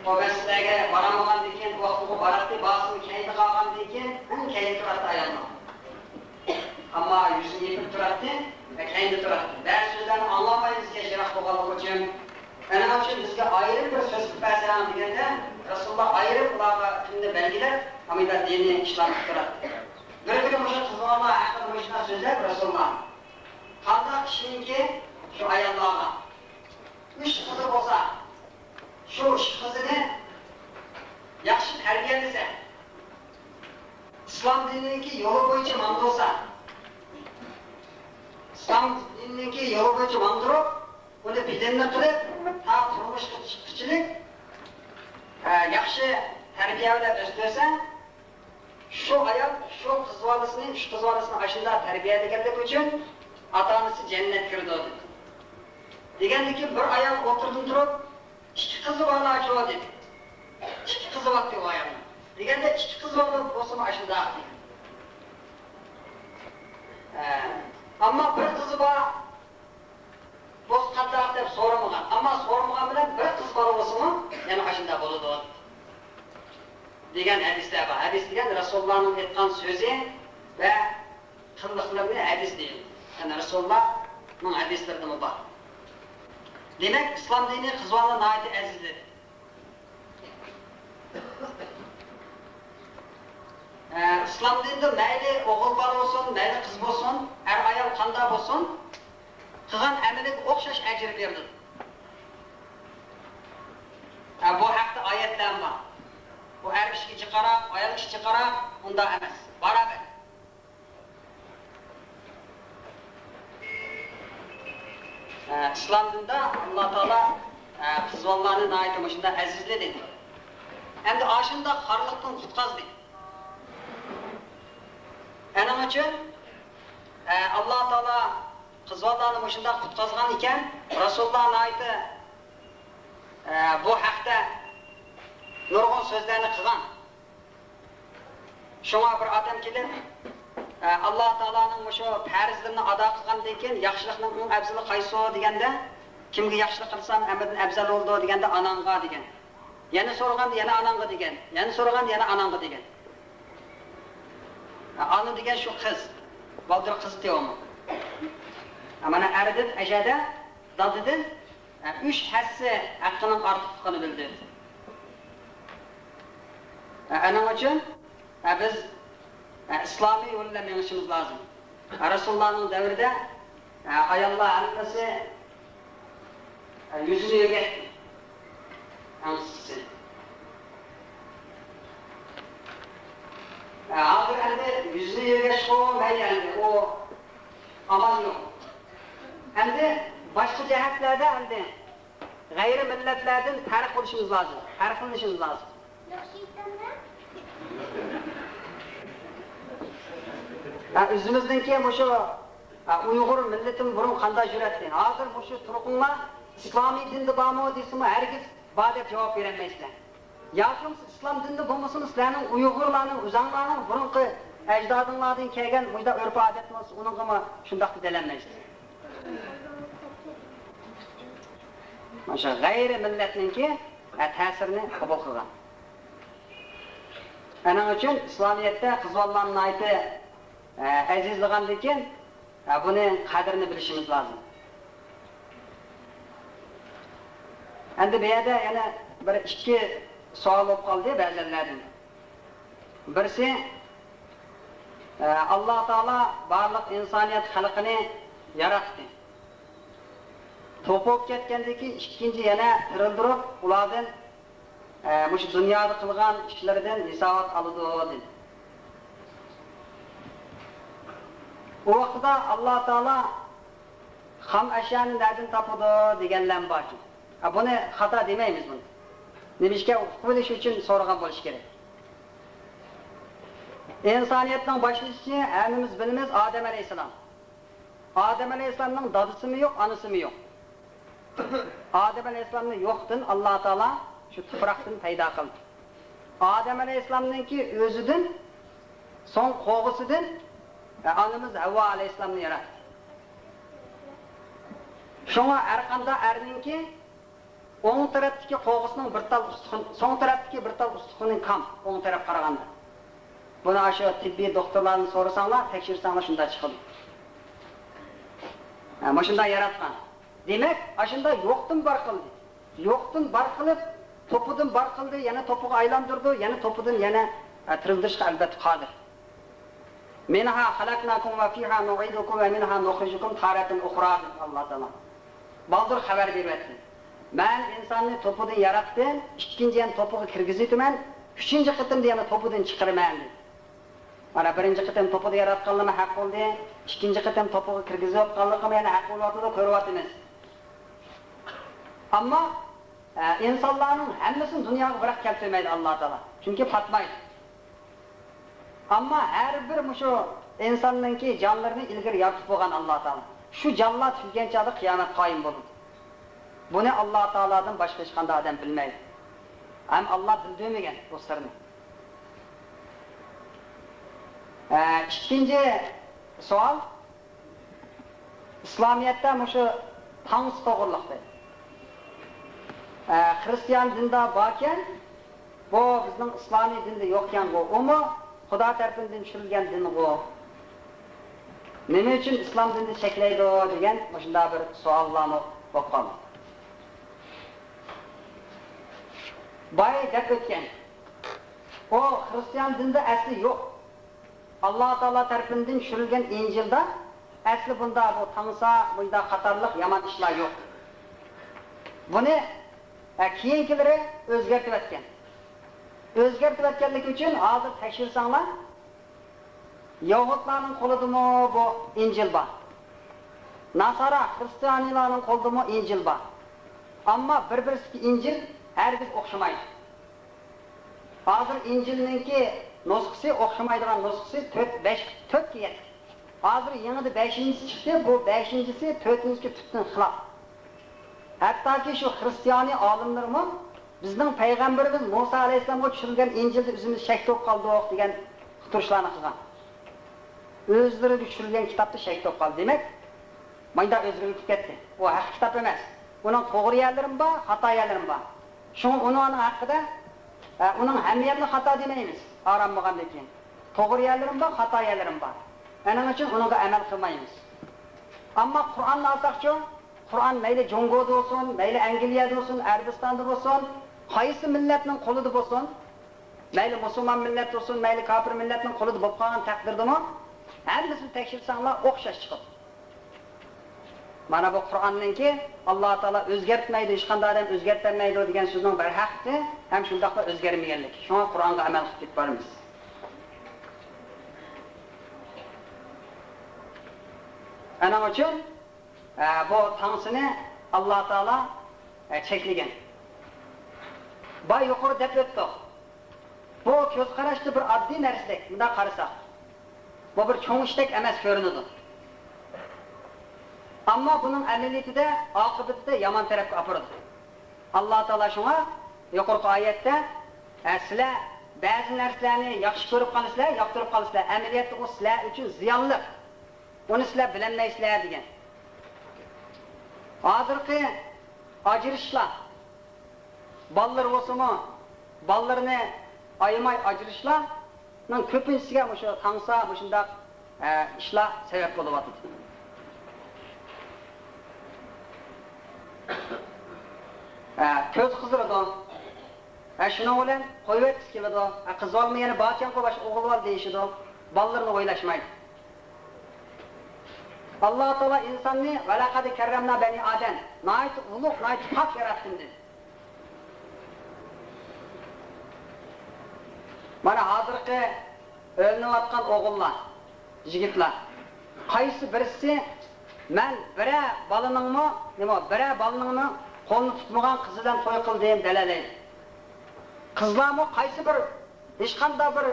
ئۇ مەسچىتلەرگە بارالمىغاندىن كېيىن، ۋاقتىغا باراتتى، بارسىمۇ كەينىدە قالغاندىن كېيىن، ئەڭ كەينىدە تۇراتتى ئاياللار. ئەمما يۈزىنى يېپىپ تۇراتتى، كەينىدە تۇراتتى. بەزى سۆزلەرنى ئاڭلالمايمىزكەن، يىراق بولغانلىقى ئۈچۈن. ئەنە شۇ بىزگە ئايرىم بىر سۆز قىلىپ بەرسەڭ دېگەندە، رەسۇلۇللا ئايرىم ئۇلارغا كۈننى بەلگىلەپ، ھەمىدە دىنىي ئىشلارنى قىلىپ تۇراتتى. بىر كۈنى مۇشۇ قىزلارلار ھەققىدە مۇشۇنداق سۆزلەپ رەسۇلۇللا، قانداق كىشىنىڭكى شۇ ئاياللارغا ئۈچ قىزى بولسا، شۇ ئۈچ قىزىنى ياخشى تەربىيەلىسە، ئىسلام دىنىنىڭكى يولى بويىچە ماڭدۇرسا، ئىسلام دىنىنىڭكى يولى بويىچە ماڭدۇرۇپ، ئۇنى بىلىملىك قىلىپ، تا تۇرمۇشقا چىققۇچىلىك، ئە، ياخشى تەربىيە بىلەن ئۆستۈرسە، شۇ ئايال شۇ قىز بالىسىنى، ئۈچ قىز بالىسىنى ئاشۇنداق تەربىيەلىگەنلىكى ئۈچۈن ئاتا-ئانىسى جەننەتكە كىرىدۇ، دېدى. دېگەندىن كېيىن بىر ئايال ئوتتۇرىدىن تۇرۇپ، ئىككى قىزى بارلارچۇ دېدى. ئىككى قىزى بارتى ئۇ ئايالنىڭ. دېگەندە ئىككى قىزى بار بولسىمۇ ئاشۇنداق دېدى. ئە، ئەمما بىر قىزى بار بولسا قانداق دەپ سورىمىغان. ئەمما سورىمىغان بىلەن بىر قىز بالا بولسىمۇ يەنە ئاشۇنداق بولىدۇ دېگەن ھەدىسلەر بار. ھەدىس دېگەن رەسۇلۇللانىڭ ئېيتقان سۆزى ۋە قىلىقلىرىنى ھەدىس دەيدۇ. يەنى رەسۇلۇللانىڭ ھەدىسلىرىدىمۇ بار. دېمەك، ئىسلام دىنى قىز بالىنى ناھايىتى ئەزىزلىدى. ئە، ئىسلام دىنىدا مەيلى ئوغۇل بالا بولسۇن، مەيلى قىز بولسۇن، ئەر-ئايال قانداق بولسۇن، قىلغان ئەمىلىگە ئوخشاش ئەجىر بېرىلىدۇ. ئە، بۇ ھەقتە ئايەتلەرمۇ بار. بۇ ئەر كىشىگە جىقراق، ئايال كىشى جىقراق، ئۇنداق ئەمەس. باراۋەر. ئە، ئىسلام دىنىدا ئاللا تائالا، ئە، قىز بالىلارنى ناھايىتى مۇشۇنداق ئەزىزلىدى. ئەمدى ئاشۇنداق خارلىقتىن قۇتقازدى. ئەنىڭ ئۈچۈن، ئە، ئاللا تائالا قىز بالىلارنى مۇشۇنداق قۇتقازغان ئىكەن، رەسۇلۇللا ناھايىتى، ئە، بۇ ھەقتە نۇرغۇن سۆزلەرنى قىلغان. شۇڭا بىر ئادەم كېلىپ، ئە، ئاللا تائالانىڭ مۇشۇ پەرزلىرىنى ئادا قىلغاندىن كېيىن ياخشىلىقنىڭ ئەڭ ئەۋزىلى قايسى دېگەندە، كىمگە ياخشىلىق قىلسام ھەممىدىن ئەۋزەل بولىدۇ دېگەندە، ئاناڭغا دېگەن. يەنە سورىغاندا يەنە ئاناڭغا دېگەن. يەنە سورىغاندا يەنە ئاناڭغا دېگەن. ئانا دېگەن شۇ قىز. بالدۇر قىز تېۋىمۇ. مانا ئەردىن ئەجەدە دادىدىن ئۈچ ھەسسە ھەققىنىڭ ئارتۇقلۇقىنى بىلدى. ئەنىڭ ئۈچۈن بىز ئىسلامىي يول بىلەن مېڭىشىمىز لازىم. رەسۇلۇللانىڭ دەۋرىدە ئاياللار ھەممىسى يۈزىنى يۆگەيتتى. ئەڭ قىسقىسى. ھازىر ئەمدى يۈزىنى يۆگەشكە مەيلى ئەمدى ئۇ ئامال يوق. ئەمدى باشقا جەھەتلەردە ئەمدى غەيرىي مىللەتلەردىن پەرق بولۇشىمىز لازىم، پەرقلىنىشىمىز لازىم. ھە، ئۆزىمىزنىڭكى مۇشۇ، ھە، ئۇيغۇر مىللىتىمۇ بۇرۇن قانداق يۈرەتتى. ھازىر مۇشۇ تۇرقۇڭلار ئىسلامىي دىندا بارمۇ دېسىمۇ، ھەرگىز بار دەپ جاۋاب بېرەلمەيسىلەر. ياكى بولمىسا ئىسلام دىنىدا بولمىسىمۇ، سىلەرنىڭ ئۇيغۇرلارنىڭ، ئۆزەڭلارنىڭ بۇرۇنقى ئەجدادىڭلاردىن كەلگەن مۇشۇنداق ئۆرپ-ئادەت بولسا، ئۇنىڭغىمۇ شۇنداق دېيەلمەيسىز. مانا شۇ غەيرىي مىللەتنىڭكى، ھە، تەسىرىنى قوبۇل قىلغان. ئەنىڭ ئۈچۈن ئىسلامىيەتتە قىز بالىلارنى ناھايىتى، ھە، ئەزىزلىغاندىن كېيىن، ھە، بۇنى قەدرىنى بىلىشىمىز لازىم. ئەمدى بۇ يەردە يەنە بىر ئىككى سوئال بولۇپ قالدى بەزەنلەردىن. بىرسى، ئە، ئاللا تائالا بارلىق ئىنسانىيەت خەلقىنى ياراتتى. توپا بولۇپ كەتكەندىن كېيىن ئىككىنچى يەنە تىرىلدۈرۈپ، ئۇلاردىن، ئە، مۇشۇ دۇنيادا قىلغان ئىشلىرىدىن ھېسابات ئالىدۇ، دېدى. ئۇ ۋاقتىدا ئاللا تائالا خام ئەشيانى نەدىن تاپىدۇ دېگەنلەرمۇ باركەن. ھە، بۇنى خاتا دېمەيمىز بۇنى. نېمىشقا، ئۇقۇۋېلىش ئۈچۈن سورىغان بولۇشى كېرەك. ئىنسانىيەتنىڭ باشلىنىشى ھەممىمىز بىلىمىز، ئادەم ئەلەيھىسسالام. ئادەم ئەلەيھىسسالامنىڭ دادىسىمۇ يوق، ئانىسىمۇ يوق. ئادەم ئەلەيھىسسالامنى يوقتىن ئاللا تائالا شۇ تۇپراقتىن پەيدا قىلدى. ئادەم ئەلەيھىسسالامنىڭكى ئۆزىدىن، سوڭ قوغىسىدىن، ئە، ئانىمىز ھەۋۋا ئەلەيھىسسالامنى ياراتتى. شۇڭا ھەر قانداق ئەرنىڭكى ئوڭ تەرەپتىكى قوغىسىنىڭ بىر تال ئۇستىخىن، سوڭ تەرەپتىكى بىر تال ئۇستىخىنى كام، ئوڭ تەرەپ قارىغاندا. بۇنى ئاشۇ تېببىي دوختۇرلاردىن سورىساڭلار، تەكشۈرسەڭلار شۇنداق چىقىدۇ. ھە، مۇشۇنداق ياراتقان. دېمەك، ئاشۇنداق يوقتىن بار قىلدى. يوقتىن بار قىلىپ، توپىدىن بار قىلدى، يەنە توپىغا ئايلاندۇردى، يەنە توپىدىن يەنە، ئە، تىرىلدۈرۈشقا ئەلۋەتتە قادىر. مىنھا خەلەقناكۇم ۋە فىھا نۇئىدۇكۇم ۋە مىنھا نۇخرىجۇكۇم تارەتەن ئۇخرا، دېدى ئاللا تائالا. بالدۇر خەۋەر بېرىۋەتتى. مەن ئىنساننى توپىدىن ياراتتىم، ئىككىنچى يەنە توپىغا كىرگۈزۈۋېتىمەن، ئۈچىنچى قېتىمدا يەنە توپىدىن چىقىرىمەن، دېدى. مانا بىرىنچى قېتىم توپىدا ياراتقانلىرىمۇ ھەق بولدى، ئىككىنچى قېتىم توپىغا كىرگۈزۈۋاتقانلىقىمۇ يەنە ھەق بولۇۋاتىدۇ، كۆرۈۋاتىمىز. ئەمما، ئە، ئىنسانلارنىڭ ھەممىسىنى دۇنياغا بىراق كەلتۈرمەيدۇ ئاللا تائالا. چۈنكى پاتمايدۇ. ئەمما ھەر بىر مۇشۇ ئىنساننىڭكى جانلىرىنى ئىلگىرى يارىتىپ بولغان ئاللا تائالا. شۇ جانلار تۈگىگەن چاغدا قىيامەت قايىم بولىدۇ. بۇنى ئاللا تائالادىن باشقا ھېچقانداق ئادەم بىلمەيدۇ. ھەم ئاللا بىلدۈرمىگەن بۇ سىرنى. ئە، ئىككىنچى سوئال. ئىسلامىيەتتە مۇشۇ تانسا توغرىلىق دەيدۇ. ئە، خرىستىيان دىندا باركەن، بۇ بىزنىڭ ئىسلامىي دىندا يوقكەنغۇ، ئۇمۇ خۇدا تەرىپىدىن چۈشۈرۈلگەن دىنغۇ. نېمە ئۈچۈن ئىسلام دىنىنى چەكلەيدۇ دېگەن مۇشۇنداق بىر سوئاللارمۇ بولۇپ قالدى. باي دەپ ئۆتكەن. ئۇ خرىستىيان دىندا ئەسلى يوق. ئاللا تائالا تەرىپىدىن چۈشۈرۈلگەن ئىنجىلدا ئەسلى بۇنداق بۇ تانسا، بۇنداق قاتارلىق يامان ئىشلار يوق. بۇنى، ئە، كېيىنكىلىرى ئۆزگەرتىۋەتكەن. ئۆزگەرتىۋەتكەنلىكى ئۈچۈن ھازىر تەكشۈرسەڭلار، يەھۇدلارنىڭ قولىدىمۇ بۇ ئىنجىل بار. ناسارا، خرىستىيانىيلارنىڭ قولىدىمۇ ئىنجىل بار. ئەمما بىر-بىرسىدىكى ئىنجىل ھەرگىز ئوخشىمايدۇ. ھازىر ئىنجىلنىڭكى نۇسخىسى، ئوخشىمايدىغان نۇسخىسى تۆت، بەش، تۆتكە يەتتى. ھازىر يېڭىدا بەشىنچىسى چىقتى، بۇ بەشىنچىسى تۆتىنچىسىگە پۈتۈن خىلاپ. ھەتتاكى شۇ خرىستىيانىي ئالىملىرىمۇ بىزنىڭ پەيغەمبىرىمىز مۇسا ئەلەيھىسسالامغا چۈشۈرۈلگەن ئىنجىلدا ئۆزىمىز شەك تۇرۇپ قالدۇق دېگەن ئۇقتۇرۇشلارنى قىلغان. ئۆزلىرىگە چۈشۈرۈلگەن كىتابتا شەك تۇرۇپ قالدى. دېمەك، مانداق ئۆزگىرىپ كەتتى. ئۇ ھەق كىتاب ئەمەس. ئۇنىڭ توغرا يەرلىرىمۇ بار، خاتا يەرلىرىمۇ بار. شۇڭا ئۇنىڭ ھەققىدە، ئە، ئۇنىڭ ھەممە يەرنى خاتا دېمەيمىز. ئارام بولغاندىن كېيىن. توغرا يەرلىرىمۇ بار، خاتا يەرلىرىمۇ بار. ئەنىڭ ئۈچۈن ئۇنىڭغا ئەمەل قىلمايمىز. ئەمما قۇرئاننى ئالساقچۇ، قۇرئان مەيلى جۇڭگودا بولسۇن، مەيلى ئەنگلىيەدە بولسۇن، ئەرەبىستاندا بولسۇن، قايسى مىللەتنىڭ قولىدا بولسۇن، مەيلى مۇسۇلمان مىللەت بولسۇن، مەيلى كاپىر مىللەتنىڭ قولىدا بولۇپ قالغان تەقدىردىمۇ، ھەممىسىنى تەكشۈرسەڭلار ئوخشاش چىقىدۇ. مانا بۇ قۇرئاننىڭكى، ئاللا تائالا ئۆزگەرتمەيدۇ، ھېچقانداق ئادەم ئۆزگەرتەلمەيدۇ دېگەن سۆزنىڭ بەرھەقلىقى ھەم شۇنداقلا ئۆزگەرمىگەنلىكى. شۇڭا قۇرئانغا ئەمەل قىلىپ كېتىپ بارىمىز. ئەنىڭ ئۈچۈن، ئە، بۇ تانسىنى ئاللا تائالا، ئە، چەكلىگەن. بايا يۇقىرىدا دەپ ئۆتتۇق. بۇ كۆز قاراشتا بىر ئاددىي نەرسىدەك، مۇنداق قارىساق. بۇ بىر چوڭ ئىشتەك ئەمەس كۆرۈنىدۇ. ئەمما بۇنىڭ ئەمەلىيىتىدە، ئاقىۋىتىدە يامان تەرەپكە ئاپىرىدۇ. ئاللا تائالا شۇڭا يۇقىرىقى ئايەتتە، ئە، سىلەر بەزى نەرسىلەرنى ياخشى كۆرۈپ قالىسىلەر، ياقتۇرۇپ قالىسىلەر، ئەمەلىيەتتە ئۇ سىلەر ئۈچۈن زىيانلىق. ئۇنى سىلەر بىلەلمەيسىلەر دېگەن. ھازىرقى ئاجرىشىشلار، بالىلىرى بولسىمۇ، بالىلىرىنى ئايىماي ئاجرىشىشلارنىڭ كۆپىنچىسىگە مۇشۇ تانسا، مۇشۇنداق، ئە، ئىشلار سەۋەب بولۇۋاتىدۇ. ئە، كۆز قىزىرىدۇ. ھە، شۇنىڭ بىلەن قويۇۋەتكۈسى كېلىدۇ. ھە، قىزىۋالما يەنە بارچەنغۇ باشقا ئوغۇل بار دېيىشىدۇ. بالىلىرىنى ئويلاشمايدۇ. ئاللا تائالا ئىنساننى «ۋەلەقەد كەررەمنا بەنى ئادەم»، ناھايىتى ئۇلۇغ، ناھايىتى پاك ياراتتىم دېدى. مانا ھازىرقى ئۆيلىنىۋاتقان ئوغۇللار، يىگىتلەر، قايسى بىرسى مەن بىرەر بالىنىڭمۇ، نېمە، بىرەر بالىنىڭمۇ قولىنى تۇتمىغان قىز بىلەن توي قىلدىم دەلەيلەيدۇ. قىزلارمۇ قايسى بىر، ھېچقانداق بىر،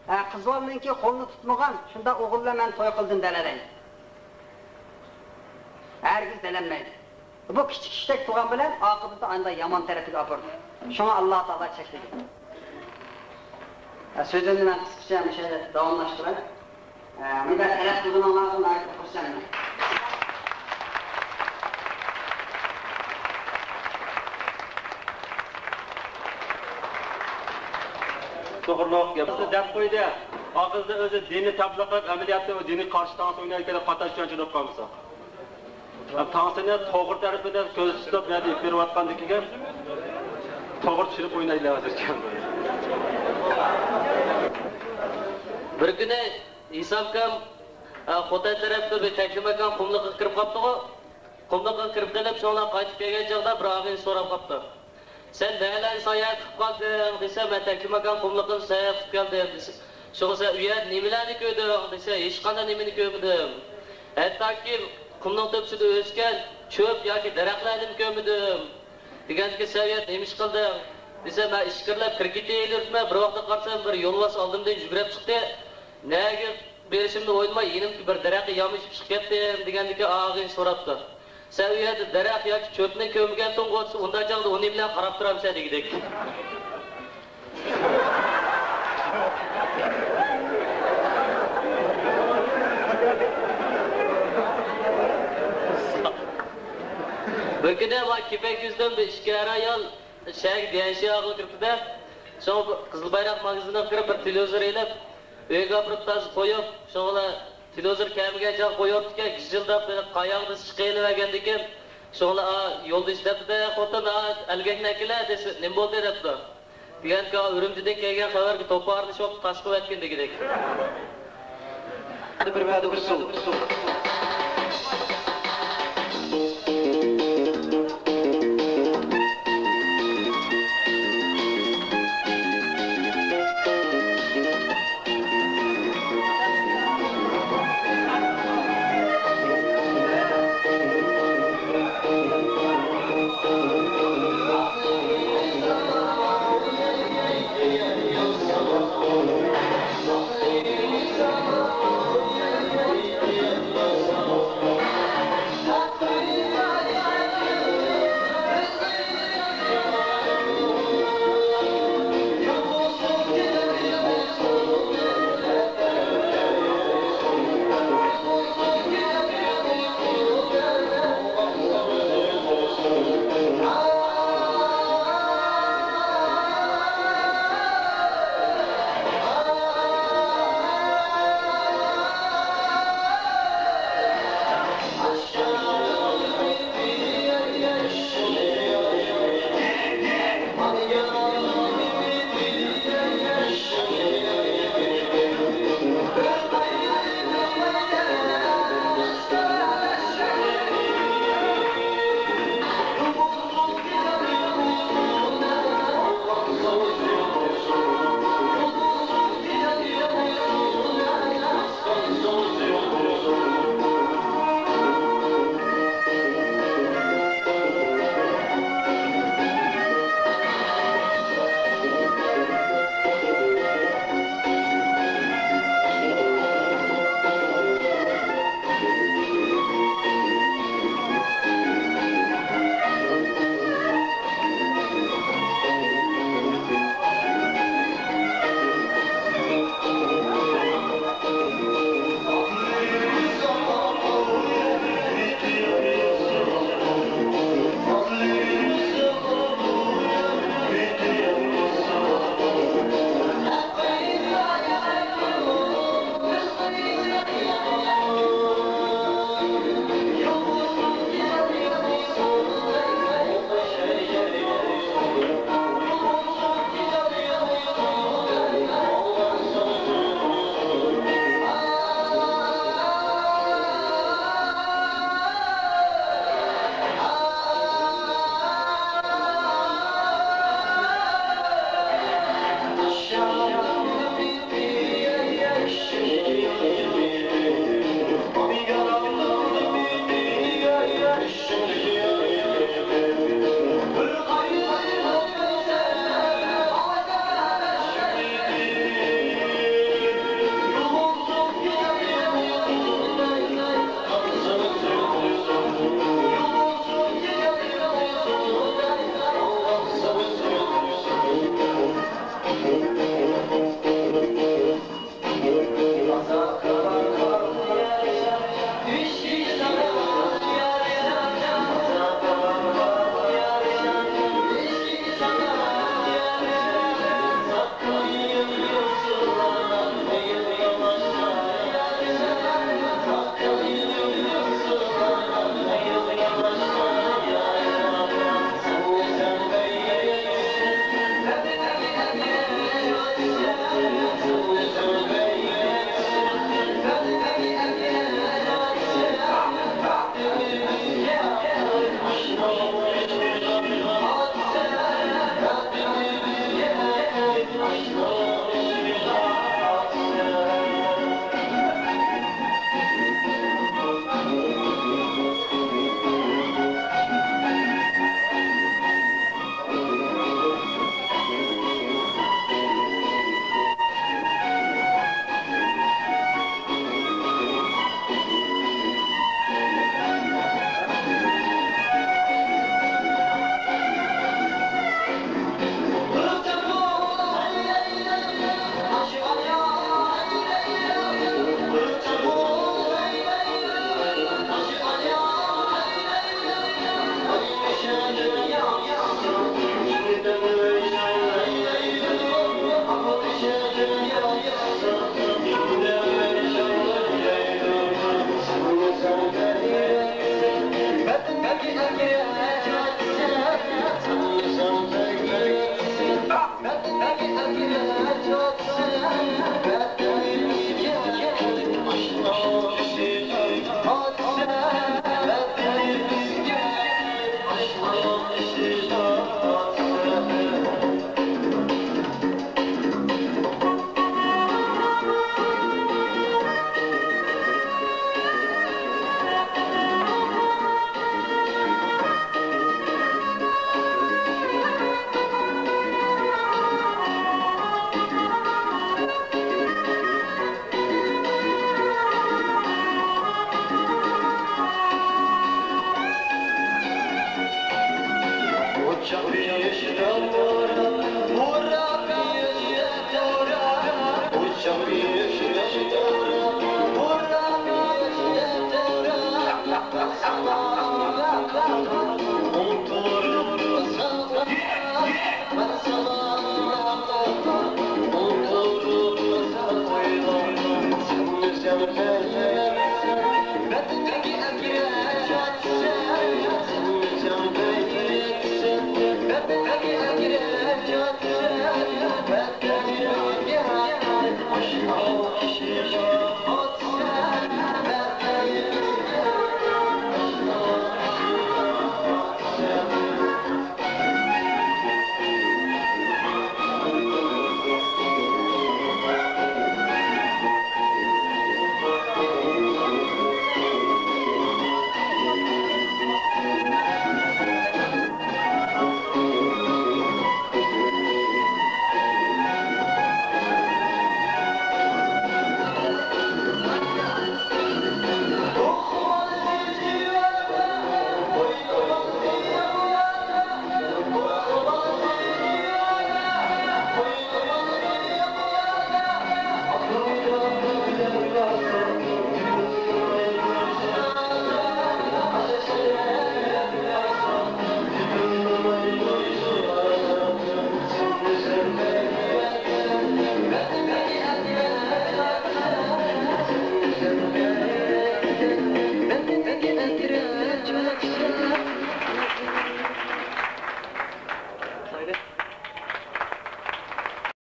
ئە، قىز بالىنىڭكى قولىنى تۇتمىغان شۇنداق ئوغۇل بىلەن مەن توي قىلدىم دەلەيلەيدۇ. ھەرگىز دەلەنمەيدۇ. بۇ كىچىك ئىشتەك تۇرغان بىلەن ئاقىۋىتى ئانداق يامان تەرەپكە ئاپىرىدۇ. شۇڭا ئاللا تائالا چەكلىگەن. ھە، سۆزۈمنى مەن قىسقىچە مۇشۇ يەردە داۋاملاشتۇراي. ھە، مۇنداق تەلەپ قىلغىنىڭلارغا ناھايىتى خۇرسەنمەن. توغرۇلۇق گەپ دەپ قويدى. ئاغزىدا ئۆزى دىننى تەبلىغ قىلىپ، ئەمەلىيەتتە ئۇ دىنىي قارشى تانسا ئوينايدىكەن دەپ خاتا چۈشەنچىدە بولۇپ قالمىسا. تانسىنى توغرا تەرىپىدە كۆرسىتىپ، نەدە ئېلىپ بېرىۋاتقاندىكىن توغرا چۈشىنىپ ئوينايلى ھازىرچە. بىر كۈنى ئىسا ئاكام، ئە، خوتەن تەرەپتە بىر تەكلىماكان قۇملۇققا كىرىپ قاپتىغۇ. قۇملۇققا كىرىپ قېلىپ، شۇڭلار قايتىپ كەلگەن چاغدا بىر ئاغىنە سوراپ قاپتۇ. سەن نەلەرنى ساياھەت قىلىپ قالدىڭ دېسە، مەن تەكلىماكان قۇملۇقىنى ساياھەت قىلىپ كەلدىم دېسە، شۇڭا سەن ئۇ يەردە نېمىلەرنى كۆردۈڭ دېسە، ھېچقانداق نېمىنى كۆرمىدىم. ھەتتاكى قۇملۇق تۆپىسىدە ئۆسكەن چۆپ ياكى دەرەخلەرنىمۇ كۆرمىدىم. دېگەندىكىن سەن ئۇ يەردە نېمە ئىش قىلدىڭ دېسە، مەن ئىچكىرىلەپ كىرىكېت ئېلىۋېرىپتىمەن، بىر ۋاقىتتا قارىسام بىر يولۋاس ئالدىمدىن يۈگۈرۈپ چىقتى. نەگە بېرىشىمنى ئويلىماي يېنىمدىكى بىر دەرەخكە يامىشىپ چىقىپ كەتتىم دېگەندىكىن ئاغىنە سوراپتۇ. سەن ئۇ يەردە دەرەخ ياكى چۆپنى كۆرمىگەنتىڭغۇ دېسە، ئۇنداق چاغدا ئۇ نېمە بىلەن قاراپ تۇرامسەن دېگۈدەك. بىر كۈنى مانا كېپەك يۈزىدىن بىر ئىككى ئەر ئايال شەھەرگە دىيەنشياغا كىرىپتۇ-دە، شۇڭا بۇ قىزىل بايراق ماگىزىنىغا كىرىپ بىر تېلېۋىزور ئېلىپ، ئۆيگە ئاپىرىپ تازا قويۇپ، شۇڭا تېلېۋىزور كەلمىگەن چاغ قويۇپتىكەن، گىژىلداپ قاياغدا چىقىۋېلىۋەرگەندىكىن، شۇڭا يولدىشى دەپتۇ-دە، خوتۇن، ئەلگەكنى ئەكېلە دېسە، نېمە بولدى دەپتۇ. دېگەنكى، ئۈرۈمچىدىن كەلگەن خەۋەرگە توپا ئارىلىشىپ تاشقا ئەتكىن دېگۈدەك. بىر ۋەدە بولسۇن.